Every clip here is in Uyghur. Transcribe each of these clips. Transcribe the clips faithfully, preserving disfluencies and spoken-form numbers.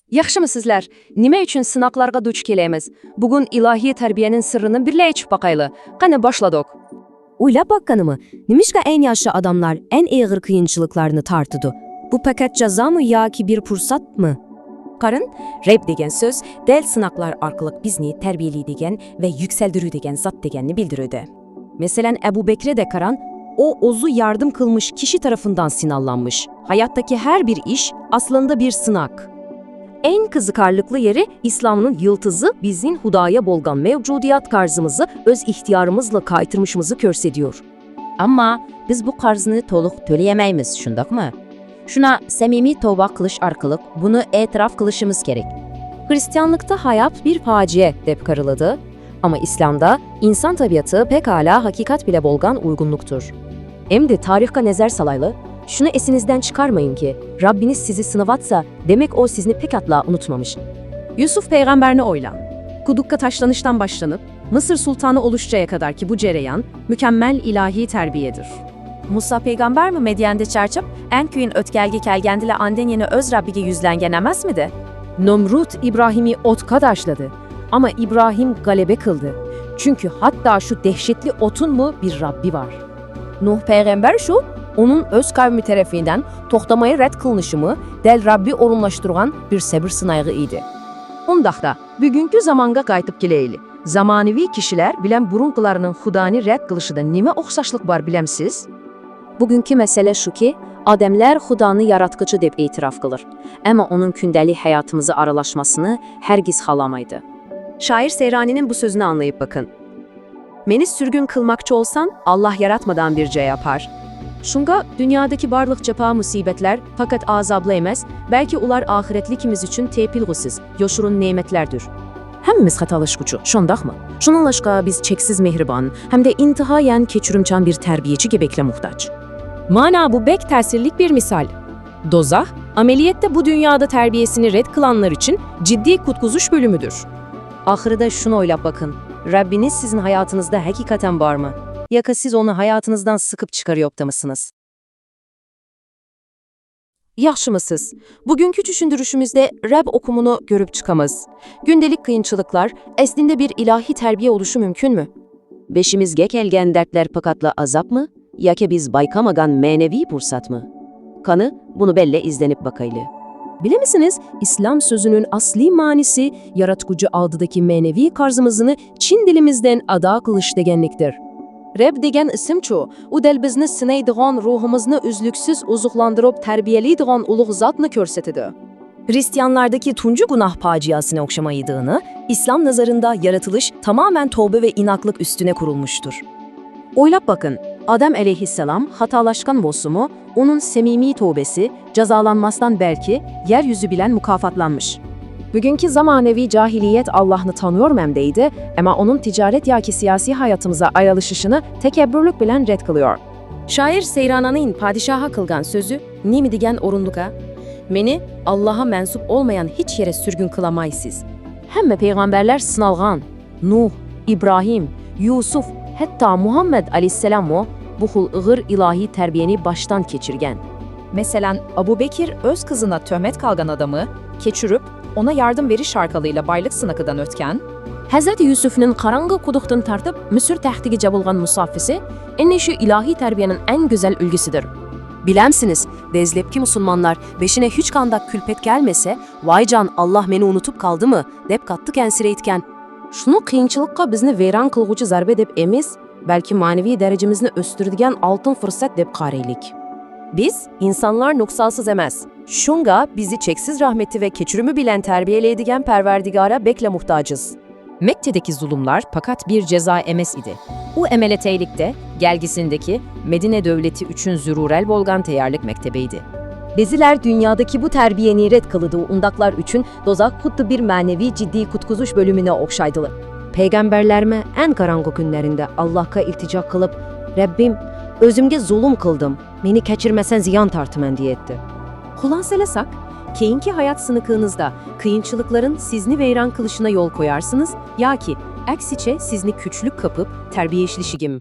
ياخشىمۇ سىزلەر؟ نېمە ئۈچۈن سىناقلارغا دۇچ كېلىمىز؟ بۈگۈن ئىلاھىي تەربىيەنىڭ سىرىنى بىرلە ئېچىپ باقايلى. قېنى، باشلىدۇق. ئويلاپ باققىنىمۇ، نېمىشقا ئەڭ ياخشى ئادەملەر ئەڭ ئېغىر قىيىنچىلىقلارنى تارتىدۇ؟ بۇ پەقەت جازامۇ ياكى بىر پۇرسەتمۇ؟ قارىن، رەب دېگەن سۆز دەل سىناقلار ئارقىلىق بىزنى تەربىيەلەيدىگەن ۋە يۈكسەلدۈرىدىگەن زات دېگەننى بىلدۈرىدۇ. مەسىلەن، ئەبۇ بەكرىدە قاراڭ، ئۇ ئۆزى ياردەم قىلمىش كىشى تەرىپىندىن سىنالانمىش. ھاياتتىكى ھەر بىر ئىش ئەسلىندە بىر سىناق. ئەڭ قىزىقارلىقلىق يېرى، ئىسلامنىڭ يىلتىزى بىزنىڭ خۇداغا بولغان مەۋجۇدىيەت قەرزىمىزنى ئۆز ئىختىيارىمىزلا قايتۇرمىشىمىزنى كۆرسىتىدۇ. ئەمما بىز بۇ قەرزنى تولۇق تۆلىيەلمەيمىز، شۇنداقمۇ؟ شۇڭا سەمىمىي تەۋبە قىلىش ئارقىلىق بۇنى ئېتىراپ قىلىشىمىز كېرەك. خرىستىيانلىقتا ھايات بىر پاجىئە دەپ قارىلىدۇ، ئەمما ئىسلامدا ئىنسان تەبىئىتى پەقەتلا ھەقىقەت بىلەن بولغان ئۇيغۇنلۇقتۇر. ئەمدى تارىخقا نەزەر سالايلى. شۇنى ئېسىڭىزدىن چىقارماڭكى، رەببىڭىز سىزنى سىناۋاتسا، دېمەك، ئۇ سىزنى پەقەتلا ئۇنتۇمىمىش. يۈسۈف پەيغەمبەرنى ئويلاڭ. قۇدۇققا تاشلىنىشتىن باشلىنىپ، مىسىر سۇلتانى ئولۇشقىچە قەدەركى بۇ جەريان مۇكەممەل ئىلاھىي تەربىيەدۇر. مۇسا پەيغەمبەرمۇ مەديەندە چارچاپ، ئەڭ قىيىن ئۆتكەلگە كەلگەندىلا ئاندىن يەنە ئۆز رەببىگە يۈزلەنگەن ئەمەسمىدى؟ نامرۇت ئىبراھىمنى ئوتقا تاشلىدى، ئەمما ئىبراھىم غەلىبە قىلدى. چۈنكى ھەتتا شۇ دەھشەتلىك ئوتنىڭمۇ بىر رەببى بار. نۇھ پەيغەمبەر شۇ، ئۇنىڭ ئۆز قەۋمى تەرىپىدىن توختىماي رەت قىلىنىشىمۇ دەل رەببى ئورۇنلاشتۇرغان بىر سەبىر سىنايغۇ ئىدى. ئۇنداقتا، بۈگۈنكى زامانغا قايتىپ كېلەيلى. زامانىۋى كىشىلەر بىلەن بۇرۇنقىلارنىڭ خۇدانى رەت قىلىشىدا نېمە ئوخشاشلىق بار، بىلەمسىز؟ بۈگۈنكى مەسىلە شۇكى، ئادەملەر خۇدانى ياراتقۇچى دەپ ئېتىراپ قىلىر، ئەمما ئۇنىڭ كۈندىلىك ھاياتىمىزغا ئارىلاشماسىنى ھەرگىز خالىمايدۇ. شائىر سەيرانىنىڭ بۇ سۆزىنى ئاڭلاپ باقىڭ. مېنى سۈرگۈن قىلماقچى بولساڭ، ئاللاھ ياراتمىغان بىر جاي ئاپار. شۇڭا دۇنيادىكى بارلىق جاپا-مۇسىبەتلەر پەقەت ئازابلا ئەمەس، بەلكى ئۇلار ئاخىرەتلىكىمىز ئۈچۈن تېپىلغۇسىز، يوشۇرۇن نېمەتلەردۇر. ھەممىمىز خاتالاشقۇچى، شۇنداقمۇ؟ شۇنىڭلاشقا بىز چەكسىز مېھرىبان ھەمدە ئىنتايىن كەچۈرۈمچان بىر تەربىيەچىگە بەكلا موھتاج. مانا بۇ بەك تەسىرلىك بىر مىسال. دوزاخ، ئەمەلىيەتتە بۇ دۇنيادا تەربىيەسىنى رەت قىلغانلار ئۈچۈن جىددىي قۇتقۇزۇش بۆلۈمىدۇر. ئاخىرىدا شۇنى ئويلاپ باقىڭ، رەببىڭىز سىزنىڭ ھاياتىڭىزدا ھەقىقەتەن بارمۇ؟ ياكى سىز ئۇنى ھاياتىڭىزدىن سىقىپ چىقىرىۋاتامسىز؟ ياخشىمۇسىز؟ بۈگۈنكى چۈشەندۈرۈشىمىزدە رەب ئۇقۇمىنى كۆرۈپ چىقىمىز. كۈندىلىك قىيىنچىلىقلار ئەسلىدە بىر ئىلاھىي تەربىيە بولۇشى مۇمكىنمۇ؟ بېشىمىزغا كەلگەن دەردلەر پەقەتلا ئازابمۇ؟ ياكى بىز بايقىمىغان مەنىۋى پۇرسەتمۇ؟ قېنى، بۇنى بىللە ئىزدىنىپ باقايلى. بىلەمسىز، ئىسلام سۆزىنىڭ ئەسلىي مەنىسى ياراتقۇچى ئالدىدىكى مەنىۋى قەرزىمىزنى چىن دىلىمىزدىن ئادا قىلىش دېگەنلىكتۇر. رەب دېگەن ئىسىمچۇ، ئۇ دەل بىزنى سىنايدىغان، روھىمىزنى ئۈزلۈكسىز ئوزۇقلاندۇرۇپ تەربىيەلەيدىغان ئۇلۇغ زاتنى كۆرسىتىدۇ. خرىستىيانلاردىكى تۇنجى گۇناھ پاجىئەسىنى ئوخشىمايدىغىنى، ئىسلام نەزىرىدە يارىتىلىش تامامەن تەۋبە ۋە ئىناقلىق ئۈستىدە قۇرۇلمۇشتۇر. ئويلاپ باقىڭ، ئادەم ئەلەيھىسسالام خاتالاشقان بولسىمۇ، ئۇنىڭ سەمىمىي تەۋبىسى جازالانماستىن بەلكى يەر يۈزى بىلەن مۇكاپاتلانمىش. بۈگۈنكى زامانىۋى جاھىلىيەت ئاللاھنى تانىيورمەن دەيدۇ، ئەمما ئۇنىڭ تىجارەت ياكى سىياسىي ھاياتىمىزغا ئارىلىشىشىنى تەكەببۇرلۇق بىلەن رەت قىلىيور. شائىر سەيرانىنىڭ پادىشاھقا قىلغان سۆزى نېمە دېگەن ئورۇنلۇقكەن؟ مېنى ئاللاھقا مەنسۇپ بولمىغان ھېچ يەرگە سۈرگۈن قىلالمايسىز. ھەممە پەيغەمبەرلەر سىنالغان. نۇھ، ئىبراھىم، يۈسۈپ، ھەتتا مۇھەممەد ئەلەيھىسسالاممۇ بۇ خىل ئېغىر ئىلاھىي تەربىيەنى باشتىن كەچۈرگەن. مەسىلەن، ئەبۇ بەكىر ئۆز قىزىنى تۆھمەت قىلغان ئادەمنى كەچۈرۈپ، ئۇنى ياردەم بېرىش ئارقىلىق بايلىق سىنىقىدىن ئۆتكەن. ھەزرىتى يۈسۈپنىڭ قاراڭغۇ قۇدۇقتىن تارتىپ مىسىر تەختىگىچە بولغان مۇساپىسى ئەنە شۇ ئىلاھىي تەربىيەنىڭ ئەڭ گۈزەل ئۈلگىسىدۇر. بىلەمسىز، دەسلەپكى مۇسۇلمانلار بېشىغا ھېچقانداق كۈلپەت كەلمىسە، ۋايجان، ئاللاھ مېنى ئۇنتۇپ قالدىمۇ؟ دەپ قاتتىق ئەنسىرەيدىكەن. شۇنى قىيىنچىلىققا بىزنى ۋەيران قىلغۇچى زەربە دەپ ئەمەس، بەلكى مەنىۋى دەرىجىمىزنى ئۆستۈرىدىغان ئالتۇن پۇرسەت دەپ قارايلى. بىز ئىنسانلار نۇقسانسىز ئەمەس. شۇڭا بىزنى چەكسىز رەھمىتى ۋە كەچۈرۈمى بىلەن تەربىيەلەيدىغان پەرۋەردىگارغا بەكلا موھتاجىز. مەككىدىكى زۇلۇملار پەقەت بىر جازا ئەمەس ئىدى. ئۇ ئەمەلىيەتلىكتە كەلگۈسىدىكى مەدىنە دۆلىتى ئۈچۈن زۆرۈر بولغان تەييارلىق مەكتىپى ئىدى. بەزىلەر دۇنيادىكى بۇ تەربىيەنى رەت قىلىدۇ، ئۇنداقلار ئۈچۈن دوزاخ خۇددى بىر مەنىۋى جىددىي قۇتقۇزۇش بۆلۈمىگە ئوخشايدۇ. پەيغەمبەرلەرمۇ ئەڭ قاراڭغۇ كۈنلىرىدە ئاللاھقا ئىلتىجا قىلىپ، رەببىم، ئۆزۈمگە زۇلۇم قىلدىم، مېنى كەچۈرمىسەڭ زىيان تارتىمەن دېيەتتى. خۇلاسىلىساق، كېيىنكى ھايات سىنىقىڭىزدا قىيىنچىلىقلارنىڭ سىزنى ۋەيران قىلىشىغا يول قويارسىڭىز ياكى ئەكسىچە سىزنى كۈچلۈك قىلىپ تەربىيەلىشىگىمۇ؟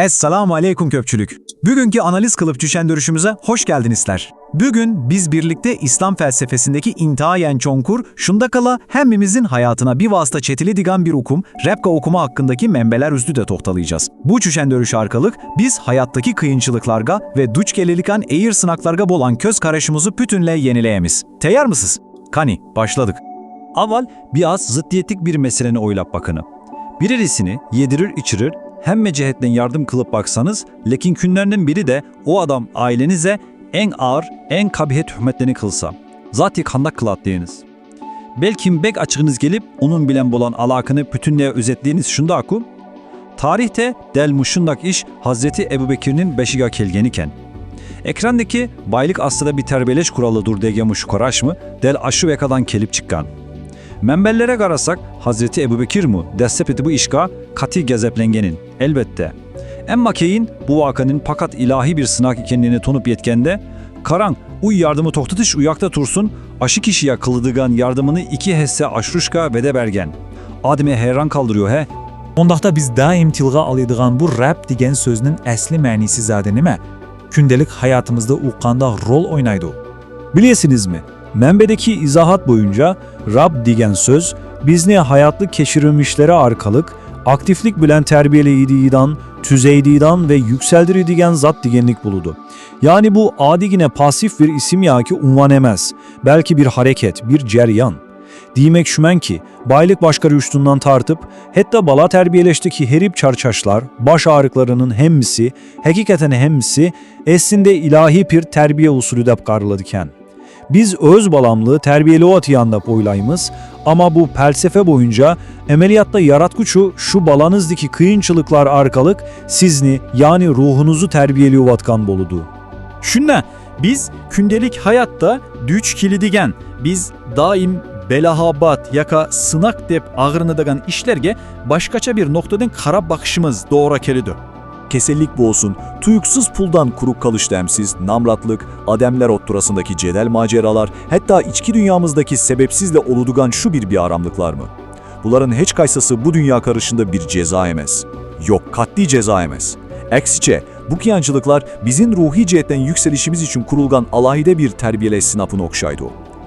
ئەسسالامۇ ئەلەيكۇم كۆپچىلىك. بۈگۈنكى ئانالىز قىلىپ چۈشەندۈرۈشىمىزگە خوش كەلدىڭىزلەر. Bugün biz birlikte İslam felsefesindeki intayen çonkur, şundakala hemmimizin hayatına bir vasıta çetili digan bir okum, Rebka okumu hakkındaki menbeler üstü de tohtalayacağız. Bu çüşen dörüş arkalık biz hayattaki kıyınçılıklarga ve duç gelilikan eğir sınaklarga bolan köz karışımızı pütünle yenileyemiz. Teyar mısız? Kani, başladık. Aval biraz zıddiyetlik bir meseleni oylap bakını. Biririsini yedirir içirir, hemme cehetten yardım kılıp baksanız, lekin künlerden biri de o adam ailenize en ağır, en kabihet hükmetlerini kılsa, zati kandak kılat deyiniz. Belkim bek açığınız gelip, onun bilen bolan alakını pütünleye özetleyiniz şundaku. Tarihte del muşundak iş Hazreti Ebu Bekir'nin beşiga kelgeniken. Ekrandaki baylık aslında bir terbiyeleş kuralıdır degen muşu karaş mı del aşı vekadan kelip çıkkan. Menbellere garasak, Hazreti Ebu Bekir mu dessep eti bu işga kati gezeplengenin, elbette. Emma keyin bu vakanın pakat ilahi bir sınak ikenini tonup yetkende, karan, uy yardımı tohtatış uyakta tursun, aşı kişiye kılıdıgan yardımını iki hesse aşruşka vede bergen. Adime heyran kaldırıyor he. Ondaqta biz daim tilga alaydıgan bu Rab degen sözünün esli mänisi zade nime? Kündelik hayatımızda u qandaq rol oynaydı? Bilesinizmi, menbedeki izahat boyunca Rab degen söz bizni hayatlık keşirilmişleri arkalık aktiflik bilen terbiyeleydiğidan, tüzeydiğidan ve yükseldirdiğen zat degenlik buludu. Yani bu adigine pasif bir isim ya ki unvan emez, belki bir hareket, bir ceryan. Diymek şümen ki, baylık başka rüştünden tartıp, hatta bala terbiyeleşteki herip çarçaşlar, baş ağrıklarının hemmisi, hakikaten hemmisi, esinde ilahi bir terbiye usulü dep karıladıken. Biz öz balamlı terbiyeli ot yanda boylaymız, ama bu felsefe boyunca emeliyatta yaratkuçu şu balanızdaki kıyınçılıklar arkalık sizni, yani ruhunuzu terbiyeli ovatkan boludu. Şunna, biz kündelik hayatta düç kili degen, biz daim belahabat yaka sınak dep ağırınıdığan işlerge başkaça bir noktadan karap bakışımız doğru kelidu. Kesellik bu olsun, tuyuksuz puldan kuruk kalış demsiz, namratlık, ademler otturasındaki cedel maceralar, hatta içki dünyamızdaki sebepsizle oludugan şu bir biaramlıklar mı? Buların hiç kaysası bu dünya karışında bir ceza emez. Yok, katli ceza emez. Eksiçe, bu kiyancılıklar bizim ruhi cehetten yükselişimiz için kurulgan alahide bir terbiyeleş sınapını okşaydı.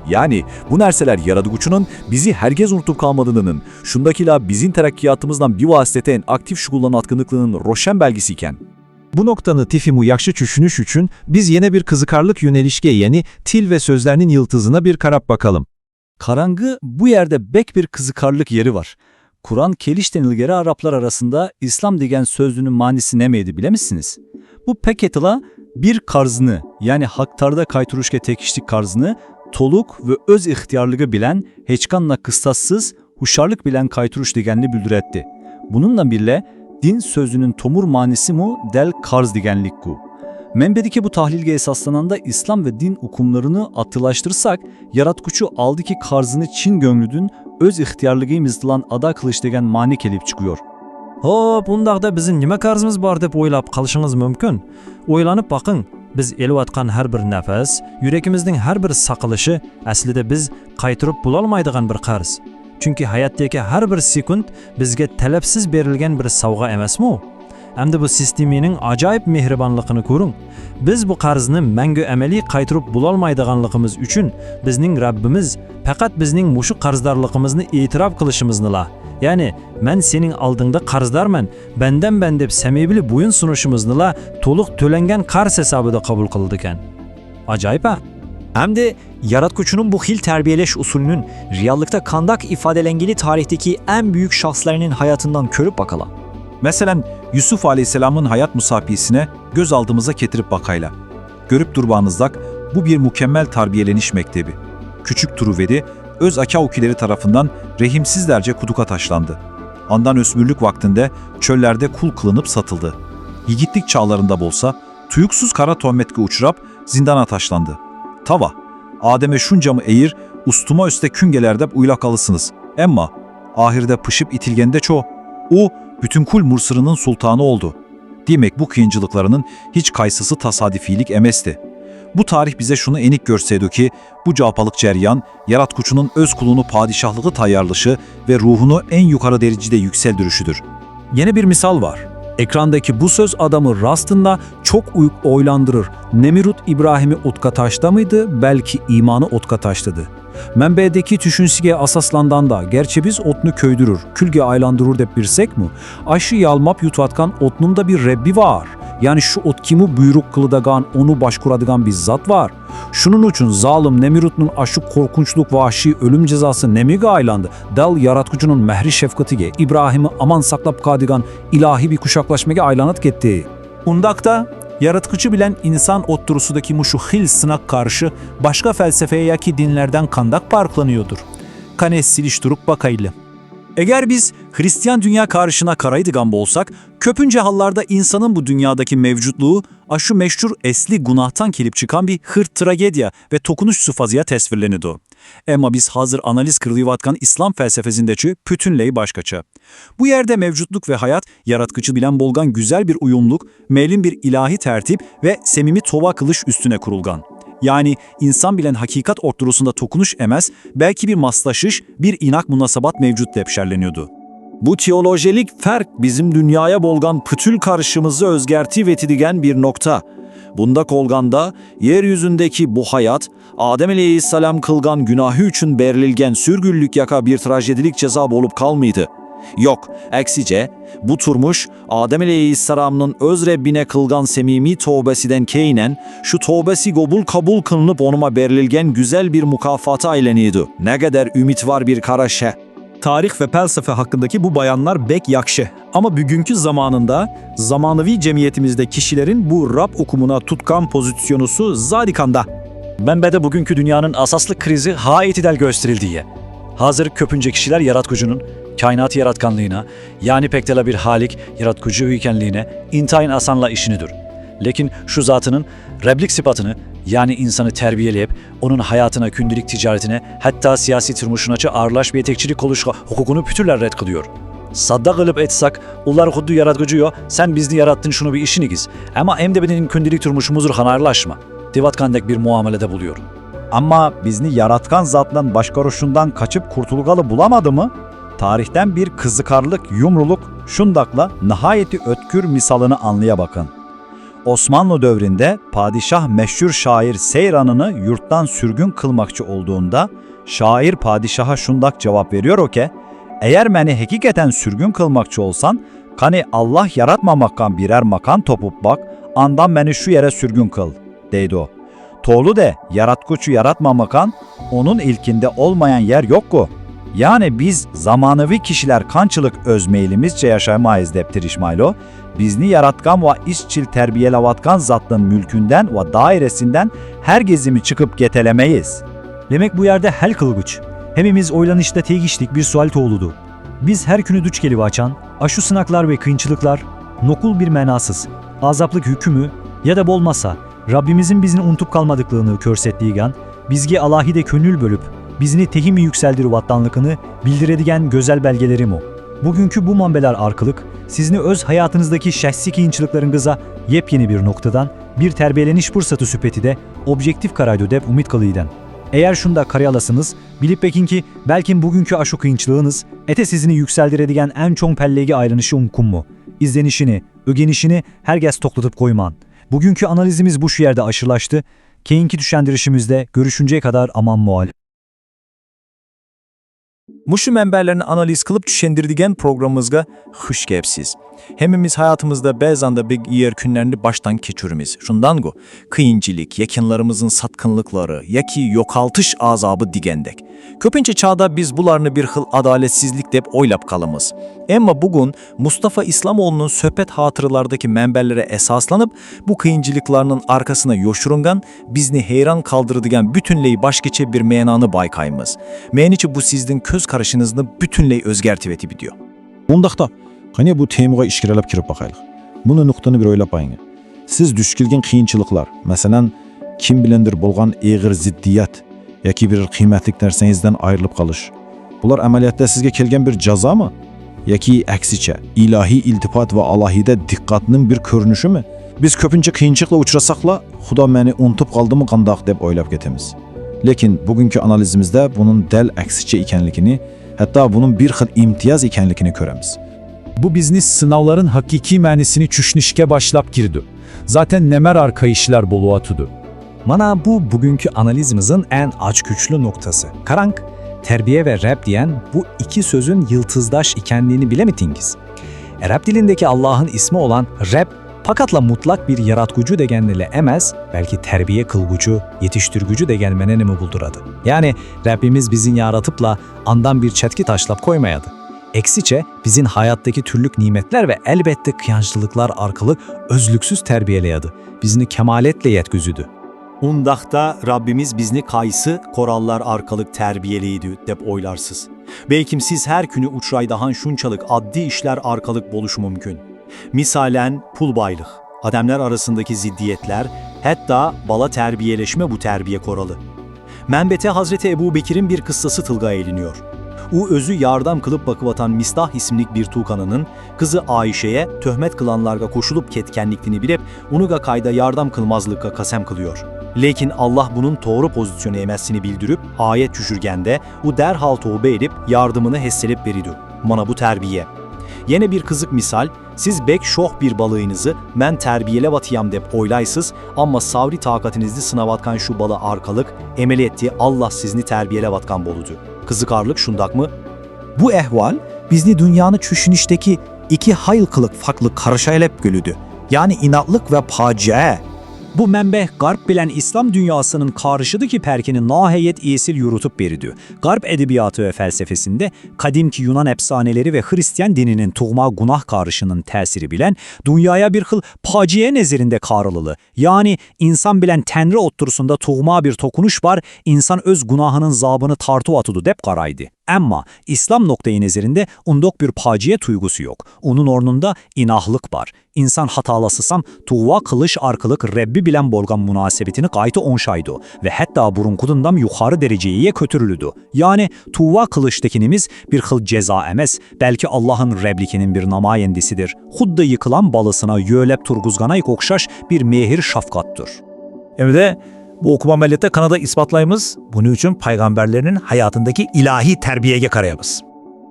Yani, bu nerseler yaradıguçunun bizi herkez unutup kalmadığının, şundakila bizim terakkiyatımızdan bir vasiteten aktif şugullanan atkınlıklığının roşen belgisi iken. Bu noktanı tifimu yakşı çüşünüş için biz yine bir kızıkarlık yönelişge, yani til ve sözlerinin yıldızına bir karap bakalım. Karangı bu yerde bek bir kızıkarlık yeri var. Kuran kelişten ilgeri Araplar arasında İslam degen sözünün manisi nemeydi bilemisiniz? Bu peketila bir karznı, yani haktarda kayturuşke tekişlik karznı, toluk ve öz ihtiyarlığı bilen heçkanla kıstassız, huşarlık bilen kayturuş degenli bülüretti. Bununla birle din sözünün tomur manisi mu del karz degenlikku. Menbedeki bu tahlilge esaslananda İslam ve din ukumlarını atılaştırsak, yaratkuçu aldaki karzını çin gönlüdün öz ihtiyarlığımızdılan ada kılış degen mani kelip çıkıyor. Hop, undaqda bizim nima qarzimiz bor deb o'ylab qolishingiz mumkin. O'ylanib boqing, biz elayotgan har bir nafas, yuragimizning har bir saqilishi aslida biz qaytirib bo'lolmaydigan bir qarz. Chunki hayotdagi har bir sekund bizga talabsiz berilgan bir sovg'a emasmi u? Hamda bu sistemaning ajoyib mehribonligini ko'ring. Biz bu qarzni mangu amaliy qaytirib bo'lolmaydiganligimiz uchun bizning Rabbimiz faqat bizning mushu qarzdorligimizni e'tirof qilishimiznila, ya'ni "Men sening oldingda qarzdorman, bandanman" deb samimiy bo'yin sunishimiznila to'liq to'langan qarz hisobida qabul qiladigan. Ajoyib-a? Hamda yaratquchining bu xil tarbiyalash usulining reallikda qandoq ifodalanganligi tarixdagi eng buyuk shaxslarning hayotidan ko'rib baqala. Мәсәлән, Юсуф алейһиссәламның хаят мусаписенә күз алдыбызга китереп бакайла. Күреп торганыбыздак, бу бер мөкәммәл тәрбияләнеш мәктәбе. Күчек туру веде, үз ака-үкиләре тарафыннан рәхимсезләрчә кудыкка ташланды. Аннан үсмерлек вакытында чүлләрдә кул кылынып сатылды. Егетлек чакларында булса, тоюксыз кара тәһмәткә очрап, зиндана ташланды. Тава, адәме шунчамы әйер, устыма өстә күн геләр дип уйлап каласыз. Әмма ахырда пешеп ителгәндә чо, у, бүтән күл Мисырның султаны булды. Демәк, бу кыенчылыкларның һичкайсысы тасадифилек әмәсте. Бу тарих безгә шуны әник күрсәтә ки, бу җапалык җәрьян Яраткучының үз кулыны падишаһлыгы таярлышы ва рухыны иң юкары дәрәҗәдә юксәлдерүшедер. Яңа бер мисал бар. Ekrandaki bu söz adamı rastında çok uy-, oylandırır. Nemirut İbrahim'i otka taşlamaydı, belki imanı otka taşladı. Menbedeki tüşünsige asaslandanda, gerçi biz otnu köydürür, külge aylandırır dep bilsek mi? Aşı yalmap yutatkan otnun da bir Rebbi var. Yani şu ot kimu buyruk kılıdagan, onu başkuradıgan bir zat var. Şunun için zalim Nemirutnun aşı korkunçluk, vahşiy ölüm cezası nemige aylandı? Dal Yaratkucunun mehri şefkatige, İbrahim'i aman saklap kadigan ilahi bir kuşaklaşmege aylanıp ketti. Undakta, Yaratkucu bilen insan otturusudaki muşu hil sınak karşı başka felsefeye yaki dinlerden kandak parklanıyordur? Kane siliştirip bakaylı. Eger biz Hristiyan dünya karışına karaydıgan bolsak, köpünce hallarda insanın bu dünyadaki mevcutluğu aşu meşhur esli gunahtan kelip çıkan bir hırt tragediya ve tokunuş sufazıya tesvirlenidu. Emma biz hazır analiz kırılıvatkan İslam felsefesindeki pütünley başkaça. Bu yerde mevcutluk ve hayat, Yaratgıcı bilen bolgan güzel bir uyumluk, melin bir ilahi tertip ve semimi tova kılış üstüne kurulgan. Yani insan bilen hakikat orturusunda tokunuş emez, belki bir maslaşış, bir inak munasabat mevcut dep şerleniyordu. Bu teolojelik ferk bizim dünyaya bolgan pütül karışımızı özgerti vetidigen bir nokta. Bunda kolganda, yeryüzündeki bu hayat, Adem aleyhisselam kılgan günahı için berilgen sürgünlük yaka bir trajedilik ceza bolup kalmaydı. Yok, aksice, bu turmuş, Adem aleyhisselamnın öz Rebbine kılgan semimi tövbesiden keynen, şu tövbesi gobul kabul kılınıp onuma berilgen güzel bir mukafata ayleniydi. Ne kadar ümit var bir karaşe. Tarih ve pelsefe hakkındaki bu bayanlar bek yakşı. Ama bugünkü zamanında, zamanıvi cemiyetimizde kişilerin bu Rab okumuna tutkan pozitsionusu zadikanda. Menbede bugünkü dünyanın asaslı krizi haitidel gösterildiği. Hazır köpünce kişiler yaratkucunun, kainatı yaratkanlığına, yani pektela bir halik, yaratkucu ikenliğine, intayın asanla işinidir. Lekin şu zatının Reblik sıfatını, yani insanı terbiyeleyip, onun hayatına, kündelik ticaretine, hatta siyasi turmuşunaçı ağırlaş ve yetekçilik oluşqa hukukunu pütürler red kılıyor. Sadda kılıp etsek, ular huddu yaratgıcı yo, sen bizni yarattın şunu bir işinigiz. Ama emde bedenin kündelik turmuşumuzdur hanarlaşma. Devatkandek bir muamelede buluyor. Ama bizni yaratkan zatlan başkarışından kaçıp kurtulgalı bulamadı mı? Tarihten bir kızıkarlık, yumruluk, şundakla nihayeti ötkür misalını anlaya bakın. Osmanlı dövründe padişah meşhur şair Seyran'ını yurttan sürgün kılmakçı olduğunda şair padişaha şundak cevap veriyor o ki, "Eğer beni hakikaten sürgün kılmakçı olsan, kani Allah yaratmamakkan birer makan topup bak, andan beni şu yere sürgün kıl," deydi o. Tolu de, yaratkuçu yaratmamakan, onun ilkinde olmayan yer yokku. Yani biz zamanıvi kişiler kançılık öz meylimizce yaşamayız dep tirişmaylo, bizni yaratkan ve işçil terbiyelavatkan zatın mülkünden ve dairesinden her gezimi çıkıp getelemeyiz. Demek bu yerde hel kılgıç. Hemimiz oylanışta tegişlik bir sual toğludu. Biz her künü duç kelivaçan, aşu sınaklar ve kıyınçılıklar, nokul bir menasız, azaplık hükümü ya da bolmasa, Rabbimizin bizni unutup kalmadıklığını körsettiğigen, bizge alahide könül bölüp, bizini tehimi yükseldir vattanlıkını bildiredigen gözel belgeleri mu? Bugünkü bu manbeler arkalık sizni öz hayatınızdaki şahsi kıyınçılıklarınıza yepyeni bir noktadan bir terbiyeleniş fırsatı süpetide objektif karaydo dep umut kılıyden. Eğer şunda karayalasınız, bilip bekin ki, belkin bugünkü aşu kıyınçılığınız ete sizini yükseldiredigen en çoğun pellege ayrılışı umkun mu? İzlenişini, ögenişini herkes toklatıp koyman. Bugünkü analizimiz bu şu yerde aşırlaştı. Keyinki düşendirişimizde görüşünceye kadar aman mual. Muşu menbelerni analiz kılıp düşendirdigen programımızga huş kepsiz. Hemimiz hayatımızda bazanda bir yer künlerini baştan keçürümiz. Şundan go, kıyıncılık, yakınlarımızın satkınlıkları, yaki yokaltış azabı digendek. Köpünce çağda biz bularını bir hıl adaletsizlik dep oylap kalımız. Emma bugün Mustafa İslamoğlu'nun söhbet hatıralardaki menbelere esaslanıp, bu kıyıncılıklarının arkasına yoşurungan, bizni heyran kaldırdıgan bütünley başkaça bir menanı baykaymız. Meniçe bu sizden köz karışınıznı bütünley özgertip etip gidiyor. ئۇنداقتا، قېنى بۇ تېمىغا ئىچكىرىلەپ كىرىپ باقايلى. بۇنى نۇقتىنى بىر ئويلاپ باقىڭ. سىز دۇچ كەلگەن قىيىنچىلىقلار، مەسىلەن، كىم بىلەندۇر بولغان ئېغىر زىددىيەت ياكى بىر قىممەتلىك نەرسىڭىزدىن ئايرىلىپ قالىش، بۇلار ئەمەلىيەتتە سىزگە كەلگەن بىر جازامۇ؟ ياكى ئەكسىچە، ئىلاھىي ئىلتىپات ۋە ئالاھىدە دىققەتنىڭ بىر كۆرۈنۈشىمۇ؟ بىز كۆپىنچە قىيىنچىلىققا ئۇچرىساقلا، «خۇدا مېنى ئۇنتۇپ قالدىمۇ قانداق؟» دەپ ئويلاپ كېتىمىز. لېكىن بۈگۈنكى ئانالىزىمىزدە بۇنىڭ دەل ئەكسىچە ئىكەنلىكىنى، ھەتتا بۇنىڭ بىر خىل ئىمتىياز ئىكەنلىكىنى كۆرىمىز. Bu bizni sınavların hakikiy ma'nisini tushunishga boshlab kirdi. Zaten nemer arka ishlar bo'lyotidi. Mana bu bugünkü analizimizin en açgüçlü noktası. Qarang, terbiye ve Reb diyen bu iki sözün yıldızdaş ikenliğini bilemidingiz? Arap dilindeki Allah'ın ismi olan Reb, pakatla mutlak bir yaratqucu degenni le emez, belki terbiye qılğucu, yetiştirgücü degen menenimi bulduradı. Yani Rabbimiz bizni yaratıpla andan bir çetki taşlap koymayadı. Eksiçe, bizim hayattaki türlük nimetler ve elbette kıyançlılıklar arkalık özlüksüz terbiyeleyedi, bizni kemaletle yetküzüdü. Undaqta Rabbimiz bizni qaysı qorallar arkalık terbiyeleydi, dep oylarsız. Belkim siz her künü uçraydahan şunçalık addi işler arkalık boluş mümkün. Misalen, pul baylıq, ademler arasındaki ziddiyetler, hatta bala terbiyeleşme bu terbiye koralı. Menbete Hazreti Ebu Bekir'in bir kıssası tılga eliniyor. U özü yardam kılıp bakıvatan Mistah isimlik bir tuğanının kızı Ayşe'ye töhmet kılanlarga koşulup ketkenlikini bilip, unuga kayda yardam kılmazlıkka kasem kılıyor. Lekin Allah bunun toğru pozisyonu emesini bildirip, ayet düşürgende, u derhal tövbe edip, yardımını hesselip beridu. Mana bu terbiye. Yene bir kızık misal, siz bek şoh bir balığınızı men terbiyelevatıyam dep oylaysız, amma savri taqatinizni sınavatkan şu balı arkalık, emeli etti, Allah sizni terbiyelevatkan boludu. Kızıkarlık şundakmı? Bu ehval bizni dünyanı çüşünüşteki iki hayl kılık farklı karışaylep gölüdü. Yani inatlık ve paciye. Bu menbeh Garp bilen İslam dünyasının karışıdaki perkini nahayet esil yürütüp beridü. Garp edebiyatı ve felsefesinde kadimki Yunan efsaneleri ve Hristiyan dininin tugma günah karışının tesiri bilen dünyaya bir hıl paciye nezerinde karılılı, yani insan bilen Tenri otturusunda tugma bir tokunuş bar, insan öz günahının zabını tartıvatıdu dep karaydı. Emma İslam noktayı nezerinde undok bir paciye tuygusu yok. Onun ornunda inahlık bar. İnsan hatalasısam, tuva kılış arkalık Rebbi bilen bolgan munasebetini qayta onşaydı ve hatta burunqudundam yuqarı dereceye kötürülüdü. Yani tuva kılış dekinimiz bir hıl ceza emes, belki Allahın Reblikinin bir namayendesidir. Huddi yıkılan balısına yölep turguzganayk okşaş bir mehir şafkattır. Hem de bu okuma mellette kanada ispatlaymız, bunun için peygamberlerinin hayatındaki ilahi terbiyege karayamız.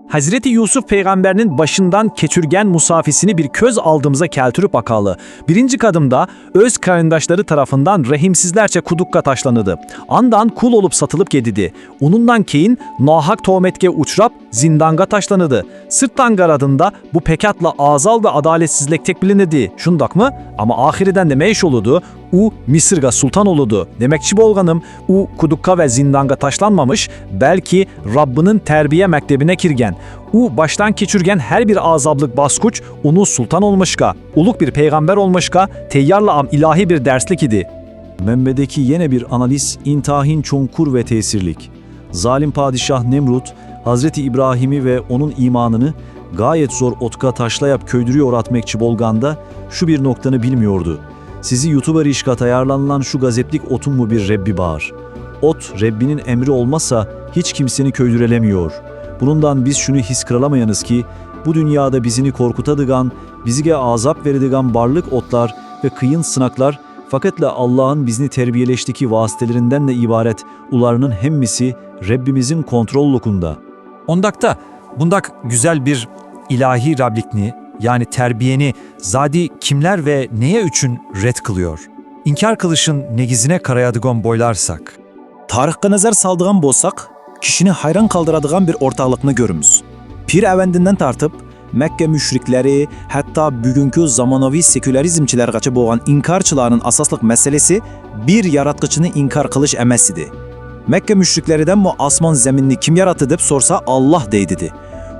Hazreti Yusuf peyğəmbərinin başından keçürgən musafisini bir köz aldımıza kəltürüb baqalı. Birinci qadımda öz qarındaşları tarafından rəhimsizlərcə quduqqa taşlanıdı. Andan qul olub satılıp gedidi. Onundan keyin nahaq tohmetke uçrab zindanğa taşlanıdı. Sırtdan qaradında bu pekatla azal və adaletsizlik tek bilinidi. Şundaqmı? Amma axiridən nə iş oludu? U Misirğa sultan oludu. Deməkçi bolğanım, u quduqqa və zindanğa taşlanmamış, bəlki Rabbinin tərbiyə məktəbinə kirgən. U başdan keçürgən hər bir azablıq basquç unu sultan olmuşqa, uluq bir peyğəmbər olmuşqa teyyarlaam ilahi bir dərslik idi. Menbedeki yene bir analiz intahin çonkur ve tesirlik. Zalim padişah Nemrut, Hazreti İbrahim'i ve onun imanını gayet zor otka taşlayıp köydürüyor atmekçi bolganda şu bir noktanı bilmiyordu. Sizi YouTube'a rişka tayarlanılan şu gazeplik otun mu bir Rebbi bağır? Ot, Rebbinin emri olmasa hiç kimseni köydürelemiyor. Bunundan biz şunu his kıralamayanız ki, bu dünyada bizini korkutadıgan, bizige azap veridigan barlık otlar ve kıyın sınaklar, fakat la Allah'ın bizni terbiyeleştiki vasitelerinden de ibaret ularının hemmisi Rebbimizin kontrollukunda. Ondakta, bundak güzel bir ilahi Rablikni, yani terbiyeni zadi kimler ve neye üçün red kılıyor? İnkar kılışın negizine karayadıgon boylarsak. Tarixqa nazar saldıgan bolsaq, kishini hayron qoldiradigan bir o'rtoqlikni ko'ramiz. Pir avandindan tortib, Makka mushriklari, hatto bugungi zamonaviy sekularizmchilargacha bo'lgan inkorchilarning asosliq masalasi bir yaratqichini inkor qilish emas edi. Makka mushriklaridan bu osmon zaminni kim yaratdi deb so'rsa, Alloh deydi.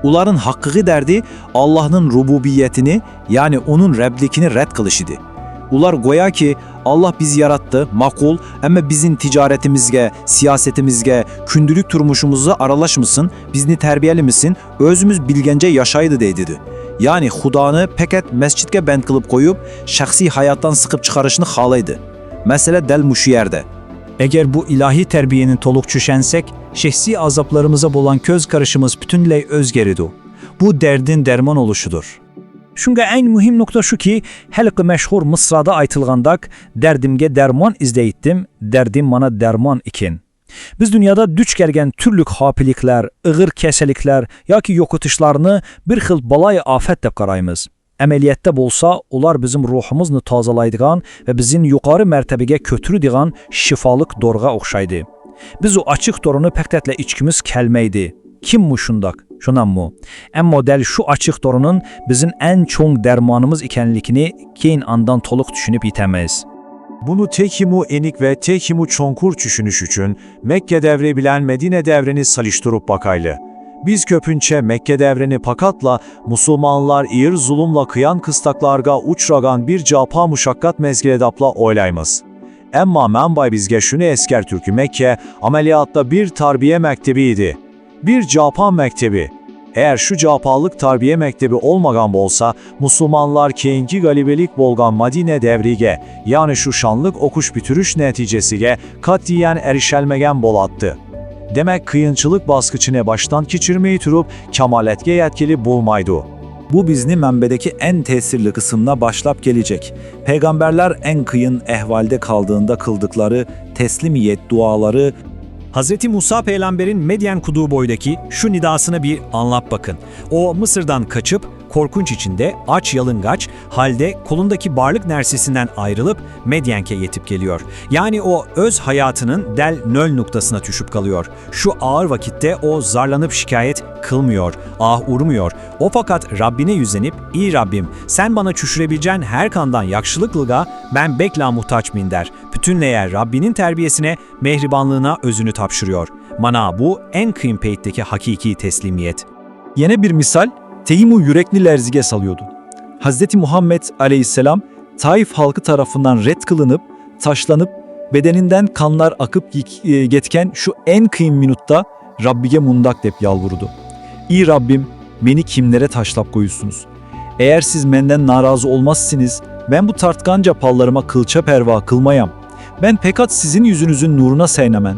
Ularning haqiqiy dardi Allohning rububiyatini, ya'ni uning rabligini rad qilish edi. Ular go'yoki Alloh bizni yaratdi, ma'qul, ammo bizning tijoratimizga, siyosatimizga, kundalik turmushimizga aralashmasin, bizni tarbiyalamasin, o'zimiz bilgancha yashaydi deydi. Ya'ni Xudoni faqat masjidga band qilib qo'yib, shaxsiy hayotdan siqib chiqarishni xohlaydi. Masala dal mushu yerda. Eger bu ilohiy tarbiyani to'liq tushunsek, shaxsiy azoblarimizga bo'lgan ko'z qarashimiz butunlay o'zgaradi. Bu dardin darmon olishidir. Shunga eng muhim nuqta shuki, haligi mashhur misrada aytilgandek, dardimga darmon izlaytdim, dardim mana darmon ekan. بىز دۇنيادا دۇچ كەلگەن تۈرلۈك خاپىلىكلەر، ئېغىر كېسەللىكلەر ياكى يوقىتىشلارنى بىر خىل بالايىئافەت دەپ قارايمىز. ئەمەلىيەتتە بولسا، ئۇلار بىزنىڭ روھىمىزنى تازىلايدىغان ۋە بىزنى يۇقىرى مەرتەبىگە كۆتۈرىدىغان شىفالىق دورىغا ئوخشايدۇ. بىز ئۇ ئاچچىق دورىنى پەقەتلا ئىچكۈمىز كەلمەيدۇ. كىممۇ شۇنداق؟ شۇناممۇ؟ ئەمما دەل شۇ ئاچچىق دورىنىڭ بىزنىڭ ئەڭ چوڭ دەرمانىمىز ئىكەنلىكىنى كېيىن ئاندىن تولۇق چۈشىنىپ يېتىمىز. بۇنى تېخىمۇ ئېنىق ۋە تېخىمۇ چوڭقۇر چۈشىنىش ئۈچۈن، مەككە دەۋرى بىلەن مەدىنە دەۋرىنى سېلىشتۇرۇپ باقايلى. بىز كۆپىنچە مەككە دەۋرىنى پەقەتلا مۇسۇلمانلار ئېغىر زۇلۇملا، قىيىن-قىستاقلارغا ئۇچرىغان بىر جاپا-مۇشەققەت مەزگىلى دەپلا ئويلايمىز. ئەمما مەنبە بىزگە شۇنى ئەسكەرتىدۇكى، مەككە ئەمەلىيەتتە بىر تەربىيە مەكتىپى ئىدى. بىر جاپا مەكتىپى. ئەگەر شۇ جاپالىق تەربىيە مەكتىپى ئولمىغان بولسا، مۇسۇلمانلار كېيىنكى غەلىبىلىك بولغان مەدىنە دەۋرىگە، يەنى شۇ شانلىق ئوقۇش پۈتتۈرۈش نەتىجىسىگە قەتئىيەن ئېرىشەلمىگەن بولاتتى. دېمەك، قىيىنچىلىق باسقۇچىنى باشتىن كەچۈرمەي تۇرۇپ، كامالەتكە يەتكىلى بولمايدۇ. بۇ بىزنى مەنبەدىكى ئەڭ تەسىرلىك قىسىمدا باشلاپ كېلىدۇ. پەيغەمبەرلەر ئەڭ قىيىن ئەھۋالدا قالدىغاندا قىلدىقلىرى تەسلىمىيەت دۇئالىرى. Hazreti Musa peyğamberin Medyen kuduğu boydaki şu nidasına bir anlap bakın. O Mısır'dan kaçıp, korkunç içinde, aç yalıngaç halde kolundaki barlık nersesinden ayrılıp Medyenk'e yetip geliyor. Yani o öz hayatının del nöl noktasına düşüp kalıyor. Şu ağır vakitte o zarlanıp şikayet kılmıyor, ah urmuyor. O fakat Rabbine yüzlenip, "İyi Rabbim, sen bana çüşürebileceğin her kandan yakşılıklığa ben bekla muhtaç minder." Bütünleyen Rabbinin terbiyesine, mehribanlığına özünü tapşırıyor. Mana bu en kıyın peytteki hakiki teslimiyet. Yana bir misal, teimu yürekni lerzige salıyordu. Hazreti Muhammed aleyhisselam Taif halkı tarafından red kılınıp, taşlanıp, bedeninden kanlar akıp yik- e, getken şu en kıyın minutta Rabbige mundak dep yalvurdu. İyi Rabbim, beni kimlere taşlap koyusunuz? Eğer siz menden narazı olmazsınız, ben bu tartkanca pallarıma kılça perva kılmayam. Ben pekat sizin yüzünüzün nuruna seynamen.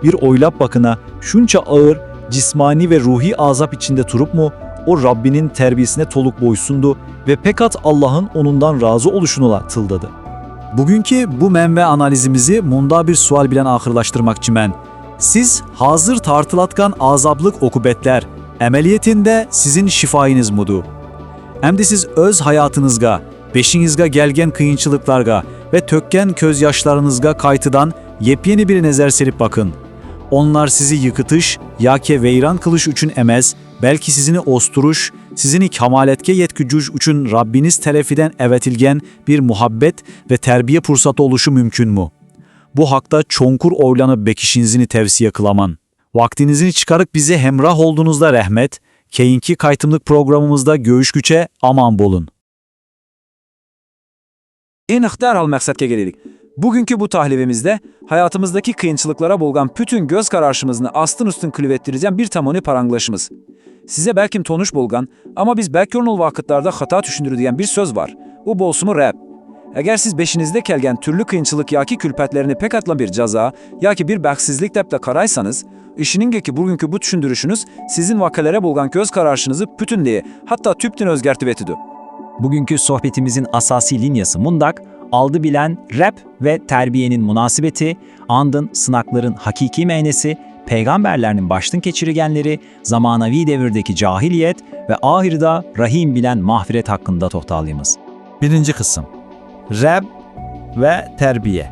Bir oylap bakına, şunça ağır, cismani ve ruhi azap içinde turup mu o Rabbinin terbiyesine toluk boysundu ve pekat Allah'ın onundan razı oluşunula tıldadı. Bugünkü bu menbe analizimizi munda bir sual bilen ahırlaştırmakçımen. Siz hazır tartılatkan azaplık okubetler, emeliyetinde sizin şifayınız mudu? Emdi siz öz hayatınızga, beşiñizga gelgen kıyınçılıklarga ve tökken közyaşlarınızga kaytıdan yepyeni bir nezer serip bakın. Onnar sizi yıkıtış yake veyran kılış üçün emez, belki sizini osturuş, sizini kamaletke yetkücüş üçün Rabbiniz terefiden evetilgen bir muhabbet ve terbiye pursatı oluşu mümkünmü? Bu hakta çonkur oylanıp bekişinizini tevsiye kılaman. Vaktinizni çıkarıp bize hemrah olduñuzda rehmet, keyinki kaytımlık programımızda görüşküçe aman bolun. Endi dərhal məqsədkə gelirik. Bugünkü bu tahlivimizdə həyatımızdakı qıyınçılıqlara bolğan bütün göz qarayışımıznı astın-üstün qılıvetdirəcən bir tamoni paranglaşımız. Sizə bəlkim tonuş bolğan, amma biz bəlkə ol vaqıtlarda xata düşündürüdüyən bir söz var. O bolsumu Rəbb. Əgər siz beşinizdə kəlgən türlü qıyınçılıq yaki külpətlərini pəkatla bir cəza, yaki bir bəxtsizlik dəb də qaraysanız, işiningə ki bugünkü bu düşündürüşünüz sizin vaqələrə bolğan göz qarayışınızı bütünlüyə, hatta tübtün özgərtib etidi. Bugünkü sohbetimizin asasi linyası mundaq, aldı bilən Rəbb və tərbiyenin munasibeti, andın sınaqların hakiki mənəsi, peyğəmbərlərinin baştın keçirigenleri, zamanevi devirdeki cahiliyet və ahırda Rahim bilən mağfiret haqqında toxtalımız. Birinci qısım. Rəbb və tərbiyə.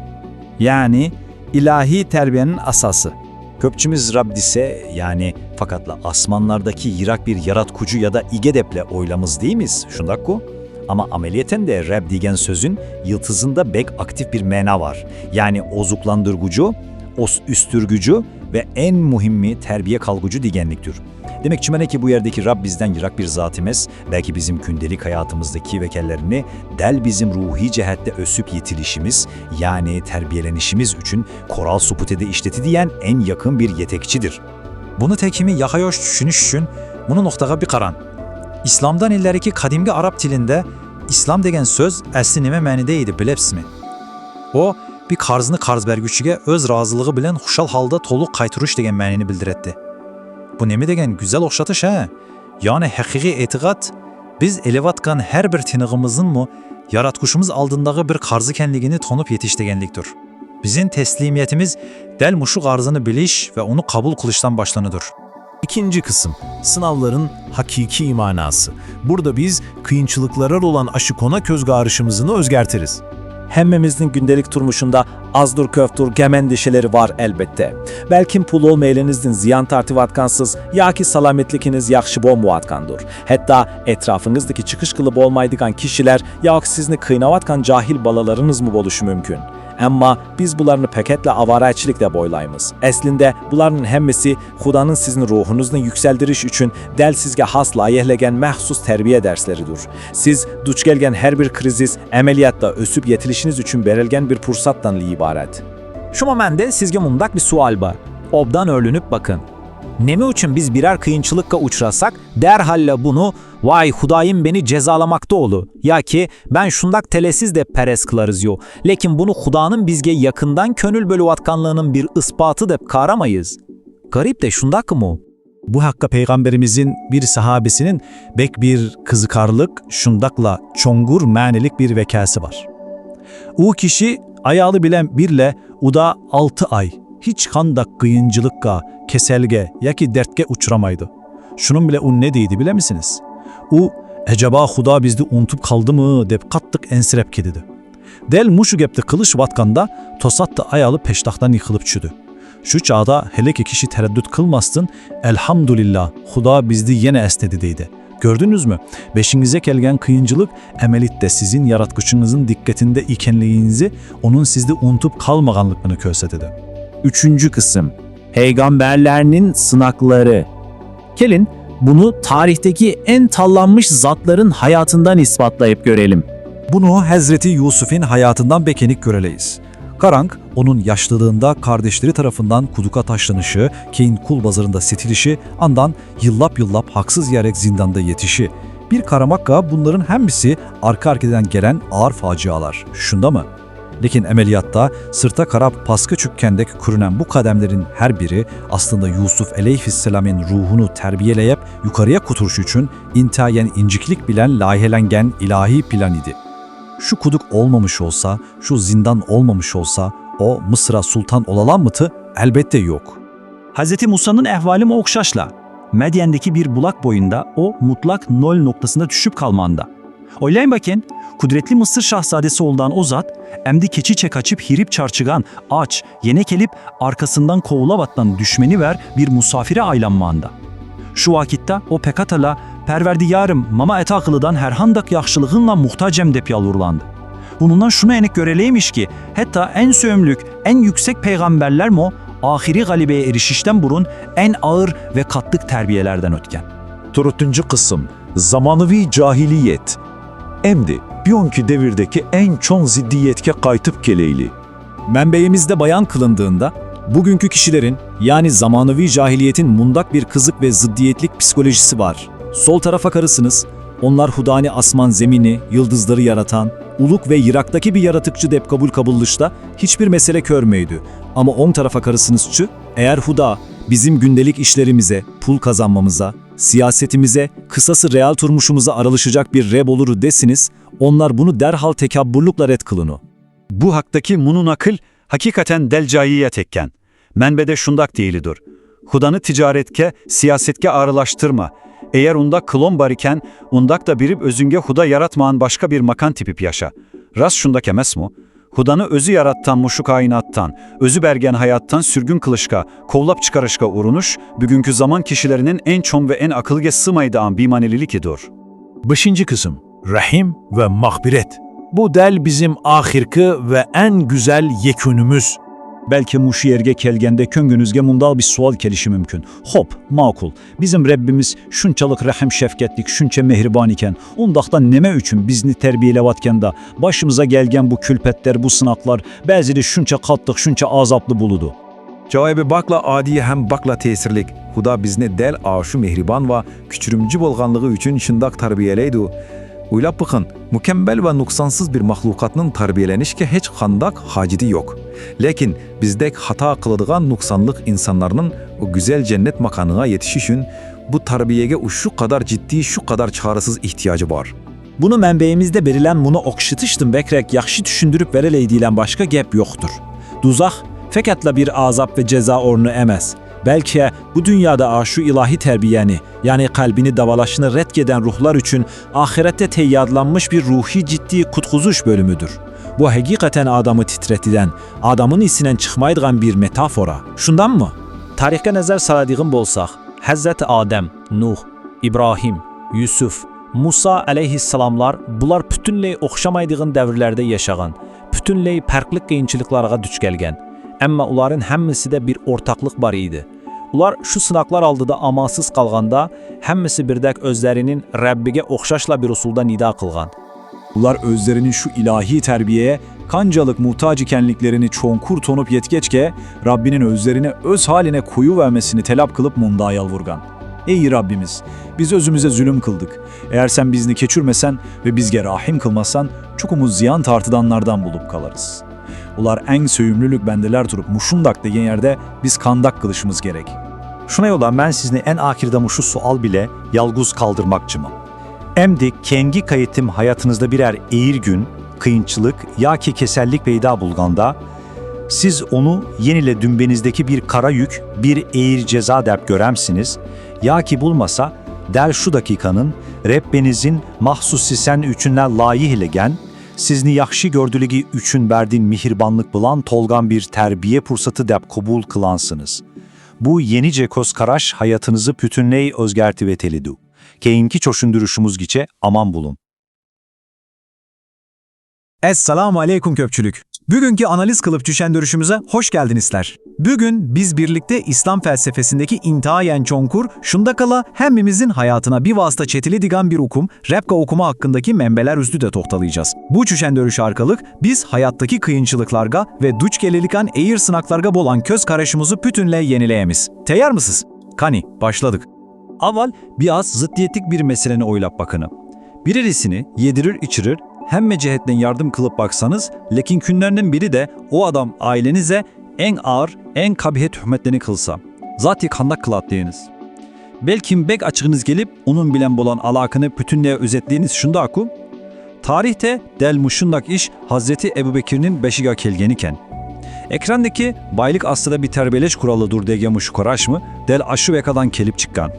Yəni, ilahi tərbiyenin asası. Köpçümiz Rab dese, yani fakatla asmanlardaki yırak bir yaratkucu ya da ige deple oylamız deymiz, şundak ku? Ama ameliyeten de Rab degen sözün yıltızında bek aktif bir mena var. Yani ozuklandırgucu, os üstürgücü ve en muhimmi terbiye kalgucu degenliktir. Demek çümene ki bu yerdeki Rab bizden yırak bir zat emez, belki bizim kündelik hayatımızdaki vekellerini del bizim ruhi cehette ösüp yetilişimiz, yani terbiyelenişimiz için koral suputede işleti diyen en yakın bir yetekçidir. Bunı tekimi yakayoş düşünüş için bunı noqtağa bir qaran. İslamdan illeriki qadimgi arap tilinde İslam degen söz asli neme mänide edi, bilepsizmi? O, bir qarznı qarz bergüchige öz razılığı bilen xuşal halda tolıq qaytırış degen mänini bildiretti. Bu neme degen güzel oqşatış, he? Yani haqiqiy etiqat, biz elevatkan her bir tınığımıznı mı yaratquşımız aldındağı bir qarz ekenligini tonıp yetiş degenliktir. Bizim teslimiyetimiz del muşu garzını biliş ve onu kabul kılıştan başlanıdır. İkinci kısım, sınavların hakiki manası. Burada biz kıyınçılıklara olan aşıkona közgarışımızını özgertiriz. Hemmemizniň gündelik turmuşunda azdur-köftur gem-endişeleri bar, elbetde. Belkim pul olmaýanynızdan zyýan tartybatkansyz ýa ki salametligiňiz ýagşy bolmaýatgandyr. Hatda etrafyňyzdaky çykyş kylyp bolmaýdygan kişiler ýa ki sizni kynawatgan jahyl balalaryňyzmy boluşy mümkin. Emma biz bularny peketle awaraçilik dep oýlaýmyz. Eslinde bularnyň hemmesi Hudanyň siziň ruhuňyzny ýükseldiriş üçin del sizge has laýyhlegen mahsus terbiýe dersleridir. Siz duç gelgen her bir krizis, ameliýatda ösüp ýetilişiniz üçin berilgen bir pursatdan ibarat. Şuňa mende sizge mundak bir sual bar. Obdan öýlenip bakyň. Neme üçin biz birer kynçylykga uçrasak, derhalla bunu, "Vay, Hudaýym beni jezalamakda oly" ýa ki "Ben şundak telesiz" dep perez kylarys ýo. Lekin bunu Hudanyň bizge ýakyndan köňül bölüwatganlygynyň bir ysbaty dep karamaýys. Garyp-de şundakmy? Bu hakda Pygamberimiziň bir sahabesiniň bek bir kyzykarlyk, şundakla çoňgur mänilik bir wekasy bar. U kişi aýaly bilen birle uda alty aý hiç kandak kynçylykga, keselge ýa ki dertge uçramaýdy. Şunuň bile u ne diýdi bilemisiňiz? U, "Ejaba Huda bizni unutyp kaldymy?" dep gattyk ensirep gididi. Del muşu gepde kylyşyp atkanda, tosatda aýaly peştahdan ýykylyp çüdi. Şu çagda hele ki kişi tereddüt kylmasdyn, "Elhamdülillah, Huda bizni ýene esnedi" diýdi. Gördüňizmi? Beşiňize gelgen kynçylyk emeliýetde siziň Ýaratgyçyňyzyň dikkatinde ekenligiňizi, onuň sizde unutyp kalmaganlygyny körsedi. Üçünji kysym. Peygamberlerniň synaklary. Gelin, bunu tarihteki en tallanmış zatların hayatından ispatlayıp görelim. Bunu Hezreti Ýusufiň haýatyndan bekenik göreleýis. Garaň, onuň ýaşlylygynda kardeşleri tarapyndan kuduka taşlanyşy, keýin kul bazarynda setilişi, andan ýyllap-ýyllap haksyz ýerek zindanda ýetişi. Bir karamakka bunlaryň hemmesi arka-arkadan gelen agyr fajialar. Şundamy? Lekin emeliýatda syrta karap pasga çükgendek kürünen bu kademleriň her biri aslynda Ýusuf aleýhisselamyň ruhuny terbiýeleýip, ýukaryýa göteriş üçin intaýen injiklik bilen laýhelengen ilahiý plan idi. Şu kuduk olmamış olsa, şu zindan olmamış olsa, o Mısra sultan olalanmydy? Elbetde ýok. Hazreti Musanyň ähwalymy okşaşla. Medyendeki bir bulak boýunda o mutlak nol noktasynda düşüp kalmanda. Oýlaýma eken, kudretli Mısır şahzadesi oldan o zat, emdi keçiçe kaçyp hirip çarçygan, aç, ýene gelip, arkasyndan kowlap atdan düşmeni ber bir musafire aýlanmanda. Şu wakitde o pekatala, "Perwerdigarym, mama eta kylydan her handak ýagşylygyňa muhtajem" dep ýalwurlandy. Bunundan şuny enik göreleýmiş ki, hatda en söýümlik, en ýüksek peýgamberlermo ahyry galibeye erişişden burun en agyr we katlyk terbiýelerden ötgen. Dördünji kysym. Zamanawi jahiliýet. Emdi, bugunki dewirdeki en çoň ziddiýetke gaýtyp geleýli. Menbeýimizde baýan kylyndygyňda, bugünki kişileriň, ýagny zamanawi jahiliýetiň mundak bir kyzyk we zyddyýetlik psiholojisi bar. Sol tarapa karasyňyz, onlar Hudany asman-zemini, ýyldyzlary ýaratan, uluk we ýyrakdaky bir ýaratykçy dep kabul kabullyşda hiç bir mesele körmeýdi. Ama oň tarapa karasyňyzçy, eger Huda biziň gündelik işlerimize, pul gazanmamyza, syýasetimize, kysasy real turmuşymyza aralyşyjak bir Reb olur deseňiz, onlar bunu derhal tekabburlukla ret kylynýar. Bu hakdaki muny nakyl hakykatdan del jaýyýet eken. Menbede şundak diýilidir: "Hudany tijaretke, syýasetke aralaşdyrma. Eger undak kylon bar eken, undakda birip özüňe Huda ýaratman başga bir makan tipip ýaşa." Rast şundak emesmi? Hudany özi ýaratdan muşu kaýnatdan, özi bergen haýatdan sürgün kylyşga, kowlap çykaryşga uruniş, bugünki zaman kişileriniň en çoň we en akylge symaýdýan bimaneliligidir. Beşinji kysym. Rehim we magfiret. Bu del bizim ahyrky we en güzel ýekünimiz. Belki muşu ýerge kelgende köňlüňizge mundal bir sual kelişi mümkin. Hop, makul. Bizim Rebbimiz şunçalyk rehim-şefketlik, şunça mehriban eken, ondakda neme üçin bizni terbiýelewatkanda başymyza gelgen bu külpetler, bu synaklar, bäzide şunça gatlyk, şunça azaply boludy? Jogaby bakla ady hem bakla tesirlik. Huda bizni del aşu mehriban we küçürimji bolganlygy üçin şundak terbiýeleýdi. Oýlap bakyň, mükemmel we nuksansyz bir mahlukatnyň terbiýelenişke hiç kandak hajydy ýok. Lekin bizdek hata kyladygan nuksanlyk insanlarynyň o güzel jennet makanyna ýetişi üçin bu terbiýege şu kadar jiddi, şu kadar çaresiz ihtiýajy bar. Bunu menbeýimizde berilen muny okşatyşdan bekrek ýagşy düşündirip bereleý diýlen başga gep ýokdur. دوزاخ فەقەتلا بىر ئازاب ۋە جازا ئورنى ئەمەس، بەلكى بۇ دۇنيادا ئاشۇ ئىلاھىي تەربىيەنى، يەنى قەلبىنى داۋالاشنى رەت ئېتىدىغان روھلار ئۈچۈن ئاخىرەتتە تەييارلانمىش بىر روھىي جىددىي قۇتقۇزۇش بۆلۈمىدۇر. بۇ ھەقىقەتەن ئادەمنى تىترىتىدىغان، ئادەمنىڭ ئېسىدىن چىقمايدىغان بىر مېتافورا. شۇنداقمۇ؟ تارىخقا نەزەر سالىدىغان بولساق، ھەزرىتى ئادەم، نۇھ، ئىبراھىم، يۈسۈف، مۇسا ئەلەيھىسسالاملار، بۇلار پۈتۈنلەي ئوخشىمايدىغان دەۋرلەردە ياشىغان، پۈتۈنلەي پەرقلىق قىيىنچىلىقلارغا دۇچ كەلگەن. ئەمما ئۇلارنىڭ ھەممىسىدە بىر ئورتاقلىق بار ئىدى. ئۇلار شۇ سىناقلار ئالدىدا ئامالسىز قالغاندا، ھەممىسى بىردەك ئۆزلىرىنىڭ رەببىگە ئوخشاشلا بىر ئۇسۇلدا نىدا قىلغان. ئۇلار ئۆزلىرىنى شۇ ئىلاھىي تەربىيەگە قانچىلىك موھتاج ئىكەنلىكلىرىنى چوڭقۇر تونۇپ يەتكەچكە، رەببىنىڭ ئۆزلىرىنى ئۆز ھالىغا قويۇۋەرمىسىنى تەلەپ قىلىپ مۇنداق يالۋۇرغان: «ئەي رەببىمىز، بىز ئۆزىمىزگە زۇلۇم قىلدۇق. ئەگەر سەن بىزنى كەچۈرمىسەڭ ۋە بىزگە رەھىم قىلمىساڭ، چوقۇم زىيان تارتىدىغانلاردىن بولۇپ قالىرىز.» ئۇلار ئەڭ سۆيۈملۈك بەندىلەر تۇرۇپ مۇشۇنداق دېگەن يەردە بىز قانداق قىلىشىمىز كېرەك؟ شۇنىڭ بىلەن مەن سىزنى ئەڭ ئاخىرىدا مۇشۇ سوئال بىلەن يالغۇز قالدۇرماقچىمەن. ئەمدى كېيىنكى قېتىم ھاياتىڭىزدا بىرەر ئېغىر كۈن، قىيىنچىلىق ياكى كېسەللىك پەيدا بولغاندا، سىز ئۇنى يەنىلا دۈمبىڭىزدىكى بىر قارا يۈك، بىر ئېغىر جازا دەپ كۆرەمسىز؟ ياكى بولمىسا، دەل شۇ دەقىقىنىڭ رەببىڭىزنىڭ مەخسۇس سىزنىڭ ئۈچۈنلا لايىھىلىگەن، سىزنى ياخشى كۆرىدىغانلىقى ئۈچۈن بەرگەن مېھرىبانلىق بىلەن تولغان بىر تەربىيە پۇرسىتى دەپ قوبۇل قىلامسىز؟ بۇ يېڭىچە كۆز قاراش ھاياتىڭىزنى پۈتۈنلەي ئۆزگەرتىۋېتەلەيدۇ. كېيىنكى چۈشەندۈرۈشىمىزگىچە ئامان بولۇڭ. ئەسسالامۇ ئەلەيكۇم كۆپچىلىك. بۈگۈنكى ئانالىز قىلىپ چۈشەندۈرۈشىمىزگە خوش كەلدىڭىزلەر. بۈگۈن بىز بىرلىكتە ئىسلام پەلسەپىسىندىكى ئىنتايىن چوڭقۇر، شۇنداقلا ھەممىمىزنىڭ ھاياتىغا بىۋاسىتە چېتىلىدىغان بىر ئۇقۇم، رەببىگە ئوخشىماق ھەققىدىكى مەنبەلەر ئۈستىدە توختىلىجاز. بۇ چۈشەندۈرۈش ئارقىلىق بىز ھاياتتىكى قىيىنچىلىقلارغا ۋە دۇچ كېلىدىغان ئېغىر سىناقلارغا بولغان كۆز قارىشىمىزنى پۈتۈنلەي يېڭىلەيمىز. تەييارمۇسىز؟ قېنى، باشلىدۇق. ئاۋۋال بىر ئاز زىددىيەتلىك بىر مەسىلىنى ئويلاپ باقىڭ. بىرىسىنى يېدۈرۈر-ئىچۈرۈر، ھەممە جەھەتتىن ياردەم قىلىپ باقسىڭىز، لېكىن كۈنلەرنىڭ بىرىدە ئۇ ئادەم ئائىلىڭىزگە ئەڭ ئاغىر، ئەڭ قابىھ تۆھمەتلەرنى قىلسا، زادى قانداق قىلاتتىڭىز؟ بەلكىم بەك ئاچچىقىڭىز كېلىپ، ئۇنىڭ بىلەن بولغان ئالاقىنى پۈتۈنلەي ئۈزەتتىڭىز، شۇنداققۇ؟ تارىختا دەل مۇشۇنداق ئىش ھەزرىتى ئەبۇ بەكرىنىڭ بېشىغا كەلگەنىكەن. ئېكراندىكى بايلىق ئاستىدا بىر تەربىيەلەش قورالىدۇر دېگەن مۇشۇ قاراشمۇ دەل ئاشۇ ۋەقەدىن كېلىپ چىققان.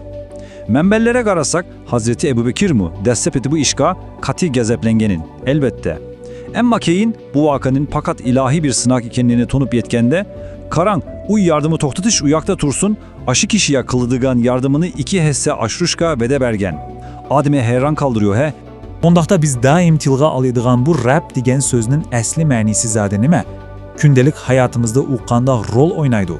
مەنبەلەرگە قارىساق، ھەزرىتى ئەبۇ بەكرمۇ دەسلەپتە بۇ ئىشقا قەتئىي غەزەپلەنگەنىكەن، ئەلۋەتتە. ئەمما كېيىن بۇ ۋەقەنىڭ پەقەت ئىلاھىي بىر سىناق ئىكەنلىكىنى تونۇپ يەتكەندە، قاراڭ، ئۇ ياردىمى توختىتىش ئۇ ياقتا تۇرسۇن، ئاشۇ كىشىگە قىلىدىغان ياردىمىنى ئىككى ھەسسە ئاشۇرۇشقا ۋەدە بەرگەن. ئادەمنى ھەيران قالدۇرىدۇ ھە. ئۇنداقتا بىز دائىم تىلغا ئالىدىغان بۇ رەب دېگەن سۆزنىڭ ئەسلى مەنىسى زادى نېمە؟ كۈندىلىك ھاياتىمىزدا ئۇ قانداق رول ئوينايدۇ؟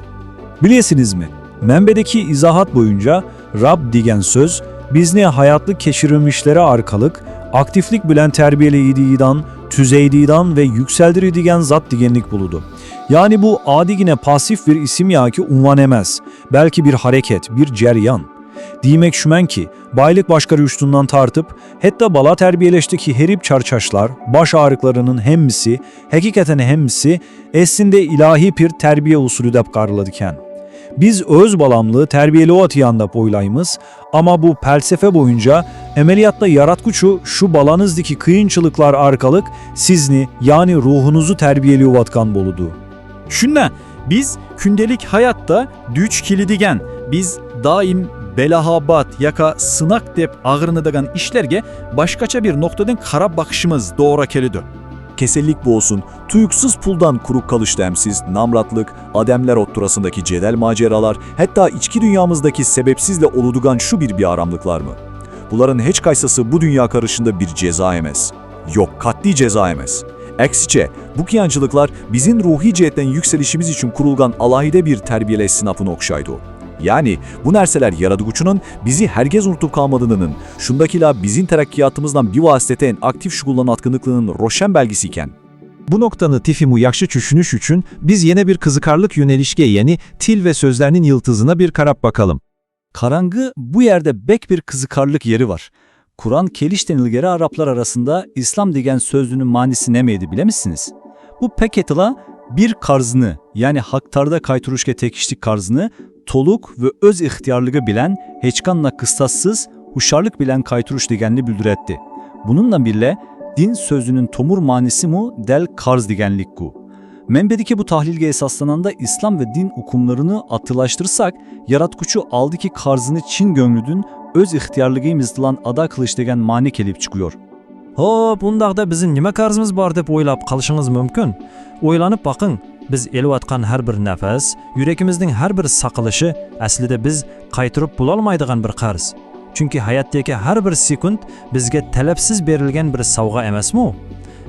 بىلىسىڭىزمۇ، مەنبەدىكى ئىزاھات بويىچە رەب دېگەن سۆز بىزنى ھاياتلىق كەچۈرمىشلىرى ئارقىلىق ئاكتىپلىق بىلەن تەربىيەلەيدىغان، تۈزەيدىغان ۋە يۈكسەلدۈرىدىغان زات دېگەنلىك بولىدۇ. يەنى بۇ ئاددىيگىنە پاسسىپ بىر ئىسىم ياكى ئۇنۋان ئەمەس، بەلكى بىر ھەرىكەت، بىر جەريان. دېمەكچىمەنكى، بايلىق باشقۇرۇشتىن تارتىپ، ھەتتا بالا تەربىيەلەشتىكى ھەر بىر چارچاشلار، باش ئاغرىقلىرىنىڭ ھەممىسى، ھەقىقەتەن ھەممىسى ئەسلىدە ئىلاھىي بىر تەربىيە ئۇسۇلى دەپ قارىلىدىكەن. بىز ئۆز بالامنى تەربىيەلەۋاتىمەن دەپ ئويلايمىز، ئەمما بۇ پەلسەپە بويىچە ئەمەلىيەتتە ياراتقۇچى شۇ بالىڭىزدىكى قىيىنچىلىقلار ئارقىلىق سىزنى، يەنى روھىڭىزنى تەربىيەلەۋاتقان بولىدۇ. شۇنداق، بىز كۈندىلىك ھاياتتا دۇچ كېلىدىغان، بىز دائىم بەلاھابات ياكى سىناق دەپ ئاغرىنىدىغان ئىشلارغا باشقىچە بىر نۇقتىدىن قاراپ باقىشىمىز توغرا كېلىدۇ. كېسەللىك بولسۇن، تۇيۇقسىز پۇلدىن قۇرۇق قېلىش دەمسىز، نامراتلىق، ئادەملەر ئوتتۇرىسىندىكى جېدەل ماجىرالار، ھەتتا ئىچكى دۇنيامىزدىكى سەۋەبسىزلا بولىدىغان شۇ بىر بىئاراملىقلارمۇ؟ بۇلارنىڭ ھېچقايسىسى بۇ دۇنيا قارىشىدا بىر جازا ئەمەس. يوق، قەتئىي جازا ئەمەس. ئەكسىچە، بۇ قىيىنچىلىقلار بىزنىڭ روھىي جەھەتتىن يۈكسىلىشىمىز ئۈچۈن قۇرۇلغان ئالاھىدە بىر تەربىيەلەش سىناپىغا ئوخشايدۇ. يەنى، بۇ نەرسىلەر ياراتقۇچىنىڭ بىزنى ھەرگىز ئۇنتۇپ قالمىغانلىقىنىڭ، شۇنداقلا بىزنىڭ تەرەققىياتىمىزنىڭ بىۋاسىتە ئاكتىپ شۇغۇللىنىۋاتقانلىقىنىڭ روشەن بەلگىسى ئىكەن. بۇ نۇقتىنى تېخىمۇ ياخشى چۈشىنىش ئۈچۈن بىز يەنە بىر قىزىقارلىق يۆنىلىشكە، يەنى تىل ۋە سۆزلەرنىڭ يىلتىزىغا بىر قاراپ باقايلى. قاراڭغۇ، بۇ يەردە بەك بىر قىزىقارلىق يېرى بار. قۇرئان كېلىشتىن ئىلگىرى ئەرەبلەر ئارىسىدا ئىسلام دېگەن سۆزنىڭ مەنىسى نېمە ئىدى، بىلەمسىزمۇ؟ بۇ پەقەتلا بىر قەرزنى، يەنى ھەق تاردا قايتۇرۇشقا تېگىشلىك قەرزنى تولۇق ۋە ئۆز ئىختىيارلىقى بىلەن ھېچقانداق قىستاسسىز، ھوشيارلىق بىلەن قايتۇرۇش دېگەننى بىلدۈرەتتى. بۇنىڭ بىلەن بىللە، دىن سۆزىنىڭ تومۇر مەنىسىمۇ دەل قەرز دېگەنلىككۇ. مەنبەدىكى بۇ تەھلىلگە ئاساسلانغاندا، ئىسلام ۋە دىن ئۇقۇملىرىنى ئاتىلاشتۇرساق، ياراتقۇچى ئالدىكى قەرزنى چىن كۆڭلىدىن ئۆز ئىختىيارلىقىمىز بىلەن ئادا قىلىش دېگەن مەنە كېلىپ چىقىيور. خوپ، ئۇنداقتا بىزنىڭ نېمە قەرزىمىز بار دەپ ئويلاپ قالىشىڭىز مۇمكىن. ئويلىنىپ باقىڭ، بىز ئېلىۋاتقان ھەر بىر نەپەس، يۈرىكىمىزنىڭ ھەر بىر ساقىلىشى ئەسلىدە بىز قايتۇرۇپ بولالمايدىغان بىر قەرز. چۈنكى ھاياتتىكى ھەر بىر سېكۇنت بىزگە تەلەپسىز بېرىلگەن بىر سوۋغا ئەمەسمۇ؟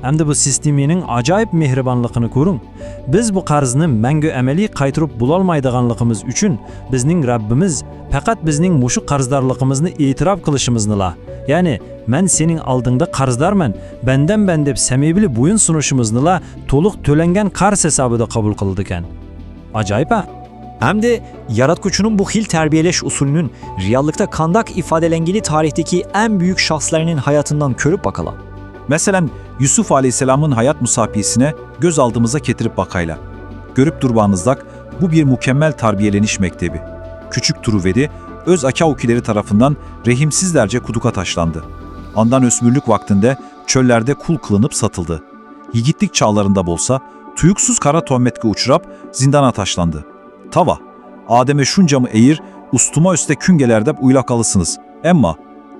ئەمدى بۇ سىستېمىنىڭ ئاجايىپ مېھرىبانلىقىنى كۆرۈڭ. بىز بۇ قەرزنى مەڭگۈ ئەمەلىي قايتۇرۇپ بولالمايدىغانلىقىمىز ئۈچۈن بىزنىڭ رەببىمىز پەقەت بىزنىڭ مۇشۇ قەرزدارلىقىمىزنى ئېتىراپ قىلىشىمىزنىلا، يەنى، «مەن سېنىڭ ئالدىڭدا قەرزدارمەن، بەندەممەن» دەپ سەمىمىي بويۇن سۇنۇشىمىزنىلا تولۇق تۆلەنگەن قەرز ھېسابىدا قوبۇل قىلىدىكەن. ئاجايىپ-ھە؟ ئەمدى ياراتقۇچىنىڭ بۇ خىل تەربىيەلەش ئۇسۇلىنىڭ رېئاللىقتا قانداق ئىپادىلەنگىنى تارىختىكى ئەڭ بۈيۈك شەخسلەرنىڭ ھاياتىدىن كۆرۈپ باقايلى. مەسىلەن، يۈسۈپ ئەلەيھىسسالامنىڭ ھايات مۇساپىسىنى كۆز ئالدىمىزغا كەلتۈرۈپ باقايلى. كۆرۈپ تۇرغىنىڭىزدەك، بۇ بىر مۇكەممەل تەربىيەلىنىش مەكتەبى. كۈچۈك تۇرۇۋىدى، ئۆز ئاكا-ئۇكىلىرى تەرىپىندىن رەھىمسىزلەرچە قۇدۇققا تاشلاندى. ئاندىن ئۆسمۈرلۈك ۋاقتىدا چۆللەردە قۇل قىلىنىپ ساتىلدى. يىگىتلىك چاغلىرىدا بولسا، تۇيۇقسىز قارا تۆھمەتكە ئۇچراپ، زىندانغا تاشلاندى. تاۋا، ئادەمگە شۇنچىمۇ ئېغىر، ئۇستىما ئۈستىدە كۈن كېلەر دەپ ئويلاپ قالىسىز. ئەمما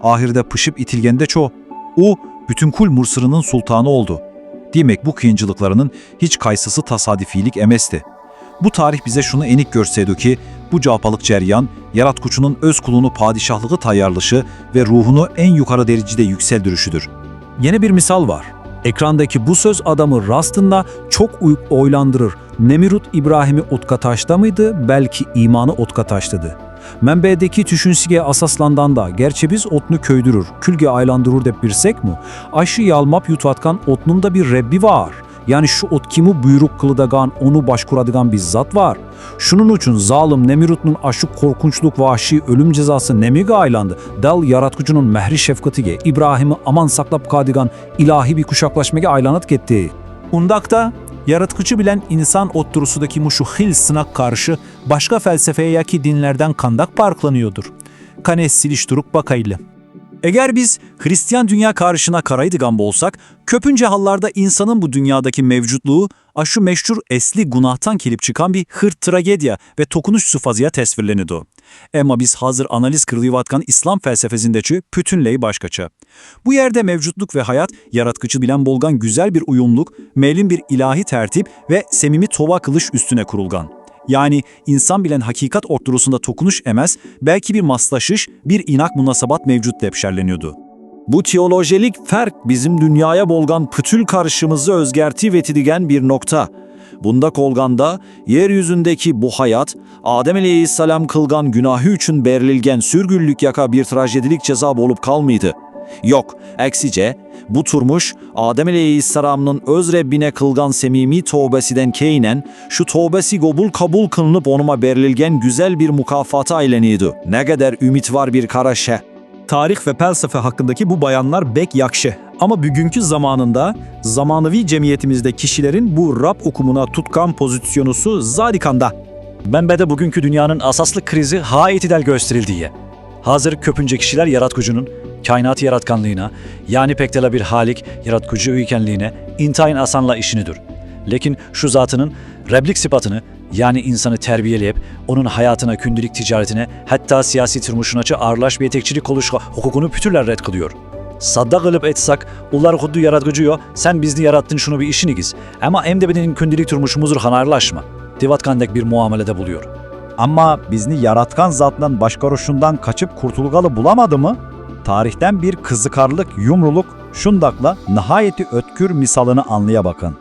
ئاخىرىدا پىشىپ ئېتىلگەندىچۇ، ئۇ پۈتۈنكۈل مىسىرنىڭ سۇلتانى بولدى. دېمەك، بۇ قىيىنچىلىقلارنىڭ ھېچقايسىسى تاسادىپىيلىك ئەمەستى. بۇ تارىخ بىزگە شۇنى ئېنىق كۆرسىتىدۇكى، بۇ جاپالىق جەريان ياراتقۇچىنىڭ ئۆز قۇلىنى پادىشاھلىققا تەييارلىشى ۋە روھىنى ئەڭ يۇقىرى دەرىجىدە يۈكسەلدۈرۈشىدۇر. يەنە بىر مىسال بار. ئېكراندىكى بۇ سۆز ئادەمنى راستىنلا چوق ئوي-، ئويلاندۇرۇر. نەمرۇت ئىبراھىمنى ئوتقا تاشلىمىدى، بەلكى ئىماننى ئوتقا تاشلىدى. مەنبەدىكى چۈشەنچىگە ئاساسلانغاندا، گەرچە بىز ئوتنى كۆيدۈرۈر، كۈلگە ئايلاندۇرۇر دەپ بىلسەكمۇ، ئاشۇ يالماپ يۇتۇۋاتقان ئوتنىڭدا بىر رەببى بار. يەنى شۇ ئوتقىمۇ بۇيرۇق قىلىدىغان، ئۇنى باشقۇرىدىغان بىر زات بار. شۇنىڭ ئۈچۈن زالىم نەمرۇتنىڭ ئاشۇ قورقۇنچلۇق ۋەھشىي ئۆلۈم جازاسى نېمىگە ئايلاندى؟ دەل ياراتقۇچىنىڭ مەھرى شەپقىتىگە، ئىبراھىمنى ئامان ساقلاپ قالىدىغان ئىلاھىي بىر قۇچاقلاشمىغا ئايلىنىپ كەتتى. ئۇنداقتا، ياراتقۇچى بىلەن ئىنسان ئوتتۇرىسىدىكى مۇشۇ خىل سىناق قارىشى باشقا پەلسەپە ياكى دىنلەردىن قانداق پەرقلىنىيدۇ؟ قېنى، سېلىشتۇرۇپ باقايلى. ئەگەر بىز خرىستىيان دۇنيا قارىشىغا قارايدىغان بولساق، كۆپىنچە ھاللاردا ئىنساننىڭ بۇ دۇنيادىكى مەۋجۇتلۇقى ئاشۇ مەشھۇر ئەسلى گۇناھتىن كېلىپ چىققان بىر خىل تراگېدىيە ۋە توقۇنۇش سۇپىسىغا تەسۋىرلىنىدۇ. ئەمما بىز ھازىر ئانالىز قىلىۋاتقان ئىسلام پەلسەپىسىدىچۇ پۈتۈنلەي باشقىچە. بۇ يەردە مەۋجۇتلۇق ۋە ھايات ياراتقۇچى بىلەن بولغان گۈزەل بىر ئۇيۇملۇق، مەلۇم بىر ئىلاھىي تەرتىپ ۋە سەمىمىي توۋا قىلىش ئۈستىدە قۇرۇلغان. يەنى ئىنسان بىلەن ھەقىقەت ئوتتۇرىسىدا توقۇنۇش ئەمەس، بەلكى بىر ماسلىشىش، بىر ئىناق مۇناسىۋەت مەۋجۇت دەپ شەرھلىنىدۇ. بۇ تېئولوگىيەلىك پەرق بىزنىڭ دۇنياغا بولغان پۈتۈن قارىشىمىزنى ئۆزگەرتىۋېتىدىغان بىر نۇقتا. بۇنداق بولغاندا، يەر يۈزىدىكى بۇ ھايات ئادەم ئەلەيھىسسالام قىلغان گۇناھى ئۈچۈن بېرىلگەن سۈرگۈنلۈك ياكى بىر تراگېدىيەلىك جازا بولۇپ قالمايدۇ. يوق، ئەكسىچە، بۇ تۇرمۇش ئادەم ئەلەيھىسسالامنىڭ ئۆز رەببىگە قىلغان سەمىمىي توۋىسىدىن كېيىن، شۇ توۋىسى قوبۇل، قوبۇل قىلىنىپ، ئۇنىڭغا بېرىلگەن گۈزەل بىر مۇكاپاتقا ئايلىنىدۇ. نەقەدەر ئۈمىدۋار بىر قاراش ھە! تارىخ ۋە پەلسەپە ھەققىدىكى بۇ بايانلار بەك ياخشى. ئەمما بۈگۈنكى زامانىدا، زامانىۋى جەمئىيىتىمىزدە كىشىلەرنىڭ بۇ رەب ئۇقۇمىغا تۇتقان پوزىتسىيونىسى زادى قانداق؟ مەنبەدە بۈگۈنكى دۇنيانىڭ ئاساسلىق كرىزى غايەت دەل كۆستۈرۈلدى. ھازىر كۆپىنچە كىشىلەر ياراتقۇچىنىڭ كائىناتنى ياراتقانلىقىنى، يەنى پەقەتلا بىر خالىق ياراتقۇچى ئىكەنلىكىنى ئىنتايىن ئاسانلا ئىشىنىدۇ. لېكىن شۇ زاتنىڭ رەبلىك سۈپىتىنى، يەنى ئىنساننى تەربىيەلەپ، ئۇنىڭ ھاياتىنى، كۈندىلىك تىجارىتىنى، ھەتتا سىياسىي تۇرمۇشىغىچە ئارىلاشىپ يېتەكچىلىك قىلىشقا ھوقۇقىنى پۈتۈنلەي رەت قىلىدۇ. ساددا قىلىپ ئېيتساق، ئۇلار خۇددى ياراتقۇچى يوق، سەن بىزنى ياراتتىڭ، شۇنى بىر ئىشىنىگىز. ئەمما ئەمدى بىزنىڭ كۈندىلىك تۇرمۇشىمىزغا ئارىلاشما، دەۋاتقاندەك بىر مۇئامىلىدە بولۇيور. ئەمما بىزنى ياراتقان زاتنىڭ باشقۇرۇشىدىن قاچىپ قۇتۇلغىلى بولامدىمۇ؟ تارىختىن بىر قىزىقارلىق يۇمرۇلۇق، شۇنداقلا ناھايىتى ئۆتكۈر مىسالىنى ئاڭلىيا باقىڭ.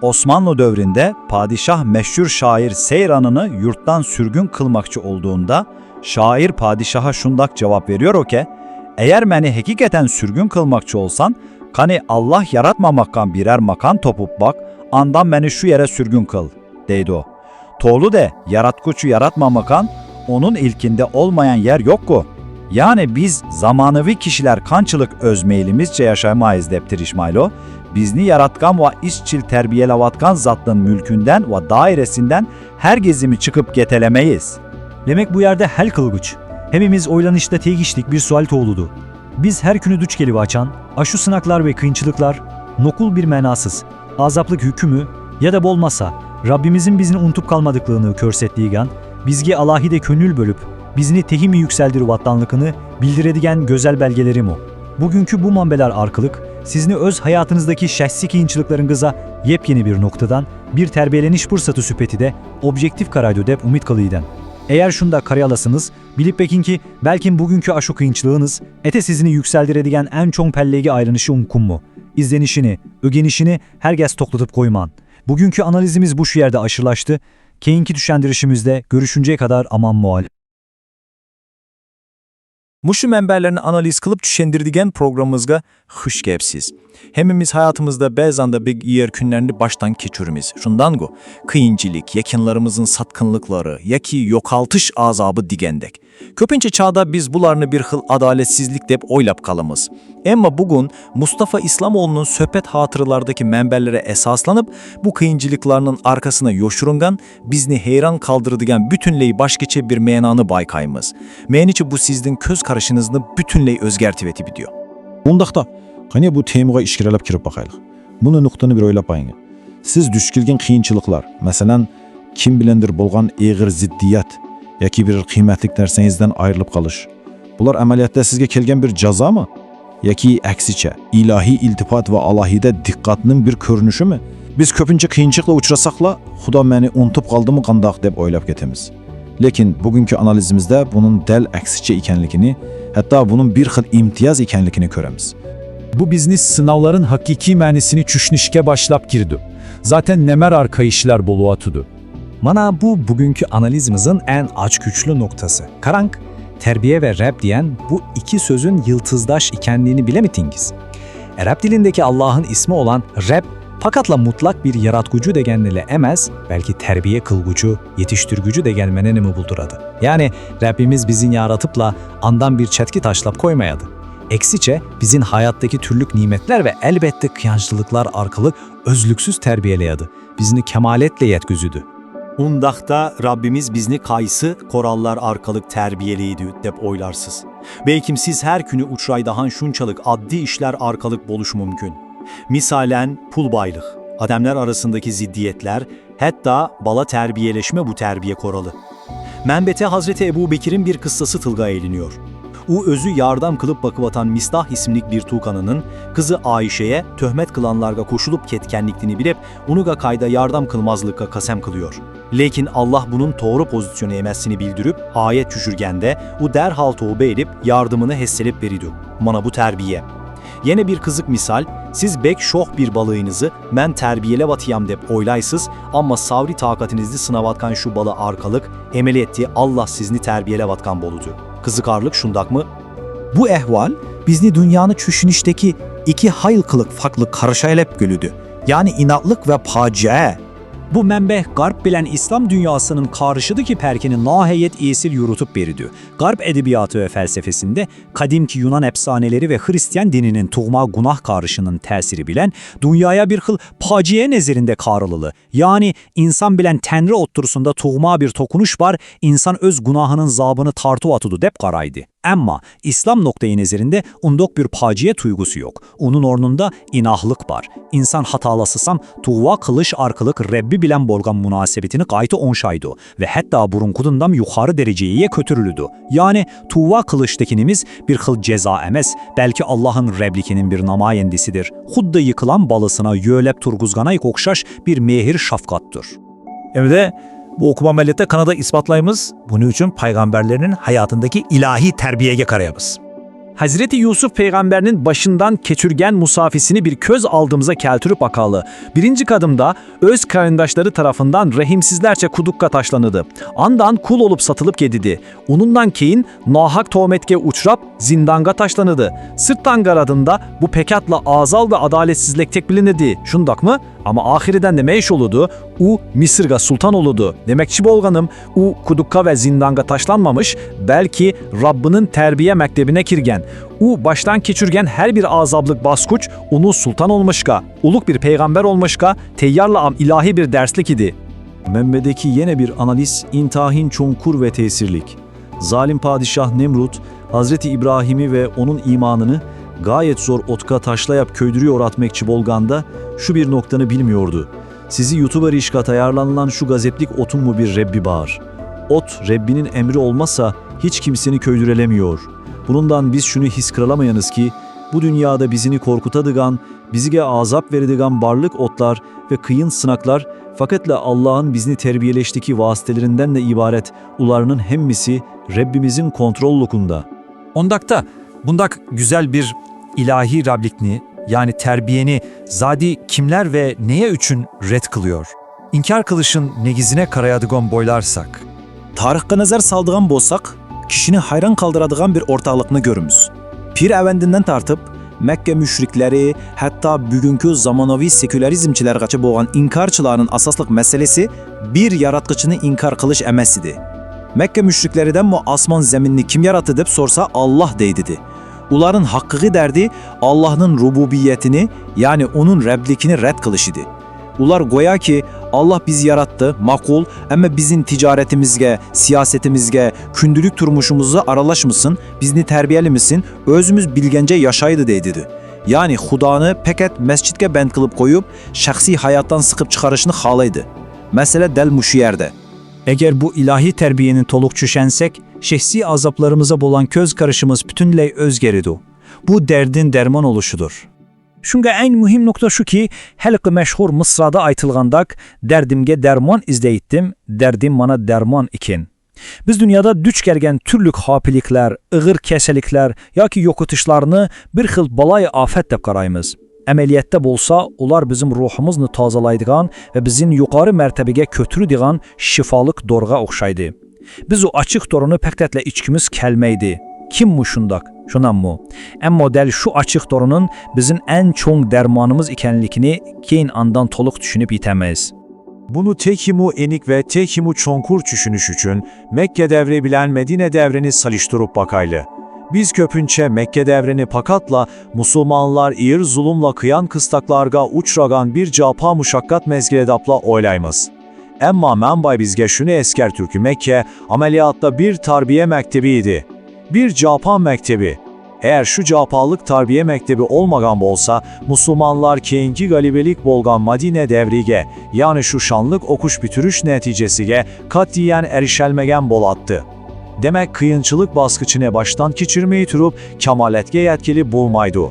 ئوسمانلى دەۋرىدە پادىشاھ مەشھۇر شائىر سەيرانىنى يۇرتتىن سۈرگۈن قىلماقچى بولغاندا، شائىر پادىشاھقا شۇنداق جاۋاب بېرىدۇكى، «ئەگەر مېنى ھەقىقەتەن سۈرگۈن قىلماقچى بولساڭ، قېنى، ئاللاھ ياراتمىغان بىرەر ماكان تاپىپ باق، ئاندىن مېنى شۇ يەرگە سۈرگۈن قىل» دەيدۇ. توغرا-دە، ياراتقۇچى ياراتمىغان، ئۇنىڭ ئىلكىدە بولمىغان يەر يوققۇ. يەنى بىز زامانىۋى كىشىلەر قانچىلىك ئۆز مەيلىمىزچە ياشايمىز دەپ تىرىشمايلى، بىزنى ياراتقان ۋە ئىزچىل تەربىيەلەۋاتقان زاتنىڭ مۈلكىدىن ۋە دائىرىسىدىن ھەرگىزمۇ چىقىپ كېتەلمەيمىز. دېمەك، بۇ يەردە ھەل قىلغۇچ، ھەممىمىز ئويلىنىشقا تېگىشلىك بىر سوئال تۇغۇلىدۇ. بىز ھەر كۈنى دۇچ كېلىۋاتقان ئاشۇ سىناقلار ۋە قىيىنچىلىقلار نوقۇل بىر مەناسىز، ئازابلىق ھۆكۈمى يا دا بولماسا، رەببىمىزنىڭ بىزنى ئۇنتۇپ قالمىدىقلىقىنى كۆرسەتىدىغان، بىزگە ئالاھىدە كۆڭۈل بۆلۈپ، بىزنى تېخىمۇ يۈكسەلدۈرۈۋاتقانلىقىنى بىلدۈرىدىغان گۈزەل بەلگىلىرىمۇ؟ بۈگۈنكى بۇ مەنبەلەر ئارقىلىق سىزنى ئۆز ھاياتىڭىزدىكى شەخسىي قىيىنچىلىقلىرىڭىزغا يېپيېڭى بىر نۇقتىدىن بىر تەربىيەلىنىش پۇرسىتى سۈپىتىدە ئوبيېكتىپ قارايدۇ دەپ ئۈمىد قىلىمەن. ئەگەر شۇنداق قارايالىسىڭىز، بىلىپ بېقىڭكى، بەلكىم بۈگۈنكى ئاشۇ قىيىنچىلىقىڭىز ئەتە سىزنى يۈكسەلدۈرىدىغان ئەڭ چوڭ پەللىگە ئايلىنىشى مۇمكىنمۇ؟ ئىزدىنىشىنى، ئۆگىنىشىنى ھەرگىز توختىتىپ قويماڭ. بۈگۈنكى ئانالىزىمىز بۇ شۇ يەردە ئاخىرلاشتى. كېيىنكى چۈشەندۈرۈشىمىزدە كۆرۈشۈنچە قەدەر ئامان بول. مۇشۇ مەنبەلەرنى ئانالىز قىلىپ چۈشەندۈرىدىغان پروگراممىمىزغا خۇش كەپسىز. ھەممىمىز ھاياتىمىزدا بەزەندە بەك ئېغىر كۈنلەرنى باشتىن كەچۈرىمىز. شۇنداققۇ، قىيىنچىلىق، يېقىنلىرىمىزنىڭ ساتقىنلىقلىرى ياكى يوقالتىش ئازابى دېگەندەك. كۆپىنچە چاغدا بىز بۇلارنى بىر خىل ئادالەتسىزلىك دەپ ئويلاپ قالىمىز. ئەمما بۈگۈن مۇستافا ئىسلامئوغلۇنىڭ سۆھبەت خاتىرىلەردىكى مەنبەلىرى ئاساسلىنىپ، بۇ قىيىنچىلىقلارنىڭ ئارقىسىدا يوشۇرۇنغان، بىزنى ھەيران قالدۇرىدىغان پۈتۈنلەي باشقىچە بىر مەنانى بايقايمىز. مېنىڭچە، بۇ سىزنىڭ كۆز قارىشىڭىزنى پۈتۈنلەي ئۆزگەرتىۋېتىدۇ. ئۇنداقتا، قېنى بۇ تېمىغا ئىچكىرىلەپ كىرىپ باقايلى. بۇنى نۇقتىنى بىر ئويلاپ باقايلى. سىز دۇچ كەلگەن قىيىنچىلىقلار، مەسىلەن، كىم بىلەندۇر بولغان ئېغىر زىددىيەت ياكى بىر قىممەتلىك نەرسىڭىزدىن ئايرىلىپ قالىش، بۇلار ئەمەلىيەتتە سىزگە كەلگەن بىر جازامۇ؟ ياكى ئەكسىچە، ئىلاھىي ئىلتىپات ۋە ئالاھىدە دىققەتنىڭ بىر كۆرۈنۈشىمۇ؟ بىز كۆپىنچە قىيىنچىلىققا ئۇچرىساقلا، خۇدا مېنى ئۇنتۇپ قالدىمۇ قانداق دەپ ئويلاپ كېتىمىز. لېكىن بۈگۈنكى ئانالىزىمىزدە بۇنىڭ دەل ئەكسىچە ئىكەنلىكىنى، ھەتتا بۇنىڭ بىر خىل ئىمتىياز ئىكەنلىكىنى كۆرىمىز. بۇ بىزنى سىناۋلارنىڭ ھەقىقىي مەنىسىنى چۈشىنىشكە باشلاپ كىردى. زاتەن نېمە ئارقا ئىشلار بولۇۋاتىدۇ؟ مانا بۇ بۈگۈنكى ئانالىزىمىزنىڭ ئەڭ ئاچقۇچلۇق نۇقتىسى. قاراڭ، تەربىيە ۋە رەب دېگەن بۇ ئىكى سۆزنىڭ يىلتىزداش ئىكەنلىكىنى بىلەمىدىڭىز؟ ئەرەب تىلىندىكى ئاللاھنىڭ ئىسمى ئولان رەب پەقەتلا مۇتلەق بىر ياراتقۇچى دېگەننىلا ئەمەس، بەلكى تەربىيە قىلغۇچى، يېتىشتۈرگۈچى دېگەن مەنىنىمۇ بىلدۈرىدۇ. يەنى، رەببىمىز بىزنى يارىتىپلا ئاندىن بىر چەتكە تاشلاپ قويمايدۇ. ئەكسىچە، بىزنى ھاياتتىكى تۈرلۈك نېمەتلەر ۋە ئەلۋەتتە قىيىنچىلىقلار ئارقىلىق ئۈزلۈكسىز تەربىيەلەيدۇ، بىزنى كامالەتكە يەتكۈزىدۇ. ئۇنداقتا رەببىمىز بىزنى قايسى قوراللار ئارقىلىق تەربىيەلەيدۇ دەپ ئويلارسىز؟ بەلكىم سىز ھەر كۈنى ئۇچرايدىغان شۇنچىلىك ئاددىي ئىشلار ئارقىلىق بولۇشى مۇمكىن. مىسالەن، پۇل بايلىق، ئادەملەر ئارىسىندىكى زىددىيەتلەر، ھەتتا بالا تەربىيەلەشمۇ بۇ تەربىيە قورالى. مەنبەدە ھەزرىتى ئەبۇ بەكرىن بىر قىسسىسى تىلغا ئېلىنىيور. ئۇ ئۆزى ياردەم قىلىپ باقىۋاتقان مىستاھ ئىسىملىك بىر تۇغقانىنىڭ قىزى ئائىشەگە تۆھمەت قىلغانلارغا قوشۇلۇپ كەتكەنلىكىنى بىلىپ، ئۇنىڭغا قايتا ياردەم قىلماسلىققا قەسەم قىلىيور. لېكىن ئاللاھ بۇنىڭ توغرا پوزىتسىيونى ئەمەسلىكىنى بىلدۈرۈپ، ئايەت چۈشۈرگەندە، ئۇ دەرھال تەۋبە ئېلىپ، ياردىمىنى ھەسسىلەپ بېرىدۇ. مانا بۇ تەربىيە. يەنە بىر قىزىق مىسال، سىز بەك شوخ بىر بالىڭىزنى مەن تەربىيەلەۋاتىمەن دەپ ئويلايسىز، ئەمما سەۋرى تاقىتىڭىزنى سىناۋاتقان شۇ بالا ئارقىلىق ئەمەلىيەتتە ئاللاھ سىزنى تەربىيەلەۋاتقان بولىدۇ. قىزىقارلىق، شۇنداقمۇ؟ بۇ ئەھۋال بىزنى دۇنيانى چۈشىنىشتىكى ئىككى خىل قىلىق فەرقلىك قاراشقا ئېلىپ كېلىدۇ، يەنى ئىناقلىق ۋە پاجىئە. بۇ مەنبە غەرب بىلەن ئىسلام دۇنياسىنىڭ قارىشىدىكى پەرقىنى ناھايەت ئېسىل يورۇتۇپ بېرىدۇ. غەرب ئەدەبىياتى ۋە پەلسەپىسىندە قەدىمكى يۇنان ئەپسانىلىرى ۋە خىرىستىيان دىنىنىڭ تۇغما گۇناھ قارىشىنىڭ تەسىرى بىلەن دۇنياغا بىر خىل پاجىئە نەزىرىندە قارىلىدۇ. يەنى ئىنسان بىلەن تەڭرى ئوتتۇرىسىدا تۇغما بىر توقۇنۇش بار، ئىنسان ئۆز گۇناھىنىڭ زابىنى تارتىۋاتىدۇ دەپ قارايدۇ. ئەمما ئىسلام نۇقتىئى نەزىرىندە ئۇنداق بىر پاجىئە تۇيغۇسى يوق. ئۇنىڭ ئورنىدا ئىناقلىق بار. ئىنسان خاتالاسىسام، تەۋبە قىلىش ئارقىلىق رەببى بىلەن بولغان مۇناسىۋىتىنى قايتا ئوڭشايدۇ ۋە ھەتتا بۇرۇنقىدىنمۇ يۇقىرى دەرىجىگە كۆتۈرۈلىدۇ. يەنى تەۋبە قىلىش دېگىنىمىز بىر خىل جازا ئەمەس، بەلكى ئاللاھنىڭ رەبلىكىنىڭ بىر نامايەندىسىدۇر. خۇددى يىقىلغان بالىسىنى يۆلەپ تۇرغۇزغانغا ئوخشاش بىر مېھىر شەپقەتتۇر. ئەمدى بۇ ئوقۇما مەلىتتە قانادا ئىسپاتلايمىز، بۇنىڭ ئۈچۈن پەيغەمبەرلەرنىڭ ھاياتىندىكى ئىلاھىي تەربىيەگە قارايمىز. ھەزرىتى يۈسۈپ پەيغەمبەرنىڭ باشىندىن كەچۈرگەن مۇساپىسىنى بىر كۆز ئالدىمىزغا كەلتۈرۈپ باقايلى. بىرىنچى قەدەمدە ئۆز قېرىنداشلىرى تەرىپىندىن رەھىمسىزلەرچە قۇدۇققا تاشلىنىدۇ. ئاندىن قۇل بولۇپ ساتىلىپ كېتىدۇ. ئۇنىڭدىن كېيىن ناھەق تۆھمەتكە ئۇچراپ، زىندانغا تاشلىنىدۇ. سىرتتىن قارىغاندا، بۇ پەقەتلا ئازاب ۋە ئادالەتسىزلىك دەپ بىلىنىدۇ. شۇنداقمۇ؟ ئەمما ئاخىرىدا نېمە ئىش بولىدۇ؟ ئۇ مىسىرغا سۇلتان بولىدۇ. دېمەكچى بولغىنىم، ئۇ قۇدۇققا ۋە زىندانغا تاشلانمىمىش، بەلكى رەببىنىڭ تەربىيە مەكتىپىگە كىرگەن. ئۇ باشتىن كەچۈرگەن ھەر بىر ئازابلىق باسقۇچ ئۇنى سۇلتان بولمىشقا، ئۇلۇغ بىر پەيغەمبەر بولمىشقا تەييارلىغان ئىلاھىي بىر دەرسلىك ئىدى. مەنبەدىكى يەنە بىر ئانالىز ئىنتايىن چوڭقۇر ۋە تەسىرلىك. زالىم پادىشاھ نەمرۇت ھەزرىتى ئىبراھىمنى ۋە ئۇنىڭ ئىمانىنى غايەت زور ئوتقا تاشلاپ كۆيدۈرۈۋەتمەكچى بولغاندا، شۇ بىر نۇقتىنى بىلمەيدۇ. Sizi yutuverecek ayarlanılan şu gazeplik otun mu bir Rebbi bağır? Ot, Rebbinin emri olmazsa hiç kimseni köydürelemiyor. Bunundan biz şunu his kıralamayınız ki, bu dünyada bizini korkutadıgan, bizige azap veridigan barlık otlar ve kıyın sınaklar, fakat la Allah'ın bizni terbiyeleştiki vasitelerinden de ibaret, ularının hemmisi Rebbimizin kontrollukunda. Ondakta, bundak güzel bir ilahi Rablikni, yani terbiyeni zadi kimler ve neye üçün red kılıyor? İnkar kılışın negizine karayadıgon boylarsak. تارىخقا نەزەر سالىدىغان بولساق، كىشىنى ھەيران قالدۇرىدىغان بىر ئورتاقلىقنى كۆرىمىز. پىر ئەۋەندىدىن تارتىپ، مەككە مۈشرىكلىرى، ھەتتا بۈگۈنكى زامانىۋى سېكۇلارىزمچىلەرگىچە بولغان ئىنكارچىلارنىڭ ئاساسلىق مەسىلىسى بىر ياراتقۇچىنى ئىنكار قىلىش ئەمەس ئىدى. مەككە مۈشرىكلىرىدەنمۇ ئاسمان زېمىننى كىم ياراتتى دەپ سورىسا، ئاللاھ دەيدىدى. ئۇلارنىڭ ھەقىقىي دەردى ئاللاھنىڭ رۇبۇبىيەتىنى، يەنى ئۇنىڭ رەبلىكىنى رەت قىلىش ئىدى. ئۇلار گوياكى، ئاللاھ بىزنى ياراتتى، ماقۇل، ئەمما بىزنىڭ تىجارىتىمىزگە، سىياسىتىمىزگە، كۈندىلىك تۇرمۇشىمىزغا ئارىلاشمىسۇن، بىزنى تەربىيەلىمىسۇن، ئۆزىمىز بىلگەنچە ياشايلى دەيدىدى. يەنى خۇدانى پەقەت مەسچىتكە بەند قىلىپ قويۇپ، شەخسىي ھاياتتىن سىقىپ چىقىرىشنى خالايدۇ. مەسىلە دەل مۇشۇ يەردە. ئەگەر بۇ ئىلاھىي تەربىيەنى تولۇق چۈشەنسەك، شەخسىي ئازابلىرىمىزغا بولغان كۆز قارىشىمىز پۈتۈنلەي ئۆزگىرىدۇ. بۇ دەردتىن دەرمان ئولۇشىدۇر. شۇڭا ئەڭ مۇھىم نۇقتا شۇكى، ھېلىقى مەشھۇر مىسرادا ئېيتىلغانداق، «دەردىمگە دەرمان ئىزدەيتتىم، دەردىم مانا دەرمان ئىكەن.» بىز دۇنيادا دۇچ كەلگەن تۈرلۈك خاپىلىكلەر، ئېغىر كېسەللىكلەر ياكى يوقىتىشلارنى بىر خىل بالايىئاپەت دەپ قارايمىز. ئەمەلىيەتتە بولسا، ئۇلار بىزنىڭ روھىمىزنى تازىلايدىغان ۋە بىزنى يۇقىرى مەرتەبىگە كۆتۈرىدىغان شىفالىق دورىغا ئوخشايدۇ. بىز ئۇ ئاچچىق دورىنى پەقەتلا ئىچكۈمىز كەلمەيدۇ. كىم مۇشۇنداق؟ شۇنداقمۇ؟ ئەمما دەل شۇ ئاچچىق دورىنىڭ بىزنىڭ ئەڭ چوڭ دەرمانىمىز ئىكەنلىكىنى كېيىن ئاندىن تولۇق چۈشىنىپ يېتىمىز. بۇنى تېخىمۇ ئېنىق ۋە تېخىمۇ چوڭقۇر چۈشىنىش ئۈچۈن، مەككە دەۋرى بىلەن مەدىنە دەۋرىنى سېلىشتۇرۇپ باقايلى. بىز كۆپىنچە مەككە دەۋرىنى پەقەتلا مۇسۇلمانلار ئېغىر زۇلۇملا قىيىن-قىستاقلارغا ئۇچرىغان بىر جاپا-مۇشەققەت مەزگىلى دەپلا ئويلايمىز. ئەمما مەنبە بىزگە شۇنى ئەسكەرتىدۇكى، مەككە ئەمەلىيەتتە بىر تەربىيە مەكتىپى ئىدى. بىر جاپا مەكتىپى. ئەگەر شۇ جاپالىق تەربىيە مەكتىپى ئولمىغان بولسا، مۇسۇلمانلار كېيىنكى غەلىبىلىك بولغان مەدىنە دەۋرىگە، يەنى شۇ شانلىق ئوقۇش پۈتتۈرۈش نەتىجىسىگە قەتئىيەن ئېرىشەلمىگەن بولاتتى. دېمەك، قىيىنچىلىق باسقۇچىنى باشتىن كەچۈرمەي تۇرۇپ، كامالەتكە يەتكىلى بولمايدۇ.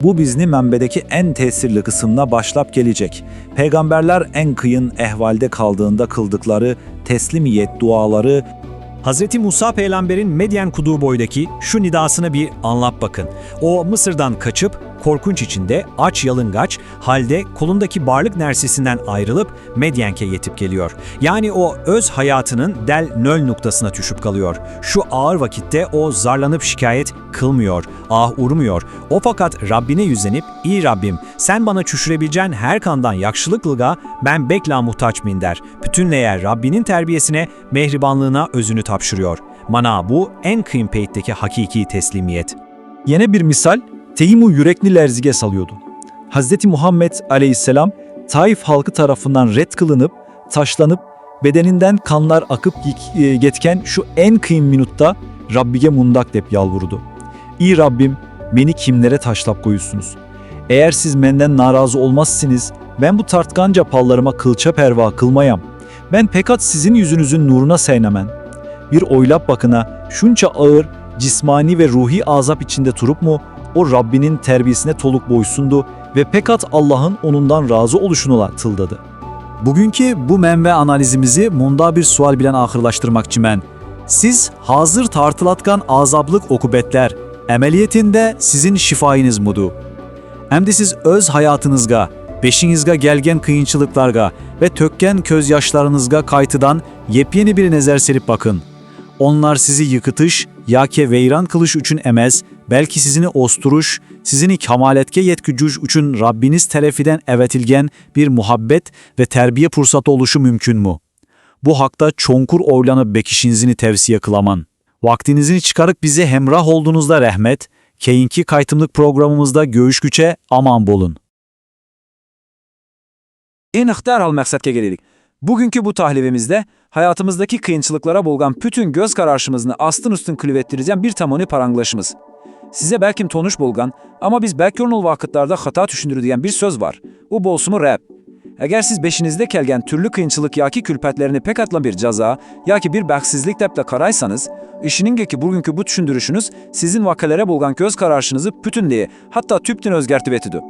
بۇ بىزنى مەنبەدىكى ئەڭ تەسىرلىك قىسىمدا باشلاپ كېلىچەك. پەيغەمبەرلەر ئەڭ قىيىن ئەھۋالدا قالدىغىندا قىلدىقلىرى تەسلىمىيەت دۇئالىرى. Hazreti Musa peyğamberin Medyen kuduğu boydaki şu nidasını bir anlap bakın. O Mısır'dan kaçıp, korkunç içinde, aç yalıngaç halde kolundaki barlık nersesinden ayrılıp Medyen'ke yetip geliyor. Yani o öz hayatının del nöl noktasına düşüp kalıyor. Şu ağır vakitte o zarlanıp şikayet kılmıyor, ah urmuyor. O fakat Rabbine yüzlenip, "İyi Rabbim, sen bana çüşürebileceğin her kandan yakşılıklığa ben bekla muhtaç mıyım?" der. Bütünleye Rabbinin terbiyesine, mehribanlığına özünü tapşırıyor. Mana bu en kıyın peyitteki hakiki teslimiyet. يەنە بىر مىسال تېخىمۇ يۈرەكنى لەرزىگە سالىدۇ. ھەزرىتى مۇھەممەد ئەلەيھىسسالام تائىف خەلقى تەرىپىدىن رەت قىلىنىپ، تاشلىنىپ، بەدىنىدىن قانلار ئاقىپ يېك-، ئى، كەتكەن شۇ ئەڭ قىيىن مىنۇتتا رەببىگە مۇنداق دەپ يالۋۇرىدۇ: «ئى رەببىم، مېنى كىملەرگە تاشلاپ قويىسىز؟ ئەگەر سىز مەندىن نارازى بولمىسىڭىز، مەن بۇ تارتقان جاپالىرىمغا قىلچە پەرۋا قىلمايمەن. مەن پەقەت سىزنىڭ يۈزىڭىزنىڭ نۇرىنى سايىنىمەن.» بىر ئويلاپ باقىنا، شۇنچە ئاغىر جىسمانىي ۋە روھىي ئازاب ئىچىدە تۇرۇپمۇ، ئۇ رەببىنىڭ تەربىيەسىگە تولۇق بويسۇندى ۋە پەقەت ئاللاھنىڭ ئۇنىڭدىن رازى بولۇشىنىلا تىلىدى. بۈگۈنكى بۇ مەنبە ئانالىزىمىزنى مۇنداق بىر سوئال بىلەن ئاخىرلاشتۇرماقچىمەن. سىز ھازىر تارتىلىۋاتقان ئازابلىق ئوقۇبەتلەر ئەمەلىيىتىندە سىزنىڭ شىپايىڭىزمىدۇ؟ ئەمدى سىز ئۆز ھاياتىڭىزغا، بېشىڭىزغا كەلگەن قىيىنچىلىقلارغا ۋە تۆككەن كۆز ياشلىرىڭىزغا قايتىدىن يېپيېڭى بىر نەزەر سېلىپ باقىڭ. ئۇلار سىزنى يىقىتىش ياكى ۋەيران قىلىش ئۈچۈن ئەمەس، بەلكى سىزنى ئۆستۈرۈش، سىزنى كامالەتكە يەتكۈزۈش ئۈچۈن رەببىڭىز تەرىپىدىن ئەۋەتىلگەن بىر مۇھەببەت ۋە تەربىيە پۇرسىتى بولۇشى مۇمكىنمۇ؟ بۇ ھەقتە چوڭقۇر ئويلىنىپ بېقىشىڭىزنى تەۋسىيە قىلىمەن. ۋاقتىڭىزنى چىقىرىپ بىزنى ھەمراھ بولدۇڭىزدا رەھمەت. كېيىنكى قېتىملىق پروگراممىمىزدا كۆرۈشكۈچە ئامان بولۇڭ. ئېنىق دەرھال مەقسەتكە كېلەيلى. بۈگۈنكى بۇ تەھلىلىمىزدە ھاياتىمىزدىكى قىيىنچىلىقلارغا بولغان پۈتۈن كۆز قارىشىمىزنى ئاستىن-ئۈستۈن قىلىۋەتتۈرىدىغان بىر تېمىنى پاراڭلىشىمىز. سىزگە بەلكىم تونۇش بولغان، ئەمما بىز بەك كۆڭۈل ۋاقىتلاردا خاتا چۈشىنىدىغان بىر سۆز بار. ئۇ بولسىمۇ رەب. ئەگەر سىز بېشىڭىزدا كەلگەن تۈرلۈك قىيىنچىلىق ياكى كۈلپەتلەرنى پەقەتلا بىر جازا ياكى بىر بەختسىزلىك دەپلا قارايسىڭىز، ئىشىنىڭكى بۈگۈنكى بۇ چۈشەندۈرۈشىڭىز سىزنىڭ ۋەقەلەرگە بولغان كۆز قارىشىڭىزنى پۈتۈنلەي، ھەتتا تۈپتىن ئۆزگەرتىۋېتىدۇ.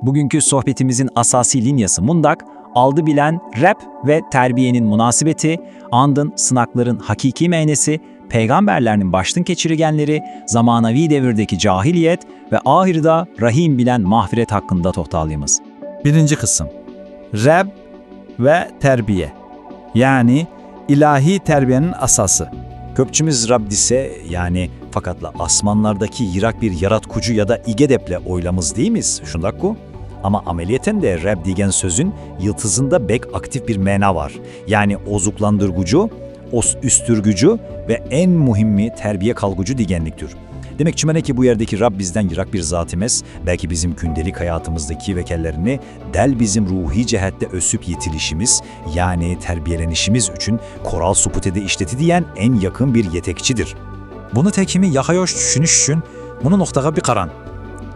بۈگۈنكى سۆھبىتىمىزنىڭ ئاساسىي لىنىيەسى مۇنداق: ئالدى بىلەن رەب ۋە تەربىيەنىڭ مۇناسىۋىتى، ئاندىن سىناقلارنىڭ ھەقىقىي مەنىسى، پەيغەمبەرلەرنىڭ باشتىن كەچۈرگەنلىرى، زامانىۋى دەۋردىكى جاھىلىيەت ۋە ئاخىرىدا رەھىم بىلەن مەغپىرەت ھەققىندە توختىلىمىز. بىرىنچى قىسىم. رەب ۋە تەربىيە، يەنى ئىلاھىي تەربىيەنىڭ ئاساسى. كۆپچىمىز رەب دېسە، يەنى پەقەتلا ئاسمانلاردىكى يىراق بىر ياراتقۇچى يا دا ئىگە دەپلا ئويلايمىز دەيمىز، شۇنداققۇ؟ ئەمما ئەمەلىيەتەن دە رەب دېگەن سۆزنىڭ يىلتىزىندا بەك ئاكتىپ بىر مەنا بار، يەنى ئوزۇقلاندۇرغۇچى، ئۆس-، ئۆستۈرگۈچى ۋە ئەڭ مۇھىمى تەربىيە قىلغۇچى دېگەنلىكتۇر. دېمەكچىمەنكى، بۇ يەردىكى رەب بىزدىن يىراق بىر زات ئەمەس، بەلكى بىزنىڭ كۈندىلىك ھاياتىمىزدىكى ۋەقەلەرنى دەل بىزنىڭ روھىي جەھەتتە ئۆسۈپ يېتىلىشىمىز، يەنى تەربىيەلىنىشىمىز ئۈچۈن قورال سۈپىتىدە ئىشلىتىدىغان ئەڭ يېقىن بىر يېتەكچىدۇر. بۇنى تېخىمۇ ياخشى چۈشىنىش ئۈچۈن بۇنى نۇقتىغا بىر قاراڭ.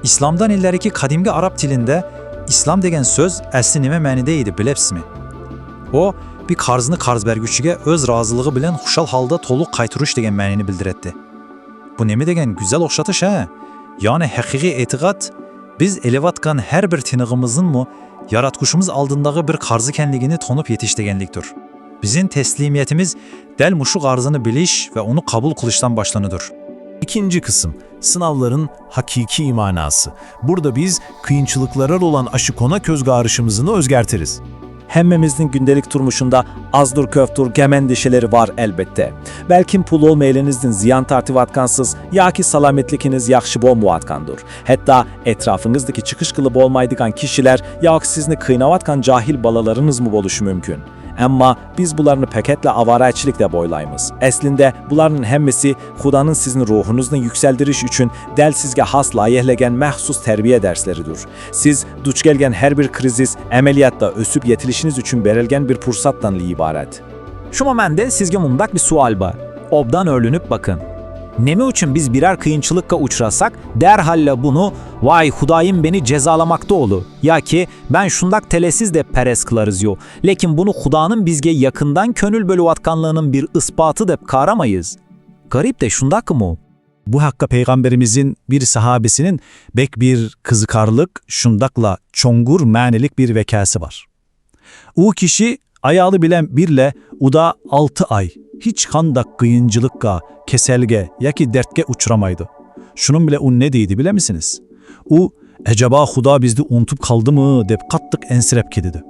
ئىسلامدىن ئىلگىرىكى قەدىمكى ئەرەب تىلىدا ئىسلام دېگەن سۆز ئەسلى نېمە مەنىدە ئىدى، بىلەپسىزمۇ؟ ئۇ بىر قەرزنى قەرز بەرگۈچىگە ئۆز رازىلىقى بىلەن خۇشال ھالدا تولۇق قايتۇرۇش دېگەن مەنىنى بىلدۈرەتتى. بۇ نېمە دېگەن گۈزەل ئوخشىتىش، ھە؟ يەنى ھەقىقىي ئېتىقاد، بىز ئېلىۋاتقان ھەر بىر تىنىقىمىزنىڭمۇ ياراتقۇچىمىز ئالدىندىكى بىر قەرز ئىكەنلىكىنى تونۇپ يېتىش دېگەنلىكتۇر. بىزنىڭ تەسلىمىيىتىمىز دەل مۇشۇ قەرزنى بىلىش ۋە ئۇنى قابۇل قىلىشتىن باشلىنىدۇ. ئىككىنچى قىسىم، سىناۋلارنىڭ ھەقىقىي مەناسى. بۇردا بىز قىيىنچىلىقلارغا بولغان ئاشۇ كونا كۆز قارىشىمىزنى ئۆزگەرتىمىز. ھەممىمىزنىڭ كۈندىلىك تۇرمۇشىدا ئازدۇر كۆپتۇر غەم-ئەندىشىلىرى بار، ئەلبەتتە. بەلكىم پۇل بولمىغىنىڭىزدىن زىيان تارتىۋاتقانسىز ياكى سالامەتلىكىڭىز ياخشى بولمايۋاتقاندۇر. ھەتتا ئەتراپىڭىزدىكى چىقىش قىلىپ بولمايدىغان كىشىلەر ياكى سىزنى قىيناۋاتقان جاھىل بالىلىرىڭىزمۇ بولۇشى مۇمكىن. ئەمما بىز بۇلارنى پەقەتلا ئاۋارىچىلىك دەپ ئويلايمىز. ئەسلىندە بۇلارنىڭ ھەممىسى خۇدانىڭ سىزنى روھىڭىزنى يۈكسەلدۈرۈش ئۈچۈن دەل سىزگە خاس لايىھىلەنگەن مەخسۇس تەربىيە دەرسلىرىدۇر. سىز دۇچ كەلگەن ھەر بىر كرىزىس ئەمەلىيەتتە ئۆسۈپ يېتىلىشىڭىز ئۈچۈن بېرىلگەن بىر پۇرسەتتىن ئىبارەت. شۇڭا مەندە سىزگە مۇنداق بىر سوئال بار. ئوبدان ئويلىنىپ بېقىڭ. نېمە ئۈچۈن بىز بىرەر قىيىنچىلىققا ئۇچرىساق، دەرھاللا بۇنى «ۋاي، خۇدايىم مېنى جازالىماقتا» ياكى «مەن شۇنداق تەلەيسىز» دەپ پەرەز قىلارىزيۇ، لېكىن بۇنى خۇدانىڭ بىزگە يېقىندىن كۆڭۈل بۆلۈۋاتقانلىقىنىڭ بىر ئىسپاتى دەپ قارىمايمىز. غەرىبدە شۇنداقمۇ؟ بۇ ھەقتە پەيغەمبىرىمىزنىڭ بىر ساھابىسىنىڭ بەك بىر قىزىقارلىق، شۇنداقلا چوڭقۇر مەنىلىك بىر ۋەقەسى بار. ئۇ كىشى ئايالى بىلەن بىرلە ئۇدا ئالتە ئاي ھېچقانداق قىيىنچىلىققا، كېسەلگە ياكى دەردكە ئۇچرىمايدۇ. شۇنىڭ بىلەن ئۇ نە دېدى بىلەمسىز؟ ئۇ، «ئەجەبا خۇدا بىزنى ئۇنتۇپ قالدىمۇ؟» دەپ قاتتىق ئەنسىرەپ كېتىدۇ.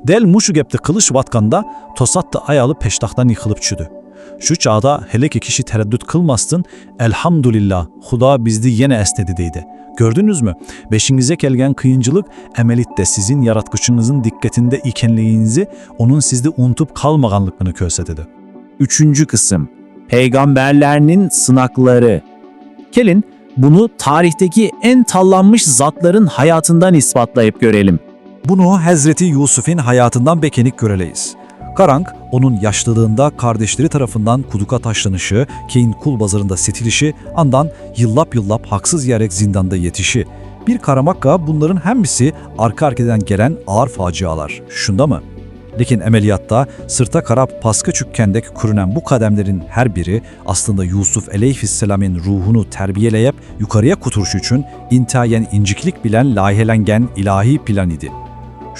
دەل مۇشۇ گەپنى قىلىشىۋاتقاندا، توساتتىن ئايالى پەشتاقتىن يىقىلىپ چۈشىدۇ. شۇ چاغدا ھېلىقى كىشى تەرەددۇت قىلماستىن، «ئەلھەمدۇلىللا، خۇدا بىزنى يەنە ئەسلىدى» دەيدۇ. كۆردىڭىزمۇ؟ بېشىڭىزگە كەلگەن قىيىنچىلىق ئەمەلىيەتتە سىزنىڭ ياراتقۇچىڭىزنىڭ دىققىتىدە ئىكەنلىكىڭىزنى، ئۇنىڭ سىزنى ئۇنتۇپ قالمىغانلىقىنى كۆرسىتىدۇ. ئۈچىنچى قىسىم، پەيغەمبەرلەرنىڭ سىناقلىرى. كېلىڭ، بۇنى تارىختىكى ئەڭ تاللانمىش زاتلارنىڭ ھاياتىدىن ئىسپاتلاپ كۆرەيلى. بۇنى ھەزرىتى يۈسۈپنىڭ ھاياتىدىن بەك ئېنىق كۆرەلەيمىز. قاراڭ، ئۇنىڭ ياشلىقىدا قارداشلىرى تەرىپىدىن قۇدۇققا تاشلىنىشى، كېيىن قۇل بازىرىدا سېتىلىشى، ئاندىن يىللاپ-يىللاپ ھەقسىز يەرگە زىنداندا يېتىشى. بىر قارىماققا بۇلارنىڭ ھەممىسى ئارقا-ئارقىدىن كەلگەن ئاغىر پاجىئالار، شۇنداقمۇ؟ لېكىن ئەمەلىيەتتە سىرتقا قاراپ پاسقا چۈشكەندەك كۆرۈنگەن بۇ قەدەملەرنىڭ ھەر بىرى ئەسلىدە يۈسۈپ ئەلەيھىسسالامنىڭ روھىنى تەربىيەلەپ يۇقىرىغا كۆتۈرۈش ئۈچۈن ئىنتايىن ئىنچىكىلىك بىلەن لايىھىلەنگەن ئىلاھىي پىلان ئىدى.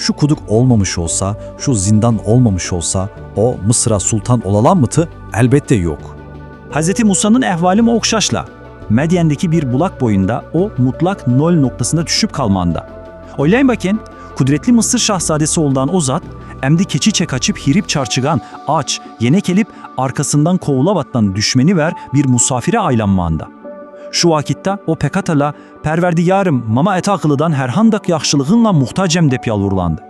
شۇ قۇدۇق بولمىمىش بولسا، شۇ زىندان بولمىمىش بولسا، ئۇ مىسىرغا سۇلتان بولالامتى؟ ئەلبەتتە يوق. ھەزرىتى مۇسانىڭ ئەھۋالىمۇ ئوخشاشلا. مەديەندىكى بىر بۇلاق بويىدا ئۇ مۇتلەق نول نۇقتىسىدا چۈشۈپ قالماقتا. ئويلايمەن، قۇدرەتلىك مىسىر شاھزادىسى بولغان ئۇ زات، ئەمدى كېچىچە قاچىپ ھېرىپ چارچىغان، ئاچ، يەنە كېلىپ ئارقىسىدىن قوغلاۋاتقان دۈشمىنى ۋە بىر مۇساپىرگە ئايلانماقتا. شۇ ۋاقىتتا ئۇ پەقەتلا، «پەرۋەردىگارىم، ماڭا ئاتا قىلىدىغان ھەرقانداق ياخشىلىقىڭغا موھتاجمەن» دەپ يالۋۇرغانىدى.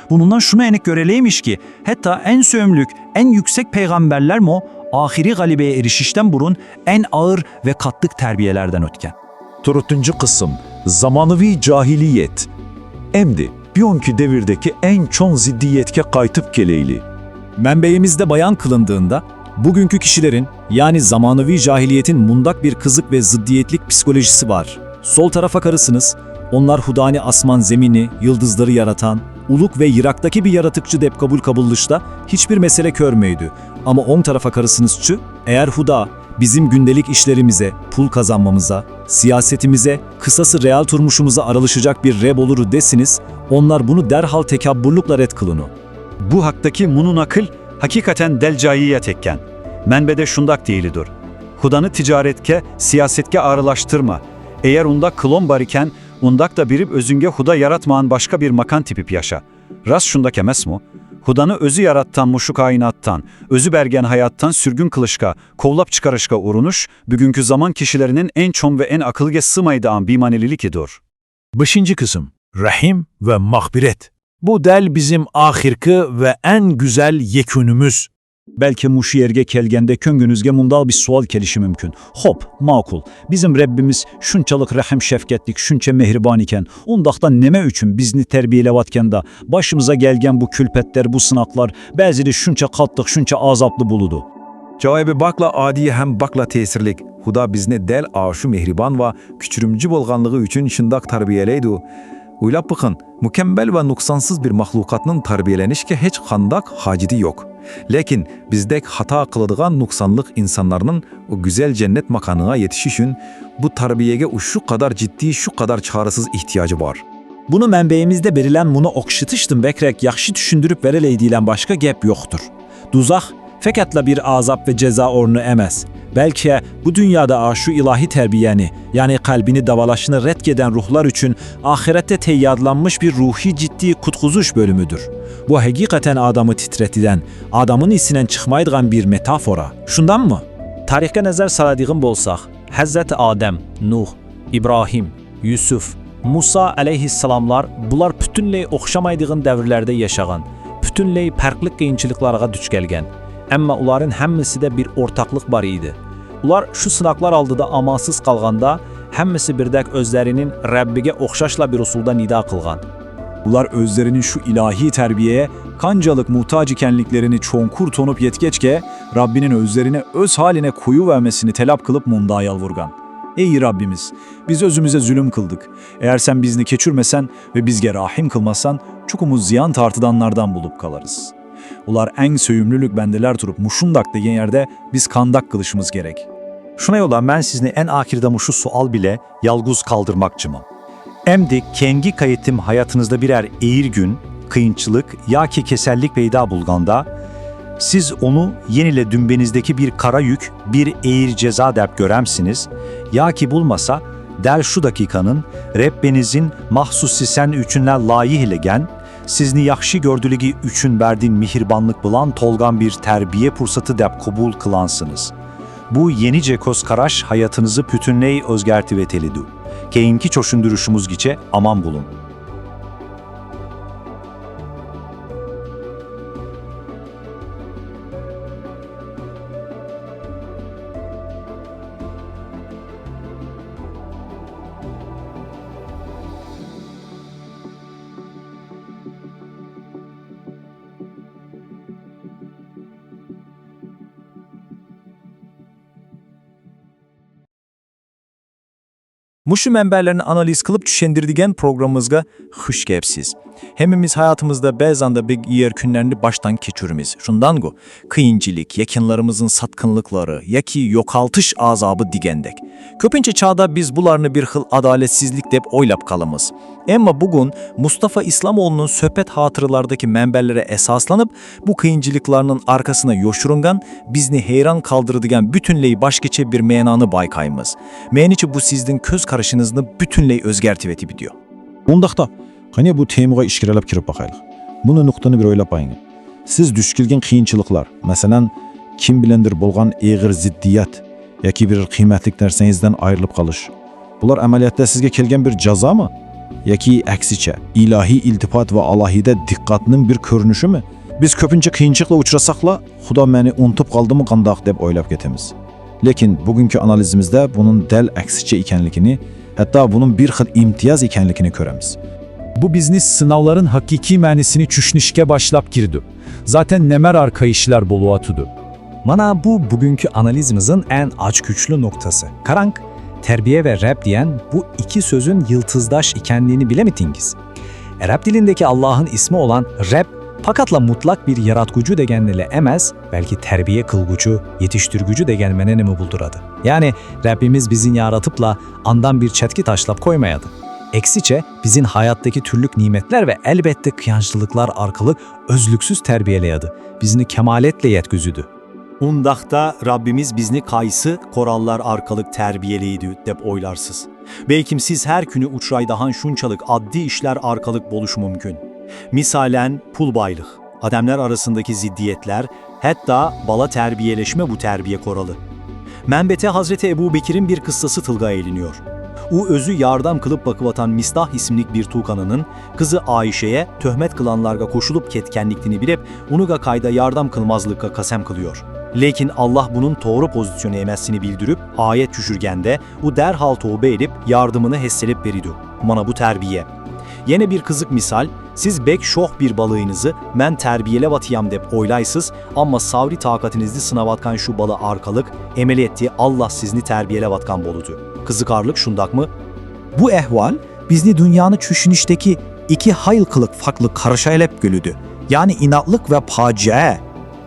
بۇنىڭدىن شۇنى ئېنىق كۆرەلەيمىزكى، ھەتتا ئەڭ سۆيۈملۈك، ئەڭ يۈكسەك پەيغەمبەرلەرمۇ ئاخىرىي غەلىبىگە ئېرىشىشتىن بۇرۇن ئەڭ ئاغىر ۋە قاتتىق تەربىيەلەردىن ئۆتكەن. تۆتىنچى قىسىم، زامانىۋى جاھىلىيەت. ئەمدى بۈگۈنكى دەۋردىكى ئەڭ چوڭ زىددىيەتكە قايتىپ كېلەيلى. مەنبەيىمىزدە بايان قىلىندىغىنىدا، بۈگۈنكى كىشىلەرنىڭ، يەنى زامانىۋى جاھىلىيەتنىڭ مۇنداق بىر قىزىق ۋە زىددىيەتلىك پسىخولوگىيىسى بار. سول تەرەپكە قارىسىڭىز، ئۇلار خۇدانى ئاسمان-زېمىننى، يۇلتۇزلارنى ياراتقان، Uluk ve yıraktaki bir yaratıkçı dep kabul kabullaşta hiçbir mesele körmeydi. Ama on tarafa karısınızçı, eğer Huda bizim gündelik işlerimize, pul kazanmamıza, siyasetimize, kısası real turmuşumuza aralışacak bir Reb olur desiniz, onlar bunu derhal tekabburlukla red kılını. Bu haktaki munun akıl hakikaten delcaiye tekken. Menbede şundak deyilidur. Hudanı ticaretke, siyasetke arılaştırma. Eğer unda klon bar iken, undak da birip özünge Huda yaratmağın başka bir makan tipip yaşa. Rast şundak emesmu? Hudanı özü yarattan mu şu kainattan, özü bergen hayattan sürgün kılışka, kovlap çıkarışka urunuş, bugünkü zaman kişilerinin en çom ve en akılge sığmaydıan bimanelilik idur. Beşinci kısım. Rahim ve mağfiret. Bu del bizim ahirki ve en güzel yekünümüz. Belki muşu yerge kelgende köngünüzge mundal bir sual kelişi mümkün. Hop, makul. Bizim Rebbimiz şunçalık rahim şefketlik, şunça mehriban iken, undakta neme üçün bizni terbiyelevatkenda başımıza gelgen bu külpetler, bu sınaklar, bazıri şunça kattık, şunça azaplı buludu? Cevabı bakla adiy hem bakla tesirlik. Huda bizni del aşu mehriban ve küçürümcü bolganlığı üçün şındak terbiyeleydu. Uylap bakın, mükemmel ve nuksansız bir mahlukatnın terbiyelenişke hiç kandak hacidi yok. Lekin bizdek hata kıladıgan nuksanlık insanlarnın o güzel cennet makanına yetişi üçün bu terbiyege şu kadar ciddi, şu kadar çaresiz ihtiyacı bar. Bunu menbeimizde berilen munu okşatıştın bekrek yahşı düşündürüp vereley diyilen başka gep yoktur. Duzah, fekatla bir azap ve ceza ornu emes. Belki bu dünyada aşu ilahi terbiyeni, yani kalbini davalaşını retkeden ruhlar üçün ahirette teyyarlanmış bir ruhi ciddi kutkuzuş bölümüdür. Bu hakikaten adamı titretiden, adamın isinen çıkmaydıgan bir metafora. Şundan mı? Tarihke nazar saladığın bolsaq, Hazreti Adem, Nuh, İbrahim, Yusuf, Musa aleyhisselamlar bular pütünley okşamaydığın devirlerde yaşağan, pütünley farklı kıyınçılıklarga duç kelgen. Emma uların hemmeside bir ortaklık bar edi. Ular şu sınaklar aldıda amansız kalganda, hemmesi birdek özlerinin Rabbige okşaşla bir usulda nida kılgan. Bular özlerinin şu ilahi terbiyeye kancalık muhtac ikenliklerini çonkur tonup yetkeçke, Rabbinin özlerine öz haline koyuvermesini telap kılıp munda yalvurgan. Ey Rabbimiz, biz özümüze zulüm kıldık. Eğer sen bizni keçürmesen ve bizge rahim kılmazsan, çukumuz ziyan tartıdanlardan bulup kalarız. Ular en söyümlülük bendeler turup muşundak degen yerde biz kandak kılışımız gerek. Şuna yola men sizni en ahirde muşu sual bile yalguz kaldırmakçımı? Emdi kengi kayıtım hayatınızda birer eğir gün, kıyınçılık ya ki kesellik peyda bulganda, siz onu yenile dümbenizdeki bir kara yük, bir eğir ceza dep göremsiniz, ya ki bulmasa, del şu dakikanın Rebbenizin mahsusi sen üçünle layih ile gen, sizni yahşı gördüligi üçün berdin mihirbanlık bılan tolgan bir terbiye pursatı dep kubul kılansınız. Bu yenice koz karaş hayatınızı pütünley özgertivetelidu. Keyinki çoşunduruşumuz giçe aman bulun. مۇشۇ مەنبەلەرنى ئانالىز قىلىپ چۈشەندۈرىدىگەن پروگراممىمىزغا خۇش كەپسىز. ھەممىمىز ھاياتىمىزدا بەزەندە بەك ئېغىر كۈنلەرنى باشتىن كەچۈرىمىز. شۇنداقغۇ؟ قىيىنچىلىق، يېقىنلىرىمىزنىڭ ساتقىنلىقلىرى ياكى يوقالتىش ئازابى دېگەندەك. كۆپىنچە چاغدا بىز بۇلارنى بىر خىل ئادالەتسىزلىك دەپ ئويلاپ قالىمىز. ئەمما بۈگۈن مۇستافا ئىسلامئوغلىنىڭ سۆھبەت خاتىرىلەردىكى مەنبەلىرى ئاساسلىنىپ، بۇ قىيىنچىلىقلارنىڭ ئارقىسىدا يوشۇرۇنغان، بىزنى ھەيران قالدۇرىدىغان پۈتۈنلەي باشقىچە بىر مەنانى بايقايمىز. مېنىڭچە، بۇ سىزنىڭ كۆز قارىشىڭىزنى پۈتۈنلەي ئۆزگەرتىۋېتىۋىدىيو. ئۇنداقتا، قېنى بۇ تېمىغا ئىچكىرىلەپ كىرىپ باقايلى. بۇنى نۇقتىنى بىر ئويلاپ باقىڭ. سىز دۇچ كەلگەن قىيىنچىلىقلار، مەسىلەن، كىم بىلەندۇر بولغان ئېغىر زىددىيەت ياكى بىر قىممەتلىك نەرسىڭىزدىن ئايرىلىپ قالىش، بۇلار ئەمەلىيەتتە سىزگە كەلگەن بىر جازامۇ؟ ياكى ئەكسىچە، ئىلاھىي ئىلتىپات ۋە ئالاھىدە دىققەتنىڭ بىر كۆرۈنۈشىمۇ؟ بىز كۆپىنچە قىيىنچىلىققا ئۇچرىساقلا، خۇدا مېنى ئۇنتۇپ قالدىمۇ قانداق دەپ ئويلاپ كېتىمىز. لېكىن بۈگۈنكى ئانالىزىمىزدە بۇنىڭ دەل ئەكسىچە ئىكەنلىكىنى، ھەتتا بۇنىڭ بىر خىل ئىمتىياز ئىكەنلىكىنى كۆرىمىز. بۇ بىزنى سىناۋلارنىڭ ھەقىقىي مەنىسىنى چۈشىنىشكە باشلاپ كىردى. زاتەن نېمە ئارقا ئىشلار بولۇۋاتىدۇ؟ مانا بۇ بۈگۈنكى ئانالىزىمىزنىڭ ئەڭ ئاچقۇچلۇق نۇقتىسى. قاراڭ، تەربىيە ۋە رەب دېگەن بۇ ئىككى سۆزنىڭ يىلتىزداش ئىكەنلىكىنى بىلەمىدىڭىز؟ Arap dilindeki Allah'ın ismi olan Reb, فقط لا مۇتلەق بىر ياراتقۇچى دېگەننىلا ئەمەس، بەلكى تەربىيە قىلغۇچى، يېتىشتۈرگۈچى دېگەن مەنىنىمۇ بىلدۈرىدۇ. يەنى، رەببىمىز بىزنى يارىتىپلا ئاندىن بىر چەتكە تاشلاپ قويمايدۇ. ئەكسىچە، بىزنى ھاياتتىكى تۈرلۈك نېمەتلەر ۋە ئەلۋەتتە قىيىنچىلىقلار ئارقىلىق ئۈزلۈكسىز تەربىيەلەيدۇ، بىزنى كامالەتكە يەتكۈزىدۇ. ئۇنداقتا رەببىمىز بىزنى قايسى قوراللار ئارقىلىق تەربىيەلەيدۇ دەپ ئويلارسىز؟ بەلكىم سىز ھەر كۈنى ئۇچرايدىغان شۇنچىلىك ئاددىي ئىشلار ئارقىلىق بولۇشى مۇمكىن. مىسالەن، پۇل بايلىق، ئادەملەر ئارىسىندىكى زىددىيەتلەر، ھەتتا بالا تەربىيەلەشمۇ بۇ تەربىيە قورالى. مەنبەدە ھەزرىتى ئەبۇ بەكرىن بىر قىسسىسى تىلغا ئېلىنىيور. ئۇ ئۆزى ياردەم قىلىپ باقىۋاتقان مىستاھ ئىسىملىك بىر تۇغقىنىنىڭ قىزى ئائىشەگە تۆھمەت قىلغانلارغا قوشۇلۇپ كەتكەنلىكىنى بىلىپ، ئۇنىڭغا قايتا ياردەم قىلماسلىققا قەسەم قىلىيور. لېكىن ئاللاھ بۇنىڭ توغرا پوزىتسىيونى ئەمەسلىكىنى بىلدۈرۈپ، ئايەت چۈشۈرگەندە، ئۇ دەرھال تەۋبە ئېلىپ، ياردىمىنى ھەسسىلەپ بېرىدۇ. مانا بۇ تەربىيە. يەنە بىر قىزىق مىسال، سىز بەك شوخ بىر بالىڭىزنى مەن تەربىيەلەۋاتىمەن دەپ ئويلايسىز، ئەمما سەۋرى تاقىتىڭىزنى سىناۋاتقان شۇ بالا ئارقىلىق ئەمەلىيەتتە ئاللاھ سىزنى تەربىيەلەۋاتقان بولىدۇ. قىزىقارلىق شۇنداقمۇ؟ بۇ ئەھۋال بىزنى دۇنيانى چۈشىنىشتىكى ئىككى خىل قىلىق پەرقلىق قارىشىغا ئېلىپ كېلىدۇ، يەنى ئىناقلىق ۋە پاجىئە.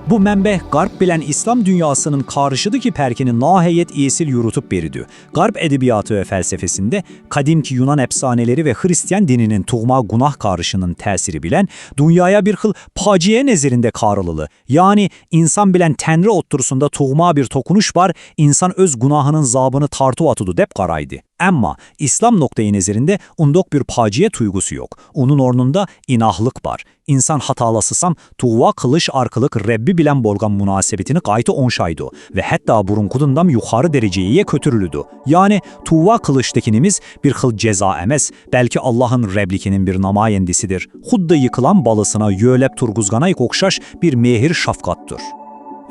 بۇ مەنبە غەرب بىلەن ئىسلام دۇنياسىنىڭ قارىشىدىكى پەرقىنى ناھايەت ئېسىل يورۇتۇپ بېرىدۇ. غەرب ئەدەبىياتى ۋە پەلسەپىسىندە قەدىمكى يۇنان ئەپسانىلىرى ۋە خىرىستىيان دىنىنىڭ تۇغما گۇناھ قارىشىنىڭ تەسىرى بىلەن دۇنياغا بىر خىل پاجىئە نەزىرىدە قارىلىدۇ. يەنى ئىنسان بىلەن تەڭرى ئوتتۇرىسىدا تۇغما بىر توقۇنۇش بار، ئىنسان ئۆز گۇناھىنىڭ زابىنى تارتىۋاتىدۇ دەپ قارايدۇ. ئەمما ئىسلام نۇقتىئى نەزىرىدە ئۇنداق بىر پاجىئە تۇيغۇسى يوق. ئۇنىڭ ئورنىدا ئىناقلىق بار. ئىنسان خاتالاسىسام، تەۋبە قىلىش ئارقىلىق رەببى بىلەن بولغان مۇناسىۋىتىنى قايتا ئوڭشايدۇ ۋە ھەتتا بۇرۇنقىدىندام يۇقىرى دەرىجىگە كۆتۈرۈلىدۇ. يەنى تەۋبە قىلىش دېگىنىمىز بىر خىل جازا ئەمەس، بەلكى ئاللاھنىڭ رەبلىكىنىڭ بىر نامايەندىسىدۇر. خۇددى يىقىلغان بالىسىنى يۆلەپ تۇرغۇزغانغا ئوخشاش بىر مېھىر شەپقەتتۇر.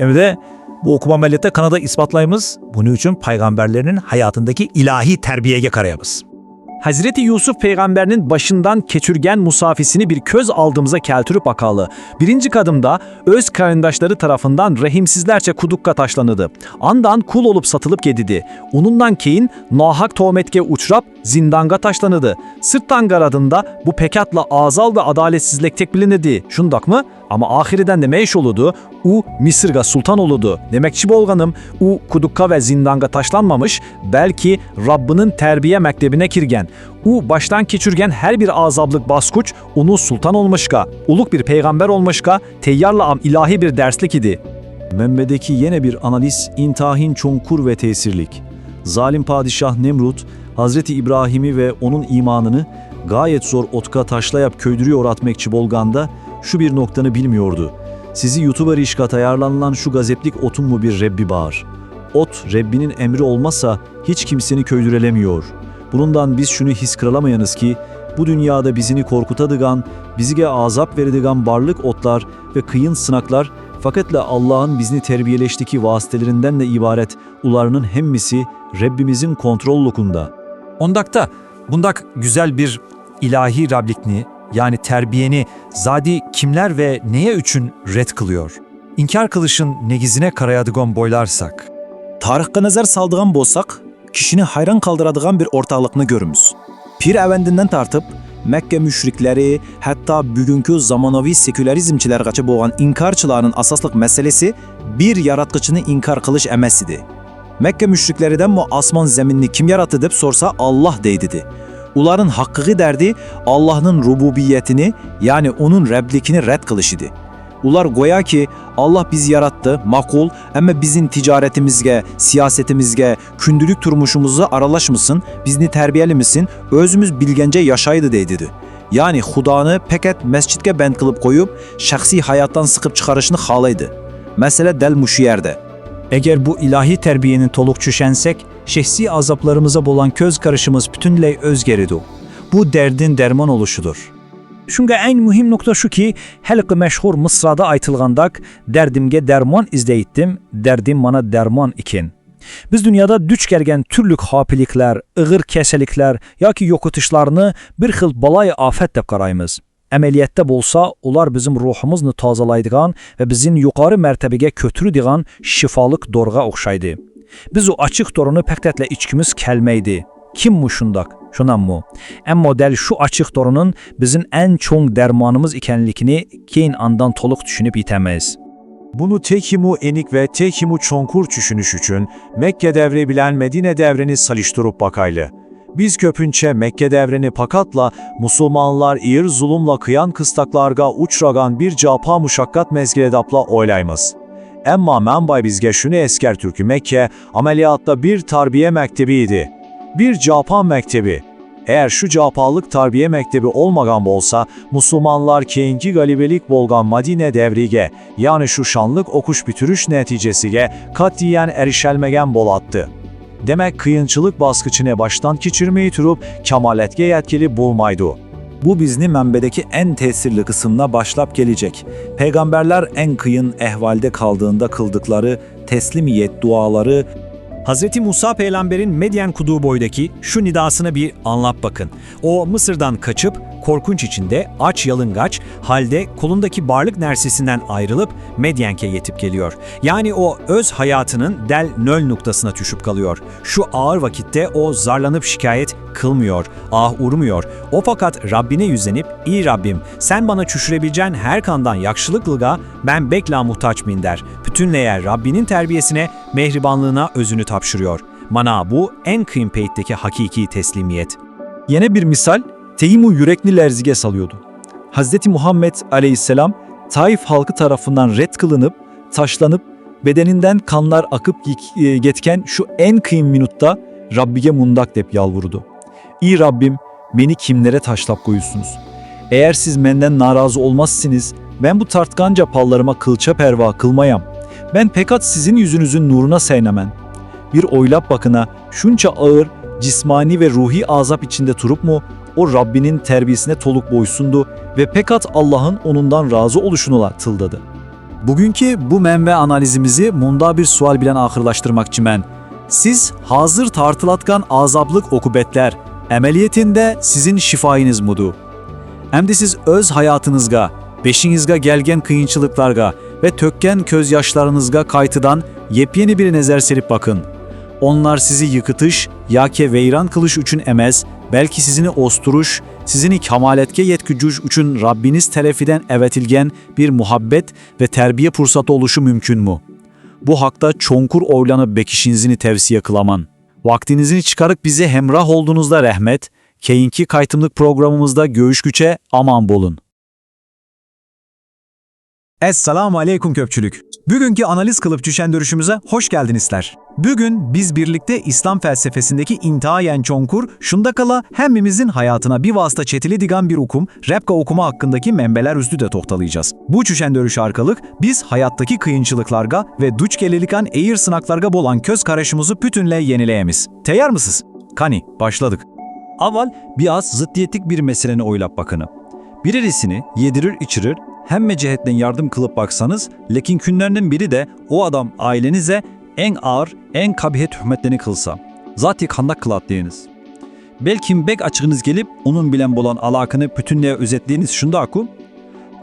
ئەمدى بۇ ئوقۇما مەلىيەتتە قانادا ئىسپاتلايمىز، بۇنىڭ ئۈچۈن پەيغەمبەرلەرنىڭ ھاياتىندىكى ئىلاھىي تەربىيەگە قارايمىز. ھەزرىتى يۈسۈپ پەيغەمبەرنىڭ باشىندىن كەچۈرگەن مۇساپىسىنى بىر كۆز ئالدىمىزغا كەلتۈرۈپ باقايلى. بىرىنچى قەدەمدە ئۆز قېرىنداشلىرى تەرىپىندىن رەھىمسىزلەرچە قۇدۇققا تاشلىنىدۇ. ئاندىن قۇل بولۇپ ساتىلىپ كېتىدۇ. ئۇنىڭدىن كېيىن ناھەق تۆھمەتكە ئۇچراپ، زىندانغا تاشلىنىدۇ. سىرتتىن قارىغاندا بۇ پەقەتلا ئازابلىق ۋە ئادالەتسىزلىك دەپ بىلىنىدۇ. شۇنداقمۇ؟ ئەمما ئاخىرىدا نېمە ئىش بولىدۇ؟ ئۇ مىسىرغا سۇلتان بولىدۇ. دېمەكچى بولغىنىم، ئۇ قۇدۇققا ۋە زىندانغا تاشلانمىغان، بەلكى رەببىنىڭ تەربىيە مەكتىپىگە كىرگەن. ئۇ باشتىن كەچۈرگەن ھەر بىر ئازابلىق باسقۇچ ئۇنى سۇلتان بولۇشقا، ئۇلۇغ بىر پەيغەمبەر بولۇشقا تەييارلىغان ئىلاھىي بىر دەرسلىك ئىدى. مەنبەدىكى يەنە بىر ئانالىز ئىنتايىن چوڭقۇر ۋە تەسىرلىك. زالىم پادىشاھ نەمرۇت ھەزرىتى ئىبراھىمنى ۋە ئۇنىڭ ئىمانىنى غايەت زور ئوتقا تاشلاپ كۆيدۈرۈۋەتمەكچى بولغاندا، شۇ بىر نۇقتىنى بىلمىيوردى. سىزنى يۇتۇۋېلىشقا تەييارلانغان شۇ غەزەپلىك ئوتنىڭمۇ بىر رەببى بار. ئوت رەببىنىڭ ئەمرى بولمىسا، ھېچ كىمسىنى كۆيدۈرەلمىيور. بۇنىڭدىن بىز شۇنى ھېس قىلالايمىزكى، بۇ دۇنيادا بىزنى قورقۇتىدىغان، بىزگە ئازاب بېرىدىغان بارلىق ئوتلار ۋە قىيىن سىناقلار پەقەتلا ئاللاھنىڭ بىزنى تەربىيەلەشتىكى ۋاسىتىلىرىندىنلا ئىبارەت، ئۇلارنىڭ ھەممىسى رەببىمىزنىڭ كونتروللۇقىندا. ئۇنداقتا، بۇنداق گۈزەل بىر ئىلاھىي رەبلىكنى، يەنى تەربىيەنى زادى كىملەر ۋە نېمە ئۈچۈن رەت قىلىيور؟ ئىنكار قىلىشنىڭ نېگىزىگە قارايدىغان بولساق. تارىخقا نەزەر سالىدىغان بولساق، كىشىنى ھەيران قالدۇرىدىغان بىر ئورتاقلىقنى كۆرىمىز. پىر ئەۋەندىدىن تارتىپ، مەككە مۇشرىكلىرى، ھەتتا بۈگۈنكى زامانىۋى سېكۇلارىزمچىلەرگىچە بولغان ئىنكارچىلارنىڭ ئاساسلىق مەسىلىسى بىر ياراتقۇچىنى ئىنكار قىلىش ئەمەس ئىدى. مەككە مۇشرىكلىرىدىنمۇ ئاسمان زېمىننى كىم ياراتتى دەپ سورىسا، ئاللاھ دەيدىدى. ئۇلارنىڭ ھەقىقىي دەردى ئاللاھنىڭ رۇبۇبىيەتىنى، يەنى ئۇنىڭ رەبلىكىنى رەت قىلىش ئىدى. ئۇلار گوياكى، ئاللاھ بىزنى ياراتتى، ماقۇل، ئەمما بىزنىڭ تىجارىتىمىزگە، سىياسىتىمىزگە، كۈندىلىك تۇرمۇشىمىزغا ئارىلاشمىسۇن، بىزنى تەربىيەلىمىسۇن، ئۆزىمىز بىلگەنچە ياشايلى دەيدىدى. يەنى خۇدانى پەقەت مەسچىتكە بەند قىلىپ قويۇپ، شەخسىي ھاياتتىن سىقىپ چىقىرىشنى خالايدۇ. مەسىلە دەل مۇشۇ يەردە. ئەگەر بۇ ئىلاھىي تەربىيەنى تولۇق چۈشەنسەك، شەخسىي ئازابلىرىمىزغا بولغان كۆز قارىشىمىز پۈتۈنلەي ئۆزگىرىدۇ. بۇ دەردتىن دەرمان ئالىشىدۇر. شۇڭا ئەڭ مۇھىم نۇقتا شۇكى، ھېلىقى مەشھۇر مىسرادا ئېيتىلغانداق، دەردىمگە دەرمان ئىزدەيتتىم، دەردىم مانا دەرمان ئىكەن. بىز دۇنيادا دۇچ كەلگەن تۈرلۈك خاپىلىكلەر، ئېغىر كېسەللىكلەر ياكى يوقىتىشلارنى بىر خىل بالايىئاپەت دەپ قارايمىز. ئەمەلىيەتتە بولسا، ئۇلار بىزنىڭ روھىمىزنى تازىلايدىغان ۋە بىزنى يۇقىرى مەرتەبىگە كۆتۈرىدىغان شىپالىق دورىغا ئوخشايدۇ. بىز ئۇ ئاچچىق دورىنى پەقەتلا ئىچكۈمىز كەلمەيدۇ. كىم مۇشۇنداق؟ شۇناممۇ؟ ئەمما دەل شۇ ئاچچىق دورىنىڭ بىزنىڭ ئەڭ چوڭ دەرمانىمىز ئىكەنلىكىنى كېيىن ئاندىن تولۇق چۈشىنىپ يېتەمىز. بۇنى تېخىمۇ ئېنىق ۋە تېخىمۇ چوڭقۇر چۈشىنىش ئۈچۈن مەككە دەۋرى بىلەن مەدىنە دەۋرىنى سېلىشتۇرۇپ باقايلى. بىز كۆپىنچە مەككە دەۋرىنى پەقەتلا مۇسۇلمانلار ئېغىر زۇلۇملا قىيان-قىستاقلارغا ئۇچرىغان بىر جاپا-مۇشەققەت مەزگىلى دەپلا ئويلايمىز. ئەمما مەنبە بىزگە شۇنى ئەسكەرتىدۇكى، مەككە ئەمەلىيەتتە بىر تەربىيە مەكتىپى ئىدى. بىر جاپا مەكتىپى. ئەگەر شۇ جاپالىق تەربىيە مەكتىپى ئولمىغان بولسا، مۇسۇلمانلار كېيىنكى غەلىبىلىك بولغان مەدىنە دەۋرىگە، يەنى شۇ شانلىق ئوقۇش پۈتتۈرۈش نەتىجىسىگە قەتئىيەن ئېرىشەلمىگەن بولاتتى. دېمەك، قىيىنچىلىق باسقۇچىنى باشتىن كەچۈرمەي تۇرۇپ، كامالەتكە يەتكىلى بولمايدۇ. بۇ بىزنى مەنبەدىكى ئەڭ تەسىرلىك قىسمىغا باشلاپ كېلىدۇ. پەيغەمبەرلەر ئەڭ قىيىن ئەھۋالدا قالغاندا قىلدۇقلىرى تەسلىمىيەت دۇئالىرى. ھەزرىتى مۇسا پەيغەمبەرنىڭ مەديەن قۇدۇقى بويىدىكى شۇ نىداسىنى بىر ئاڭلاپ باقىڭ. ئۇ مىسىردىن قاچىپ، قورقۇنچ ئىچىندە، ئاچ-يالىڭاچ ھالدا، قولىدىكى بارلىق نەرسىسىدىن ئايرىلىپ، مەديەنگە يېتىپ كېلىدۇ. يەنى ئۇ ئۆز ھاياتىنىڭ دەل نۆل نۇقتىسىغا چۈشۈپ قالىدۇ. شۇ ئاغىر ۋاقىتتا ئۇ زارلىنىپ شىكايەت قىلمايدۇ، ئاھ ئۇرمايدۇ. ئۇ پەقەت رەببىگە يۈزلىنىپ، ئى رەببىم، سەن ماڭا چۈشۈرۈۋەرگەن ھەر قانداق ياخشىلىقلارغا مەن بەكلا موھتاجمەن دەپ، پۈتۈنلەي رەببىنىڭ تەربىيىسىگە، مېھرىبانلىقىغا ئۆزىنى تاپشۇرىدۇ. مانا بۇ ئەڭ قىيىن پەيتتىكى ھەقىقىي تەسلىمىيەت. يەنە بىر مىسال، تېخىمۇ يۈرەكنى لەرزىگە سالىدۇ. ھەزرىتى مۇھەممەد ئەلەيھىسسالام تائىف خەلقى تەرىپىدىن رەت قىلىنىپ، تاشلىنىپ، بەدىنىدىن قانلار ئاقىپ يېك-، ئى، كەتكەن شۇ ئەڭ قىيىن مىنۇتتا رەببىگە مۇنداق دەپ يالۋۇرىدۇ: ئى رەببىم، مېنى كىملەرگە تاشلاپ قويىسىز؟ ئەگەر سىز مەندىن نارازى ئولماسىسىز، مەن بۇ تارتقان جاپالىرىمغا قىلچە پەرۋا قىلمايمەن. مەن پەقەت سىزنىڭ يۈزىڭىزنىڭ نۇرىغا سايىنىمەن. بىر ئويلاپ باقىڭا، شۇنچە ئاغىر جىسمانىي ۋە روھىي ئازاب ئىچىدە تۇرۇپمۇ، ئۇ رەببىنىڭ تەربىيىسىگە تولۇق بويسۇندى ۋە پەقەت ئاللاھنىڭ ئۇنىڭدىن رازى بولۇشىنىلا تىلىدى. بۈگۈنكى بۇ مەنبە ئانالىزىمىزنى مۇنداق بىر سوئال بىلەن ئاخىرلاشتۇرماقچىمەن. سىز ھازىر تارتىۋاتقان ئازابلىق ئوقۇبەتلەر ئەمەلىيەتتە سىزنىڭ شىفايىڭىزمىدۇ؟ ئەمدى سىز ئۆز ھاياتىڭىزغا، بېشىڭىزغا كەلگەن قىيىنچىلىقلارغا ۋە تۆككەن كۆز ياشلىرىڭىزغا قايتىدىن يېپيېڭى بىر نەزەر سېلىپ باقىڭ. ئۇلار سىزنى يىقىتىش ياكى ۋەيران قىلىش ئۈچۈن ئەمەس، بەلكى سىزنى ئۆستۈرۈش، سىزنى كامالەتكە يەتكۈزۈش ئۈچۈن رەببىڭىز تەرىپىدىن ئەۋەتىلگەن بىر مۇھەببەت ۋە تەربىيە پۇرسىتى بولۇشى مۇمكىنمۇ؟ بۇ ھەقتە چوڭقۇر ئويلىنىپ بېقىشىڭىزنى تەۋسىيە قىلىمەن. ۋاقتىڭىزنى چىقىرىپ بىزنى ھەمراھ بولدۇڭىزدا رەھمەت. كېيىنكى قايتىملىق پروگراممىمىزدا كۆرۈشكۈچە ئامان بولۇڭ. ئەسسالامۇ ئەلەيكۇم كۆپچىلىك. بۈگۈنكى ئانالىز قىلىپ چۈشەندۈرۈشىمىزگە خوش كەلدىڭىزلەر. بۈگۈن بىز بىرلىكتە ئىسلام پەلسەپىسىندىكى ئىنتايىن چوڭقۇر، شۇنداقلا ھەممىمىزنىڭ ھاياتىغا بىۋاسىتە چېتىلىدىغان بىر ئۇقۇم، رەببىگە ئوقۇما ھەققىدىكى مەنبەلەر ئۈستىدە توختىلىجاز. بۇ چۈشەندۈرۈش ئارقىلىق بىز ھاياتتىكى قىيىنچىلىقلارغا ۋە دۇچ كېلىدىغان ئېغىر سىناقلارغا بولغان كۆز قارىشىمىزنى پۈتۈنلەي يېڭىلەيمىز. تەييارمۇسىز؟ قېنى، باشلىدۇق. ئاۋۋال بىر ئاز زىددىيەتلىك بىر مەسىلىنى ئويلاپ باقىڭ. بىرىسىنى يېدۈرۈر-ئىچۈرۈر، ھەممە جەھەتتىن ياردەم قىلىپ باقسىڭىز، لېكىن كۈنلەرنىڭ بىرىدە ئۇ ئادەم ئائىلىڭىزگە ئەڭ ئاغىر، ئەڭ قەبىھ تۆھمەتلەرنى قىلسا، زاتى قانداق قىلاتتىڭىز؟ بەلكىم بەك ئاچچىقىڭىز كېلىپ، ئۇنىڭ بىلەن بولغان ئالاقىنى پۈتۈنلەي ئۈزەتتىڭىز، شۇنداققۇ؟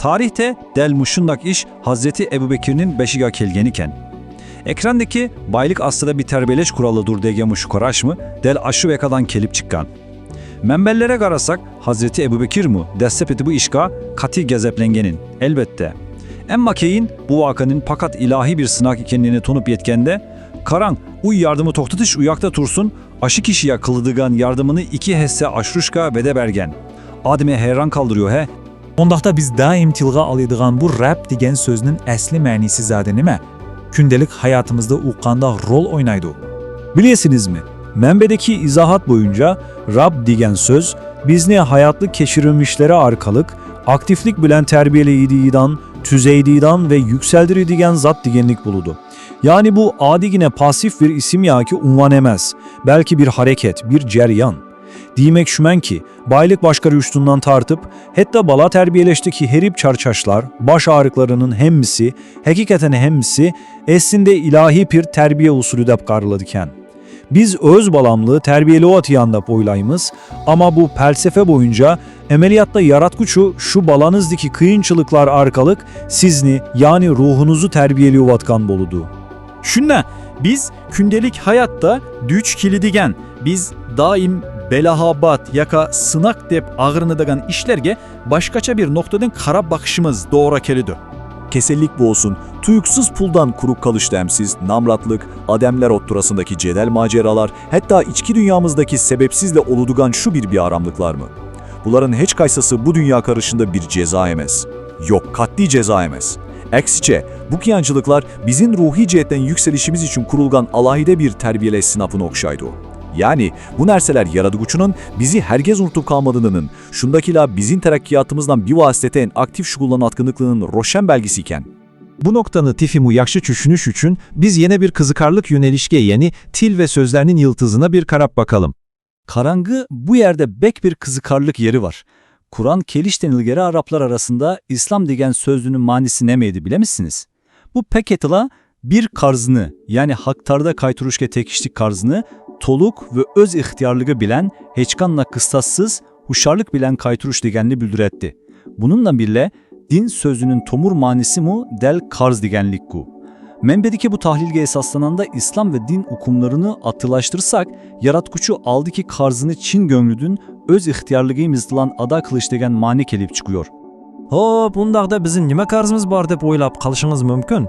تارىختا دەل مۇشۇنداق ئىش ھەزرىتى ئەبۇ بەكرىنىڭ بېشىغا كەلگەنىكەن. ئېكراندىكى بايلىق ئاستىدا بىر تەربىيەلەش قورالىدۇر دېگەن مۇشۇ قاراشمۇ دەل ئاشۇ ۋەقەدىن كېلىپ چىققان. مەنبەلەرگە قارىساق، ھەزرىتى ئەبۇ بەكرمۇ دەسلەپتە بۇ ئىشقا قەتئىي غەزەپلەنگەنىكەن، ئەلۋەتتە. ئەمما كېيىن بۇ ۋەقەنىڭ پەقەت ئىلاھىي بىر سىناق ئىكەنلىكىنى تونۇپ يەتكەندە، قاراڭ، ئۇ ياردىمى توختىتىش ئۇ ياقتا تۇرسۇن، ئاشۇ كىشىگە قىلىدىغان ياردىمىنى ئىككى ھەسسە ئاشۇرۇشقا ۋەدە بەرگەن. ئادەمنى ھەيران قالدۇرىدۇ، ھە؟ ئۇنداقتا بىز دائىم تىلغا ئالىدىغان بۇ رەب دېگەن سۆزنىڭ ئەسلى مەنىسى زادى نېمە؟ كۈندىلىك ھاياتىمىزدا ئۇ قانداق رول ئوينايدۇ؟ بىلىسىڭىزمۇ، مەنبەدىكى ئىزاھات بويىچە رەب دېگەن سۆز بىزنى ھاياتلىق كەچۈرمىشلىرى ئارقىلىق ئاكتىپلىق بىلەن تەربىيەلەيدىغان، تۈزەيدىغان ۋە يۈكسەلدۈرىدىغان زات دېگەنلىك بولىدۇ. يەنى بۇ ئاددىيگىنە پاسسىپ بىر ئىسىم ياكى ئۇنۋان ئەمەس، بەلكى بىر ھەرىكەت، بىر جەريان. دېمەكچىمەنكى، بايلىق باشقۇرۇشتىن تارتىپ، ھەتتا بالا تەربىيەلەشتىكى ھەر بىر چارچاشلار، باش ئاغرىقلىرىنىڭ ھەممىسى، ھەقىقەتەن ھەممىسى ئەسلىندە ئىلاھىي بىر تەربىيە ئۇسۇلى دەپ قارىلىدىكەن. بىز ئۆز بالامنى تەربىيەلەۋاتىمەن دەپ ئويلايمىز، ئەمما بۇ پەلسەپە بويىچە ئەمەلىيەتتە ياراتقۇچى شۇ بالىڭىزدىكى قىيىنچىلىقلار ئارقىلىق سىزنى، يەنى روھىڭىزنى تەربىيەلەۋاتقان بولىدۇ. شۇنداق، بىز كۈندىلىك ھاياتتا دۇچ كېلىدىغان، بىز دائىم بەلاھابات ياكا سىناق دەپ ئاغرىنىدىغان ئىشلارغا باشقىچە بىر نۇقتىدىن قاراپ باقىشىمىز توغرا كېلىدۇ. كېسەللىك بولسۇن، تۇيۇقسىز پۇلدىن قۇرۇق قالىش دەمسىز، نامراتلىق، ئادەملەر ئوتتۇراسىندىكى جېدەل ماجىرالار، ھەتتا ئىچكى دۇنيامىزدىكى سەۋەبسىزلا ئولىدىغان شۇ بىر بىئاراملىقلارمۇ؟ بۇلارنىڭ ھېچقايسىسى بۇ دۇنيا قارىشىندا بىر جازا ئەمەس. يوق، قەتئىي جازا ئەمەس. ئەكسىچە، بۇ قىيىنچىلىقلار بىزنىڭ روھىي جەھەتتىن يۈكسىلىشىمىز ئۈچۈن قۇرۇلغان ئالاھىدە بىر تەربىيەلەش سىناپىغا ئوخشايدۇ. يەنى، بۇ نەرسىلەر ياراتقۇچىنىڭ بىزنى ھەرگىز ئۇنتۇپ قالمىدىغىنىنىڭ، شۇنداقلا بىزنىڭ تەرەققىياتىمىزنىڭ بىۋاسىتەتەن ئاكتىپ شۇغۇللانىۋاتقانلىقىنىڭ روشەن بەلگىسى ئىكەن. بۇ نۇقتىنى تېخىمۇ ياخشى چۈشىنىش ئۈچۈن بىز يەنە بىر قىزىقارلىق يۆنىلىشكە، يەنى تىل ۋە سۆزلەرنىڭ يىلتىزىنا بىر قاراپ باقايلى. قاراڭغۇ، بۇ يەردە بەك بىر قىزىقارلىق يېرى بار. قۇرئان كېلىشتىن ئىلگىرى ئەرەبلەر ئارىسىندا ئىسلام دېگەن سۆزنىڭ مەنىسى نېمە ئىدى، بىلەمسىزمۇ؟ بۇ پەقەتلا بىر قەرزنى، يەنى ھەقداردا قايتۇرۇشقا تېگىشلىك قەرزنى تولۇق ۋە ئۆز ئىختىيارلىقى بىلەن ھېچقانداق قىستاسسىز، ھوشيارلىق بىلەن قايتۇرۇش دېگەننى بىلدۈرەتتى. بۇنىڭ بىلەن دىن سۆزىنىڭ تومۇر مەنىسىمۇ دەل قەرز دېگەنلىككۇ. مەنبەدىكى بۇ تەھلىلگە ئاساسلانغاندا ئىسلام ۋە دىن ئۇقۇملىرىنى ئاتىلاشتۇرساق، ياراتقۇچى ئالدىكى قەرزنى چىن كۆڭلىدىن ئۆز ئىختىيارلىقىمىز بىلەن ئادا قىلىش دېگەن مەنە كېلىپ چىقىيور. خوپ، ئۇنداقتا بىزنىڭ نېمە قەرزىمىز بار دەپ ئويلاپ قالىشىڭىز مۇمكىن.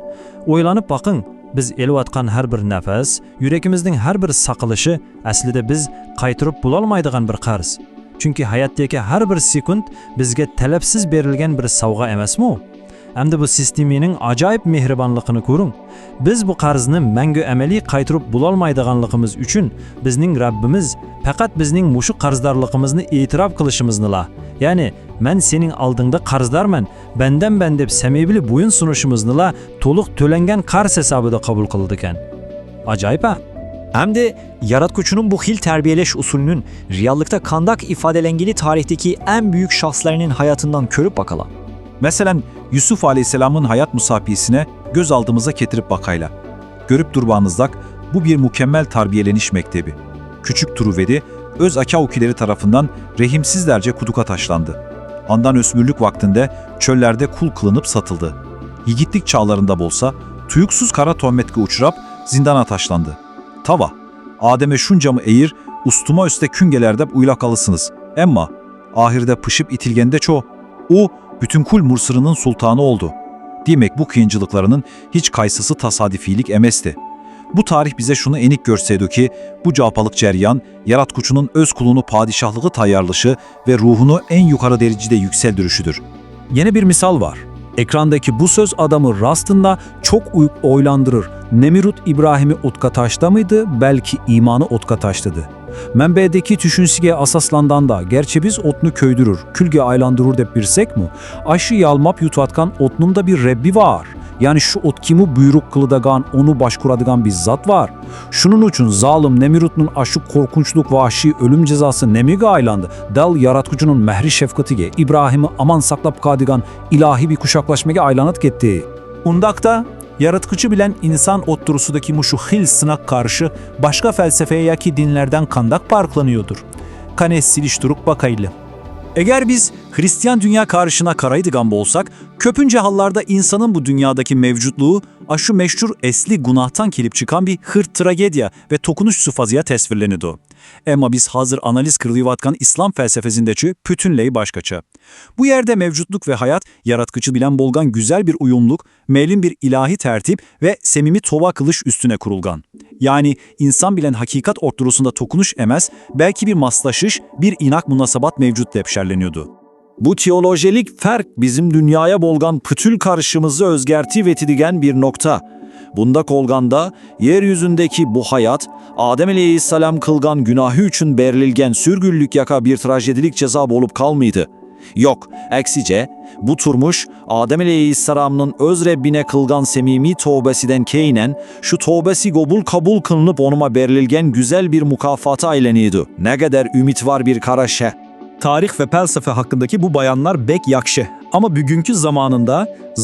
ئويلىنىپ باقىڭ، بىز ئېلىۋاتقان ھەر بىر نەپەس، يۈرىكىمىزنىڭ ھەر بىر ساقلىشى ئەسلىدە بىز قايتۇرۇپ بولالمايدىغان بىر قەرز. چۈنكى ھاياتتىكى ھەر بىر سېكۇنت بىزگە تەلەپسىز بېرىلگەن بىر سوۋغا ئەمەسمۇ؟ ئەمدى بۇ سىستېمىنىڭ ئاجايىپ مېھرىبانلىقىنى كۆرۈڭ. بىز بۇ قەرزنى مەڭگۈ ئەمەلىي قايتۇرۇپ بولالمايدىغانلىقىمىز ئۈچۈن بىزنىڭ رەببىمىز پەقەت بىزنىڭ مۇشۇ قەرزدارلىقىمىزنى ئېتىراپ قىلىشىمىزنىلا، يەنى، «مەن سېنىڭ ئالدىڭدا قەرزدارمەن، بەندەممەن» دەپ سەمىمىي بويۇن سۇنۇشىمىزنىلا تولۇق تۆلەنگەن قەرز ھېسابىدا قوبۇل قىلىدىكەن. ئاجايىپ-ھە؟ ئەمدى ياراتقۇچىنىڭ بۇ خىل تەربىيەلەش ئۇسۇلىنىڭ رېئاللىقتا قانداق ئىپادىلەنگىنى تارىختىكى ئەڭ بۈيۈك شەخسلەرنىڭ ھاياتىدىن كۆرۈپ باقايلى. مەسىلەن، يۈسۈپ ئەلەيھىسسالامنىڭ ھايات مۇساپىسىنى كۆز ئالدىمىزغا كەلتۈرۈپ باقايلى. كۆرۈپ تۇرغىنىڭىزدەك، بۇ بىر مۇكەممەل تەربىيەلىنىش مەكتەبى. كۈچۈك تۇرۇۋىدى، ئۆز ئاكا-ئۇكىلىرى تارافىندىن رەھىمسىزلەرچە قۇدۇققا تاشلاندى. ئاندىن ئۆسمۈرلۈك ۋاقتىندا چۆللەردە قۇل قىلىنىپ ساتىلدى. يىگىتلىك چاغلىرىدا بولسا، تۇيۇقسىز قارا تۆھمەتكە ئۇچراپ، زىندانغا تاشلاندى. تاۋا، ئادىمى شۇنچىمۇ ئېغىر، ئۇستىما ئۈستە كۆنگەنلەر دەپ ئويلاپ قالىسىز. ئەمما ئاخىرىدا پىشىپ ئېتىلگەندىچۇ، ئۇ پۈتۈن قۇل مىسىرنىڭ سۇلتانى بولدى. دېمەك، بۇ قىيىنچىلىقلارنىڭ ھېچقايسىسى تاسادىپىيلىك ئەمەستى. بۇ تارىخ بىزگە شۇنى ئېنىق كۆرسىتىدۇكى، بۇ جاپالىق جەريان ياراتقۇچىنىڭ ئۆز قۇلىنى پادىشاھلىققا تەييارلىشى ۋە روھىنى ئەڭ يۇقىرى دەرىجىدە يۈكسەلدۈرۈشىدۇر. يەنە بىر مىسال بار. ئېكراندىكى بۇ سۆز ئادەمنى راستىندا چوق ئوي-، ئويلاندۇرۇر. نەمرۇت ئىبراھىمنى ئوتقا تاشلىمىدى، بەلكى ئىماننى ئوتقا تاشلىدى. مەنبەدىكى چۈشەنچىگە ئاساسلانغاندا، گەرچە بىز ئوتنى كۆيدۈرۈر، كۈلگە ئايلاندۇرۇر دەپ بىلسەكمۇ، ئاشۇ يالماپ يۇتۇۋاتقان ئوتنىڭدا بىر رەببى بار. يەنى شۇ ئوت كىمۇ بۇيرۇق قىلىدىغان، ئۇنى باشقۇرىدىغان بىر زات بار. شۇنىڭ ئۈچۈن زالىم نەمرۇتنىڭ ئاشۇ قورقۇنچلۇق ۋەھشىي ئۆلۈم جازاسى نېمىگە ئايلاندى؟ دەل ياراتقۇچىنىڭ مەھرى شەپقىتىگە، ئىبراھىمنى ئامان ساقلاپ قالىدىغان ئىلاھىي بىر قۇچاقلاشمىغا ئايلىنىپ كەتتى. ئۇنداقتا، ياراتقۇچى بىلەن ئىنسان ئوتتۇرىسىدىكى مۇشۇ خىل سىناق قارىشى باشقا پەلسەپە ياكى دىنلەردىن قانداق پەرقلىنىدۇ؟ قېنى سېلىشتۇرۇپ باقايلى. ئەگەر بىز خرىستىيان دۇنيا قارىشىغا قارايدىغان بولساق، كۆپىنچە ھاللاردا ئىنساننىڭ بۇ دۇنيادىكى مەۋجۇتلۇقى ئاشۇ مەشھۇر ئەسلى گۇناھتىن كېلىپ چىققان بىر خىل تراگېدىيە ۋە توقۇنۇش سۇپىسىغا تەسۋىرلىنىدۇ. ئەمما بىز ھازىر ئانالىز قىلىۋاتقان ئىسلام پەلسەپىسىدىچۇ پۈتۈنلەي باشقىچە. بۇ يەردە مەۋجۇتلۇق ۋە ھايات، ياراتقۇچى بىلەن بولغان گۈزەل بىر ئۇيۇملۇق، مەلۇم بىر ئىلاھىي تەرتىپ ۋە سەمىمىي توۋا قىلىش ئۈستىدە قۇرۇلغان. يەنى ئىنسان بىلەن ھەقىقەت ئوتتۇرىسىدا توقۇنۇش ئەمەس، بەلكى بىر ماسلىشىش، بىر ئىناق مۇناسىۋەت مەۋجۇت دەپ شەرھلىنىدۇ. بۇ تېئولوگىيەلىك پەرق بىزنىڭ دۇنياغا بولغان پۈتۈن قارىشىمىزنى ئۆزگەرتىۋېتىدىغان بىر نۇقتا. بۇنداق بولغاندا، يەر يۈزىدىكى بۇ ھايات ئادەم ئەلەيھىسسالام قىلغان گۇناھى ئۈچۈن بېرىلگەن سۈرگۈنلۈك ياكا بىر تراگېدىيەلىك جازا بولۇپ قالمايدۇ. يوق، ئەكسىچە، بۇ تۇرمۇش ئادەم ئەلەيھىسسالامنىڭ ئۆز رەببىگە قىلغان سەمىمىي توۋبىسىدىن كېيىن، شۇ توۋبىسى قوبۇل، قوبۇل قىلىنىپ، ئۇنىڭغا بېرىلگەن گۈزەل بىر مۇكاپاتقا ئايلىنىدۇ. نەقەدەر ئۈمىدۋار بىر قاراش ھە! تارىخ ۋە پەلسەپە ھەققىدىكى بۇ بايانلار بەك ياخشى. ئەمما بۈگۈنكى زامانىدا،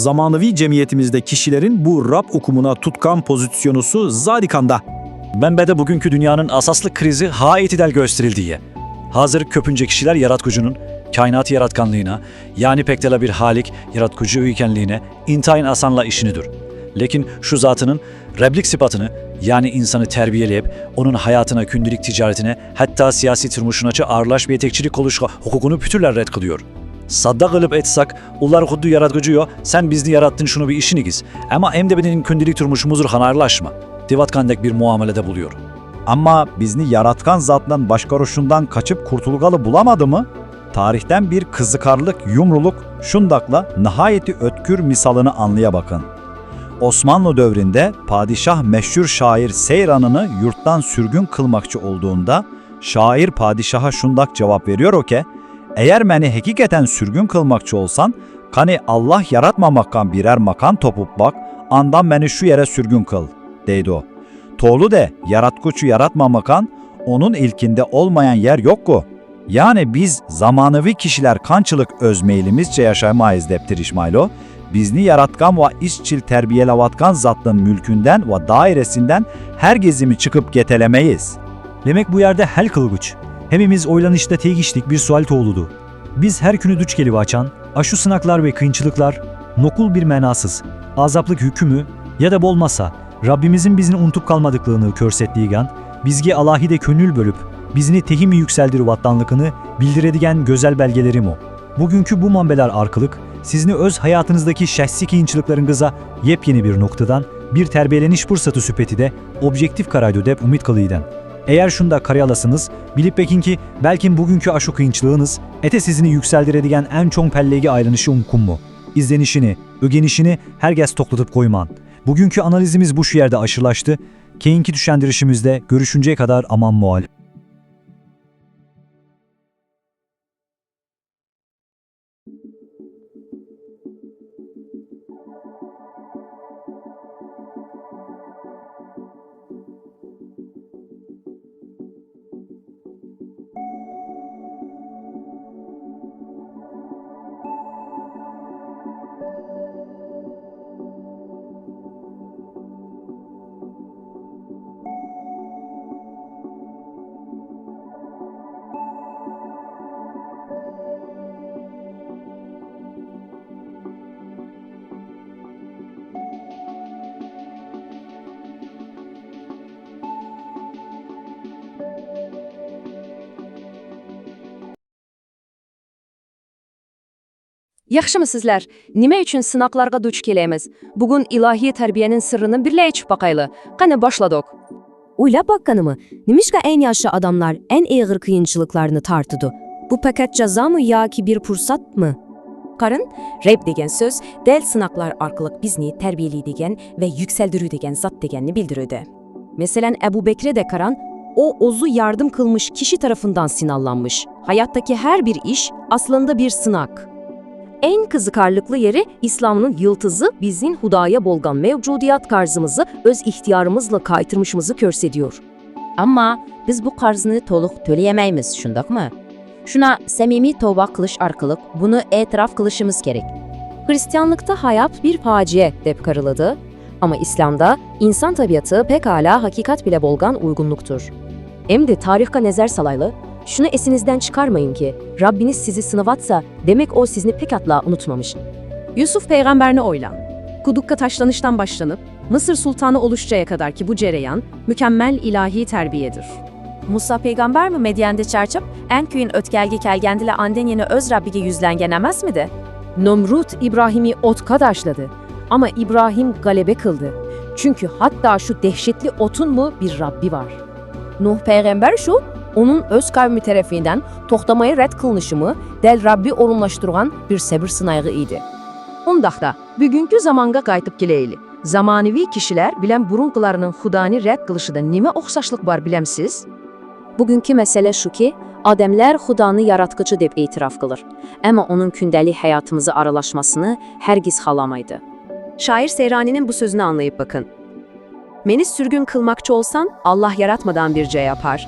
زامانىۋى جەمئىيىتىمىزدە كىشىلەرنىڭ بۇ رەب ھۆكمىنى تۇتقان پوزىتسىيونىسى زادى قانداق؟ مەنبەدە بۈگۈنكى دۇنيانىڭ ئاساسلىق كرىزى غايىتى دەل كۆرسىتىلدى. ھازىر كۆپىنچە كىشىلەر ياراتقۇچىنىڭ كائىناتنى ياراتقانلىقىنى، يەنى پەقەتلا بىر خالىق، ياراتقۇچى ئىكەنلىكىنى ئىنتايىن ئاسانلا ئىشىنىدۇ. لېكىن شۇ زاتىنىڭ رەبلىك سىپاتىنى، يەنى ئىنساننى تەربىيەلەپ، ئۇنىڭ ھاياتىنى، كۈندىلىك تىجارىتىنى، ھەتتا سىياسىي تۇرمۇشىنىچە ئارىلاش ۋە يېتەكچىلىك قىلىشقا ھوقۇقىنى پۈتۈنلەي رەت قىلىيور. ساددا قىلىپ ئېيتساق، ئۇلار خۇددى ياراتقۇچى يوق، سەن بىزنى ياراتتىڭ، شۇنى بىر ئىشىنىگىز. ئەمما ئەمدى بىزنىڭ كۈندىلىك تۇرمۇشىمىزغا ئارىلاشما، دەۋاتقاندەك بىر مۇئامىلىدە بولۇيور. ئەمما بىزنى ياراتقان زاتنىڭ باشقۇرۇشىندىن قاچىپ قۇتۇلغىلى بولامدىمۇ؟ تارىختىن بىر قىزىقارلىق يۇمرۇلۇق، شۇنداقلا ناھايىتى ئۆتكۈر مىسالىنى ئاڭلايا باقىڭ. ئوسمانلى دەۋرىندە پادىشاھ مەشھۇر شائىر سەيرانىنى يۇرتتىن سۈرگۈن قىلماقچى ئولدۇغىنىدا، شائىر پادىشاھقا شۇنداق جاۋاب بېرىيور ئىكەن، «ئەگەر مېنى ھەقىقەتەن سۈرگۈن قىلماقچى بولساڭ، قېنى، ئاللاھ ياراتمامىغان بىرەر ماكان تاپىپ باق، ئاندىن مېنى شۇ يەرگە سۈرگۈن قىل» دەيدۇ. توغرا-دە، ياراتقۇچى ياراتمامىغان، ئۇنىڭ ئىلكىدە بولمىغان يەر يوققۇ. يەنى بىز زامانىۋى كىشىلەر قانچىلىك ئۆز مەيلىمىزچە ياشايمىز دەپ تىرىشمايلى، بىزنى ياراتقان ۋە ئىزچىل تەربىيەلەۋاتقان زاتنىڭ مۈلكىدىن ۋە دائىرىسىدىن ھەرگىزمۇ چىقىپ كېتەلمەيمىز. دېمەك، بۇ يەردە ھەل قىلغۇچ، ھەممىمىز ئويلىنىشتا تېگىشلىك بىر سوئال تۇغۇلىدۇ. بىز ھەر كۈنى دۇچ كېلىۋاتقان ئاشۇ سىناقلار ۋە قىيىنچىلىقلار نوقۇل بىر مەناسىز، ئازابلىق ھۆكۈممۇ يادا بولمىسا، رەببىمىزنىڭ بىزنى ئۇنتۇپ قالمىدىغىنىنى كۆرسىتىدىغان، بىزگە ئالاھىدە كۆڭۈل بۆلۈپ، بىزنى تېخىمۇ يۈكسەلدۈرۈۋاتقانلىقىنى بىلدۈرىدىغان گۈزەل بەلگىلىرىمۇ؟ بۈگۈنكى بۇ مەنبەلەر ئارقىلىق سىزنى ئۆز ھاياتىڭىزدىكى شەخسىي قىيىنچىلىقلىرىڭىزغا يېپيېڭى بىر نۇقتىدىن بىر تەربىيەلىنىش پۇرسىتى سۈپىتىدە ئوبيېكتىپ قارايدۇ دەپ ئۈمىد قىلىمەن. ئەگەر شۇنداق قارايالىسىڭىز، بىلىپ بېقىڭكى، بەلكىم بۈگۈنكى ئاشۇ قىيىنچىلىقىڭىز ئەتە سىزنى يۈكسەلدۈرىدىغان ئەڭ چوڭ پەللىگە ئايلىنىشى مۇمكىنمۇ؟ ئىزدىنىشنى، ئۆگىنىشنى ھەرگىز توختىتىپ قويماڭ. بۈگۈنكى ئانالىزىمىز بۇ شۇ يەردە ئاخىرلاشتى. كېيىنكى چۈشەندۈرۈشىمىزدە كۆرۈشۈنچە قەدەر ئامان بول. ياخشىمۇ سىزلەر؟ نېمە ئۈچۈن سىناقلارغا دۇچ كېلىمىز؟ بۈگۈن ئىلاھىي تەربىيەنىڭ سىرىنى بىرلە ئېچىپ باقايلى. قېنى، باشلىدۇق. ئويلاپ باققىنىمۇ، نېمىشقا ئەينى ئاشۇ ئادەملەر ئەڭ ئېغىر قىيىنچىلىقلارنى تارتىدۇ؟ بۇ پەقەت جازامۇ ياكى بىر پۇرسەتمۇ؟ قارىڭ، رەب دېگەن سۆز دەل سىناقلار ئارقىلىق بىزنى تەربىيەلەيدىغان ۋە يۈكسەلدۈرىدىغان زات دېگەننى بىلدۈرىدۇ. مەسىلەن، ئەبۇ بەكرىدە قاراڭ، ئۇ ئۆزى ياردەم قىلمىش كىشى تەرىپىندىن سىنالانمىش. ھاياتتىكى ھەر بىر ئىش ئەسلىندە بىر سىناق. ئەڭ قىزىقارلىقلىق يېرى، ئىسلامنىڭ يىلتىزى بىزنىڭ خۇداغا بولغان مەۋجۇدىيەت قەرزىمىزنى ئۆز ئىختىيارىمىز بىلەن قايتۇرمىشىمىزنى كۆرسىتىدۇ. ئەمما بىز بۇ قەرزنى تولۇق تۆلىيەلمەيمىز، شۇنداقمۇ؟ شۇڭا سەمىمىي توۋا قىلىش ئارقىلىق بۇنى ئېتىراپ قىلىشىمىز كېرەك. خىرىستىيانلىقتا ھايات بىر پاجىئە دەپ قارىلىدۇ، ئەمما ئىسلامدا ئىنسان تەبىئىتى پەقەت ھەقىقەت بىلەن بولغان ئۇيغۇنلۇقتۇر. ئەمدى تارىخقا نەزەر سالايلى. شۇنى ئېسىڭىزدىن چىقارماڭكى، رەببىڭىز سىزنى سىناۋاتسا، دېمەك، ئۇ سىزنى پەقەتلا ئۇنتۇمىغان. يۈسۈف پەيغەمبەرنى ئويلاڭ. قۇدۇققا تاشلىنىشتىن باشلىنىپ، مىسىر سۇلتانى بولۇشقىچە قەدەركى بۇ جەريان مۇكەممەل ئىلاھىي تەربىيەدۇر. مۇسا پەيغەمبەرمۇ مەديەندە چارچاپ، ئەڭ قىيىن ئۆتكەلگە كەلگەندىلا ئاندىن يەنە ئۆز رەببىگە يۈزلەنگەن ئەمەسمىدى؟ نەمرۇت ئىبراھىمنى ئوتقا تاشلىدى، ئەمما ئىبراھىم غەلىبە قىلدى. چۈنكى ھەتتا شۇ دەھشەتلىك ئوتنىڭمۇ بىر رەببى بار. نۇھ پەيغەمبەر شۇ، ئۇنىڭ ئۆز قەۋمى تەرىپىدىن توختىماي رەت قىلىنىشىمۇ دەل رەببى ئورۇنلاشتۇرغان بىر سەبرى سىناغى ئىدى. ئۇنداقتا، بۈگۈنكى زامانغا قايتىپ كېلەيلى. زامانىۋى كىشىلەر بىلەن بۇرۇنقىلارنىڭ خۇدانى رەت قىلىشىدا نېمە ئوخشاشلىق بار، بىلەمسىز؟ بۈگۈنكى مەسىلە شۇكى، ئادەملەر خۇدانى ياراتقۇچى دەپ ئېتىراپ قىلىدۇ، ئەمما ئۇنىڭ كۈندىلىك ھاياتىمىزغا ئارىلاشمىسىنى ھەرگىز خالىمايدۇ. شائىر سەيرانىنىڭ بۇ سۆزىنى ئاڭلاپ باقىڭ. مېنى سۈرگۈن قىلماقچى بولساڭ، ئاللاھ ياراتمىغان بىر جاي ئاپار.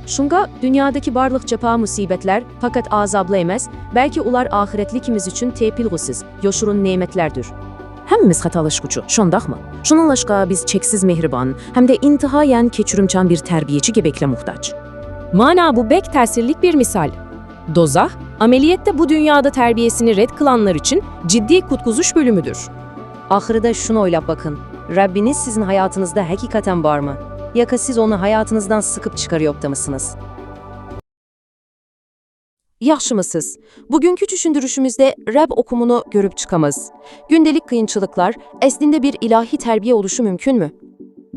شۇڭا دۇنيادىكى بارلىق جاپا-مۇسىبەتلەر پەقەت ئازابلا ئەمەس، بەلكى ئۇلار ئاخىرەتلىكىمىز ئۈچۈن تېپىلغۇسىز، يوشۇرۇن نېمەتلەردۇر. ھەممىمىز خاتالاشقۇچى، شۇنداقمۇ؟ شۇنىڭلاشقا بىز چەكسىز مېھرىبان ھەمدە ئىنتايىن كەچۈرۈمچان بىر تەربىيەچىگە بەكلا موھتاج. مانا بۇ بەك تەسىرلىك بىر مىسال. دوزاخ، ئەمەلىيەتتە بۇ دۇنيادا تەربىيەسىنى رەت قىلغانلار ئۈچۈن جىددىي قۇتقۇزۇش بۆلۈمىدۇر. آخىرىدا شۇنى ئويلاپ باقىڭ، رەببىڭىز سىزنىڭ ھاياتىڭىزدا ھەقىقەتەن بارمۇ؟ ياكى سىز ئۇنى ھاياتىڭىزدىن سىقىپ چىقىرىۋاتامسىڭىز؟ ياخشىمۇسىز؟ بۈگۈنكى چۈشەندۈرۈشىمىزدە رەب ئۇقۇمىنى كۆرۈپ چىقىمىز. كۈندىلىك قىيىنچىلىقلار ئەسلىدە بىر ئىلاھىي تەربىيە بولۇشى مۇمكىنمۇ؟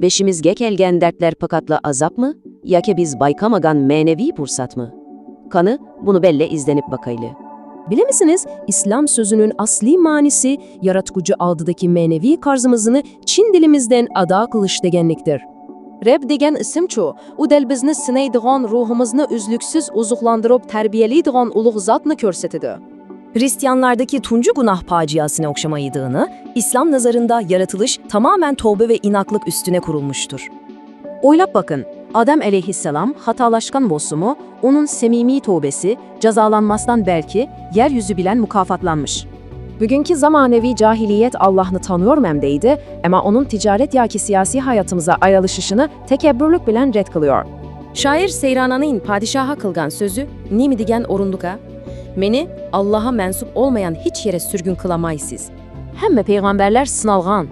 بېشىمىزغا كەلگەن دەردلەر پەقەتلا ئازابمۇ ياكى بىز بايقىمىغان مەنىۋى پۇرسەتمۇ؟ قېنى، بۇنى بىللە ئىزدىنىپ باقايلى. بىلەمسىز، ئىسلام سۆزىنىڭ ئەسلى مەنىسى ياراتقۇچى ئالدىدىكى مەنىۋى قەرزىمىزنى چىن دىلىمىزدىن ئادا قىلىش دېگەنلىكتۇر. رەب دېگەن ئىسىمچۇ، ئۇ دەل بىزنى سىنايدىغان، روھىمىزنى ئۈزلۈكسىز ئوزۇقلاندۇرۇپ تەربىيەلەيدىغان ئۇلۇغ زاتنى كۆرسىتىدۇ. خرىستىيانلاردىكى تۇنجى گۇناھ پاجىئەسىنى ئوخشىمايدىغىنى، ئىسلام نەزىرىندە يارىتىلىش تامامەن تەۋبە ۋە ئىناقلىق ئۈستىدە قۇرۇلمۇشتۇر. ئويلاپ باقىڭ، ئادەم ئەلەيھىسسالام خاتالاشقان بولسىمۇ، ئۇنىڭ سەمىمىي تەۋبىسى جازالانماستىن بەلكى يەر يۈزى بىلەن مۇكاپاتلانمىش. بۈگۈنكى زامانىۋى جاھىلىيەت ئاللاھنى تانىيورمەن دەيدۇ، ئەمما ئۇنىڭ تىجارەت ياكى سىياسىي ھاياتىمىزغا ئارىلىشىشىنى تەكەببۇرلۇق بىلەن رەت قىلىيور. شائىر سەيرانىنىڭ پادىشاھقا قىلغان سۆزى نېمە دېگەن ئورۇنلۇقا؟ مېنى ئاللاھقا مەنسۇپ بولمىغان ھېچ يەرگە سۈرگۈن قىلالمايسىز. ھەممە پەيغەمبەرلەر سىنالغان.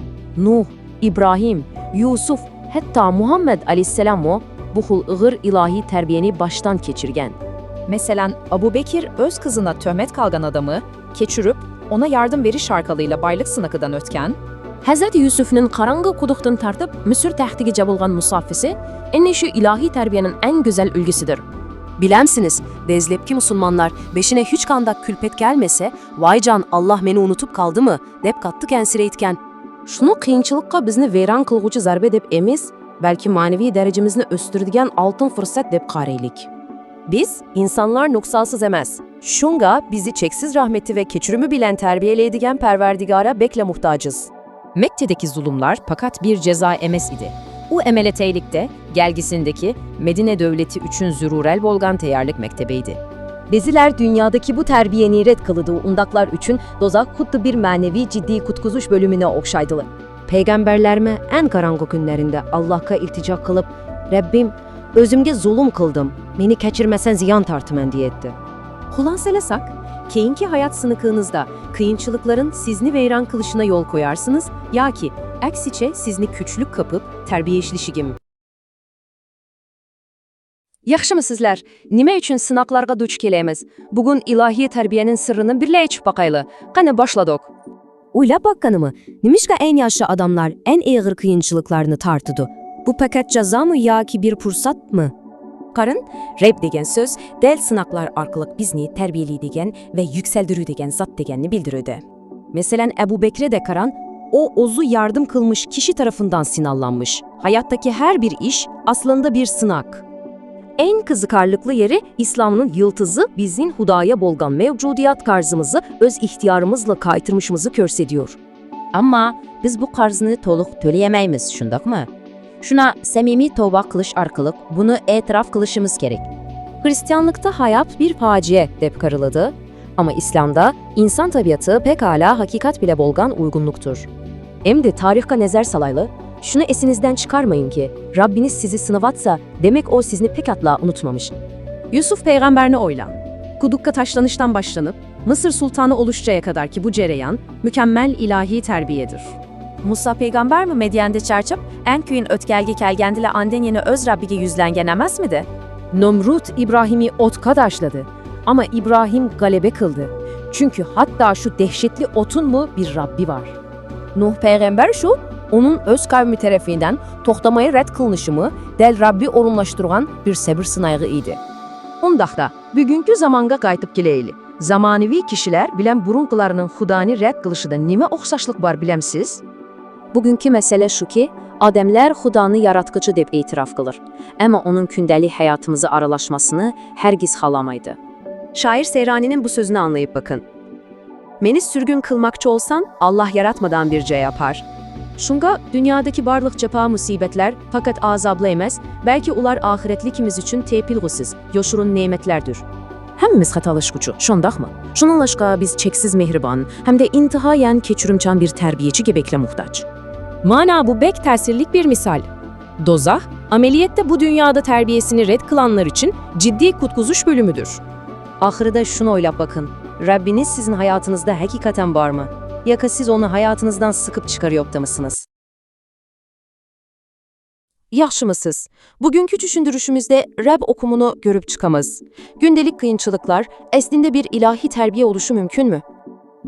نۇھ، ئىبراھىم، يۈسۈپ، ھەتتا مۇھەممەد ئەلەيھىسسالاممۇ بۇ خىل ئېغىر ئىلاھىي تەربىيەنى باشتىن كەچۈرگەن. مەسىلەن، ئەبۇ بەكىر ئۆز قىزىنى تۆھمەت قىلغان ئادەمنى كەچۈرۈپ، ئۇنى ياردەم بېرىش ئارقىلىق بايلىق سىنىقىدىن ئۆتكەن. ھەزرىتى يۈسۈپنىڭ قاراڭغۇ قۇدۇقتىن تارتىپ مىسىر تەختىگىچە بولغان مۇساپىسى ئەنە شۇ ئىلاھىي تەربىيەنىڭ ئەڭ گۈزەل ئۈلگىسىدۇر. بىلەمسىز، دەسلەپكى مۇسۇلمانلار بېشىغا ھېچقانداق كۈلپەت كەلمىسە، ۋايجان، ئاللاھ مېنى ئۇنتۇپ قالدىمۇ؟ دەپ قاتتىق ئەنسىرەيدىكەن. شۇنى قىيىنچىلىققا بىزنى ۋەيران قىلغۇچى زەربە دەپ ئەمەس، بەلكى مەنىۋى دەرىجىمىزنى ئۆستۈرىدىغان ئالتۇن پۇرسەت دەپ قارايلى. بىز ئىنسانلار نۇقسانسىز ئەمەس، شۇڭا بىزنى چەكسىز رەھمىتى ۋە كەچۈرۈمى بىلەن تەربىيەلەيدىغان پەرۋەردىگارغا بەكلا موھتاجىز. مەككىدىكى زۇلۇملار پەقەت بىر جازا ئەمەس ئىدى. ئۇ ئەمەلىيەتتە كەلگۈسىدىكى مەدىنە دۆلىتى ئۈچۈن زۆرۈر بولغان تەييارلىق مەكتىپى ئىدى. بەزىلەر دۇنيادىكى بۇ تەربىيەنى رەت قىلىدۇ، ئۇنداقلار ئۈچۈن دوزاخ خۇددى بىر مەنىۋى جىددىي قۇتقۇزۇش بۆلۈمىنى ئوخشايدۇ. پەيغەمبەرلەرمۇ ئەڭ قاراڭغۇ كۈنلىرىدە ئاللاھقا ئىلتىجا قىلىپ، رەببىم، ئۆزۈمگە زۇلۇم قىلدىم، مېنى كەچۈرمىسەڭ زىيان تارتىمەن دېيەتتى. خۇلاسىلىساق، كېيىنكى ھايات سىنىقىڭىزدا قىيىنچىلىقلارنىڭ سىزنى ۋەيران قىلىشىغا يول قويارسىڭىز ياكى ئەكسىچە سىزنى كۈچلۈك قىلىپ تەربىيەلىشىگىمۇ؟ ياخشىمۇسىزلەر؟ نېمە ئۈچۈن سىناقلارغا دۇچ كېلىمىز؟ بۈگۈن ئىلاھىي تەربىيەنىڭ سىرىنى بىرلە ئېچىپ باقايلى. قېنى، باشلىدۇق. ئويلاپ باققىنىمۇ، نېمىشقا ئەڭ ياخشى ئادەملەر ئەڭ ئېغىر قىيىنچىلىقلارنى تارتىدۇ؟ بۇ پەقەت جازامۇ ياكى بىر پۇرسەتمۇ؟ قاراڭ، رەب دېگەن سۆز دەل سىناقلار ئارقىلىق بىزنى تەربىيەلەيدىغان ۋە يۈكسەلدۈرىدىغان زات دېگەننى بىلدۈرىدۇ. مەسىلەن، ئەبۇ بەكرىدە قاراڭ، ئۇ ئۆزى ياردەم قىلمىش كىشى تەرىپىدىن سىنالغانمىش. ھاياتتىكى ھەر بىر ئىش ئەسلىدە بىر سىناق. ئەڭ قىزىقارلىقلىق يېرى، ئىسلامنىڭ يىلتىزى بىزنىڭ خۇداغا بولغان مەۋجۇدىيەت قەرزىمىزنى ئۆز ئىختىيارىمىزلا قايتۇرمىشىمىزنى كۆرسىتىدۇ. ئەمما بىز بۇ قەرزنى تولۇق تۆلىيەلمەيمىز، شۇنداقمۇ؟ شۇڭا سەمىمىي تەۋبە قىلىش ئارقىلىق بۇنى ئېتىراپ قىلىشىمىز كېرەك. خرىستىيانلىقتا ھايات بىر پاجىئە دەپ قارىلىدۇ، ئەمما ئىسلامدا ئىنسان تەبىئىتى پەقەتلا ھەقىقەت بىلەن بولغان ئۇيغۇنلۇقتۇر. ئەمدى تارىخقا نەزەر سالايلى. شۇنى ئېسىڭىزدىن چىقارماڭكى، رەببىڭىز سىزنى سىناۋاتسا، دېمەك ئۇ سىزنى پەقەتلا ئۇنتۇمىغان. يۈسۈپ پەيغەمبەرنى ئويلاڭ. قۇدۇققا تاشلىنىشتىن باشلىنىپ، مىسىر سۇلتانى بولۇشقىچە قەدەركى بۇ جەريان مۇكەممەل ئىلاھىي تەربىيەدۇر. مۇسا پەيغەمبەرمۇ مەديەندە چارچاپ، ئەڭ قىيىن ئۆتكەلگە كەلگەندىلا ئاندىن يەنە ئۆز رەببىگە يۈزلەنگەن ئەمەسمىدى؟ نەمرۇت ئىبراھىمنى ئوتقا تاشلىدى، ئەمما ئىبراھىم غەلىبە قىلدى، چۈنكى ھەتتا شۇ دەھشەتلىك ئوتنىڭمۇ بىر رەببى بار. نۇھ پەيغەمبەر شۇ، ئۇنىڭ ئۆز قەۋمى تەرىپىدىن توختىماي رەت قىلىنىشىمۇ دەل رەببى ئورۇنلاشتۇرغان بىر سەبىر سىنايىغى ئىدى. ئۇنداقتا، بۈگۈنكى زامانغا قايتىپ كېلەيلى. زامانىۋى كىشىلەر بىلەن بۇرۇنقىلارنىڭ خۇدانى رەت قىلىشىدا نېمە ئوخشاشلىق بار، بىلەمسىز؟ بۈگۈنكى مەسىلە شۇكى، ئادەملەر خۇدانى ياراتقۇچى دەپ ئېتىراپ قىلىر، ئەمما ئۇنىڭ كۈندىلىك ھاياتىمىزغا ئارىلاشماسىنى ھەرگىز خالىمايدۇ. شائىر سەيرانىنىڭ بۇ سۆزىنى ئاڭلاپ بېقىڭ. مېنى سۈرگۈن قىلماقچى بولساڭ، ئاللاھ ياراتمىغان بىر جاي ئاپار. شۇڭا دۇنيادىكى بارلىق جاپا-مۇسىبەتلەر پەقەت ئازابلا ئەمەس، بەلكى ئۇلار ئاخىرەتلىكىمىز ئۈچۈن تېپىلغۇسىز، يوشۇرۇن نېمەتلەردۇر. ھەممىمىز خاتالاشقۇچى، شۇنداقمۇ؟ شۇنىڭلاشقا بىز چەكسىز مېھرىبان ھەمدە ئىنتايىن كەچۈرۈمچان بىر تەربىيەچىگە بەكلا موھتاج. مانا بۇ بەك تەسىرلىك بىر مىسال. دوزاخ، ئەمەلىيەتتە بۇ دۇنيادا تەربىيەسىنى رەت قىلغانلار ئۈچۈن جىددىي قۇتقۇزۇش بۆلۈمىدۇر. ئاخىرىدا شۇنى ئويلاپ باقىڭ، رەببىڭىز سىزنىڭ ھاياتىڭىزدا ھەقىقەتەن بارمۇ؟ ياكى سىز ئۇنى ھاياتىڭىزدىن سىقىپ چىقاريوپتىمىسىز؟ ياخشىمۇسىز؟ بۈگۈنكى چۈشەندۈرۈشىمىزدە رەب ئۇقۇمىنى كۆرۈپ چىقىمىز. كۈندىلىك قىيىنچىلىقلار ئەسلىدە بىر ئىلاھىي تەربىيە بولۇشى مۇمكىنمۇ؟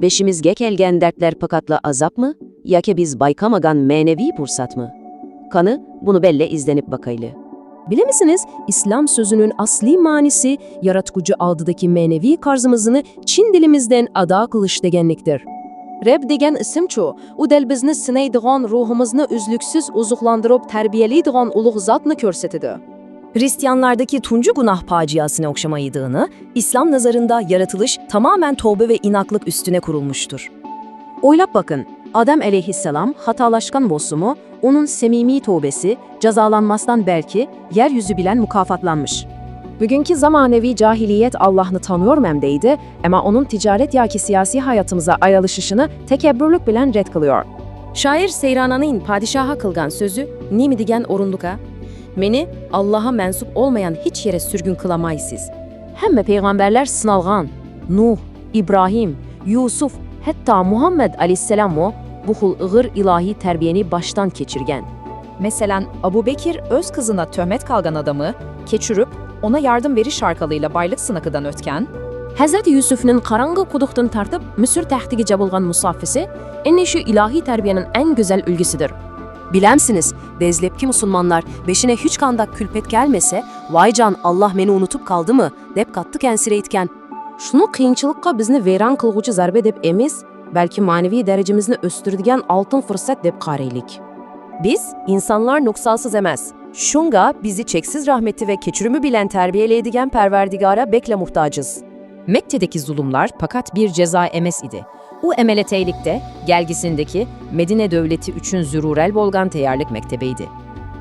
بېشىمىزغا كەلگەن دەردلەر پەقەتلا ئازابمۇ ياكى بىز بايقىمىغان مەنىۋى پۇرسەتمۇ؟ قېنى، بۇنى بىللە ئىزدىنىپ باقايلى. بىلىمىسىز، ئىسلام سۆزىنىڭ ئەسلى مەنىسى ياراتقۇچى ئالدىدىكى مەنىۋى قەرزىمىزنى چىن دىلىمىزدىن ئادا قىلىش دېگەنلىكتۇر. رەب دېگەن ئىسىمچۇ، ئۇ دەل بىزنى سىنايدىغان، روھىمىزنى ئۈزلۈكسىز ئوزۇقلاندۇرۇپ تەربىيەلەيدىغان ئۇلۇغ زاتنى كۆرسىتىدۇ. خرىستىيانلاردىكى تۇنجى گۇناھ پاجىئەسىنى ئوخشىمايدىغىنى، ئىسلام نەزىرىدە يارىتىلىش تامامەن تەۋبە ۋە ئىناقلىق ئۈستىدە قۇرۇلمۇشتۇر. ئويلاپ باقىڭ، ئادەم ئەلەيھىسسالام خاتالاشقان بولسىمۇ، ئۇنىڭ سەمىمىي تەۋبىسى جازالانماستىن بەلكى يەر يۈزى بىلەن مۇكاپاتلانمىش. بۈگۈنكى زامانىۋى جاھىلىيەت ئاللاھنى تانىيورمەن دەيدۇ، ئەمما ئۇنىڭ تىجارەت ياكى سىياسىي ھاياتىمىزغا ئارىلىشىشىنى تەكەببۇرلۇق بىلەن رەت قىلىيور. شائىر سەيرانانىڭ پادىشاھقا قىلغان سۆزى نېمە دېگەن ئورۇنلۇقا؟ مېنى ئاللاھقا مەنسۇپ بولمىغان ھېچ يەرگە سۈرگۈن قىلالمايسىز. ھەممە پەيغەمبەرلەر سىنالغان. نۇھ، ئىبراھىم، يۈسۈپ، ھەتتا مۇھەممەد ئەلەيھىسسالاممۇ بۇ خىل ئېغىر ئىلاھىي تەربىيەنى باشتىن كەچۈرگەن. مەسىلەن، ئەبۇ بەكىر ئۆز قىزىنى تۆھمەتكە ئالغان ئادەمنى كەچۈرۈپ، ئۇنىڭغا ياردەم بېرىش ئارقىلىق بايلىق سىنىقىدىن ئۆتكەن. ھەزرىتى يۈسۈپنىڭ قاراڭغۇ قۇدۇقتىن تارتىپ مىسىر تەختىگىچە بولغان مۇساپىسى ئەنە شۇ ئىلاھىي تەربىيەنىڭ ئەڭ گۈزەل ئۈلگىسىدۇر. بىلەمسىز، دەسلەپكى مۇسۇلمانلار بېشىغا ھېچقانداق كۈلپەت كەلمىسە، ۋايجان، ئاللاھ مېنى ئۇنتۇپ قالدىمۇ؟ دەپ قاتتىق ئەنسىرەيدىكەن. شۇنى قىيىنچىلىققا بىزنى ۋەيران قىلغۇچى زەربە دەپ ئەمەس، بەلكى مەنىۋى دەرىجىمىزنى ئۆستۈرىدىغان ئالتۇن پۇرسەت دەپ قارايلى. بىز ئىنسانلار نۇقسانسىز ئەمەس، شۇڭا بىزنى چەكسىز رەھمىتى ۋە كەچۈرۈمى بىلەن تەربىيەلەيدىغان پەرۋەردىگارغا بەكلا موھتاجىز. مەككىدىكى زۇلۇملار پەقەت بىر جازا ئەمەس ئىدى. ئۇ ئەمەلىي تەيلىكتە، كەلگۈسىدىكى مەدىنە دۆلىتى ئۈچۈن زۆرۈرەل بولغان تەييارلىق مەكتىپى ئىدى.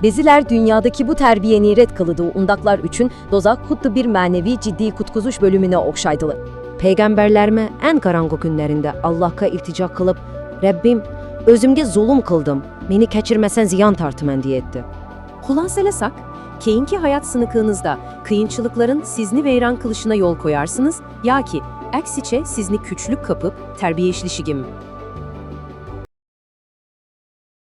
بەزىلەر دۇنيادىكى بۇ تەربىيەنى رەت قىلىدۇ، ئۇنداقلار ئۈچۈن دوزاخ خۇددى بىر مەنىۋى جىددىي قۇتقۇزۇش بۆلۈمىنى ئوخشايدۇ. پەيغەمبەرلەرمۇ ئەڭ قاراڭغۇ كۈنلىرىندە ئاللاھقا ئىلتىجا قىلىپ، رەببىم، ئۆزۈمگە زۇلۇم قىلدىم، مېنى كەچۈرمىسەڭ زىيان تارتىمەن، دېيەتتى. خۇلاسىلىساق، كېيىنكى ھايات سىنىقىڭىزدا قىيىنچىلىقلارنىڭ سىزنى ۋەيران قىلىشىغا يول قويارسىز ياكى ئەكسىچە سىزنى كۈچلۈك قىلىپ تەربىيەلىشىگىمۇ؟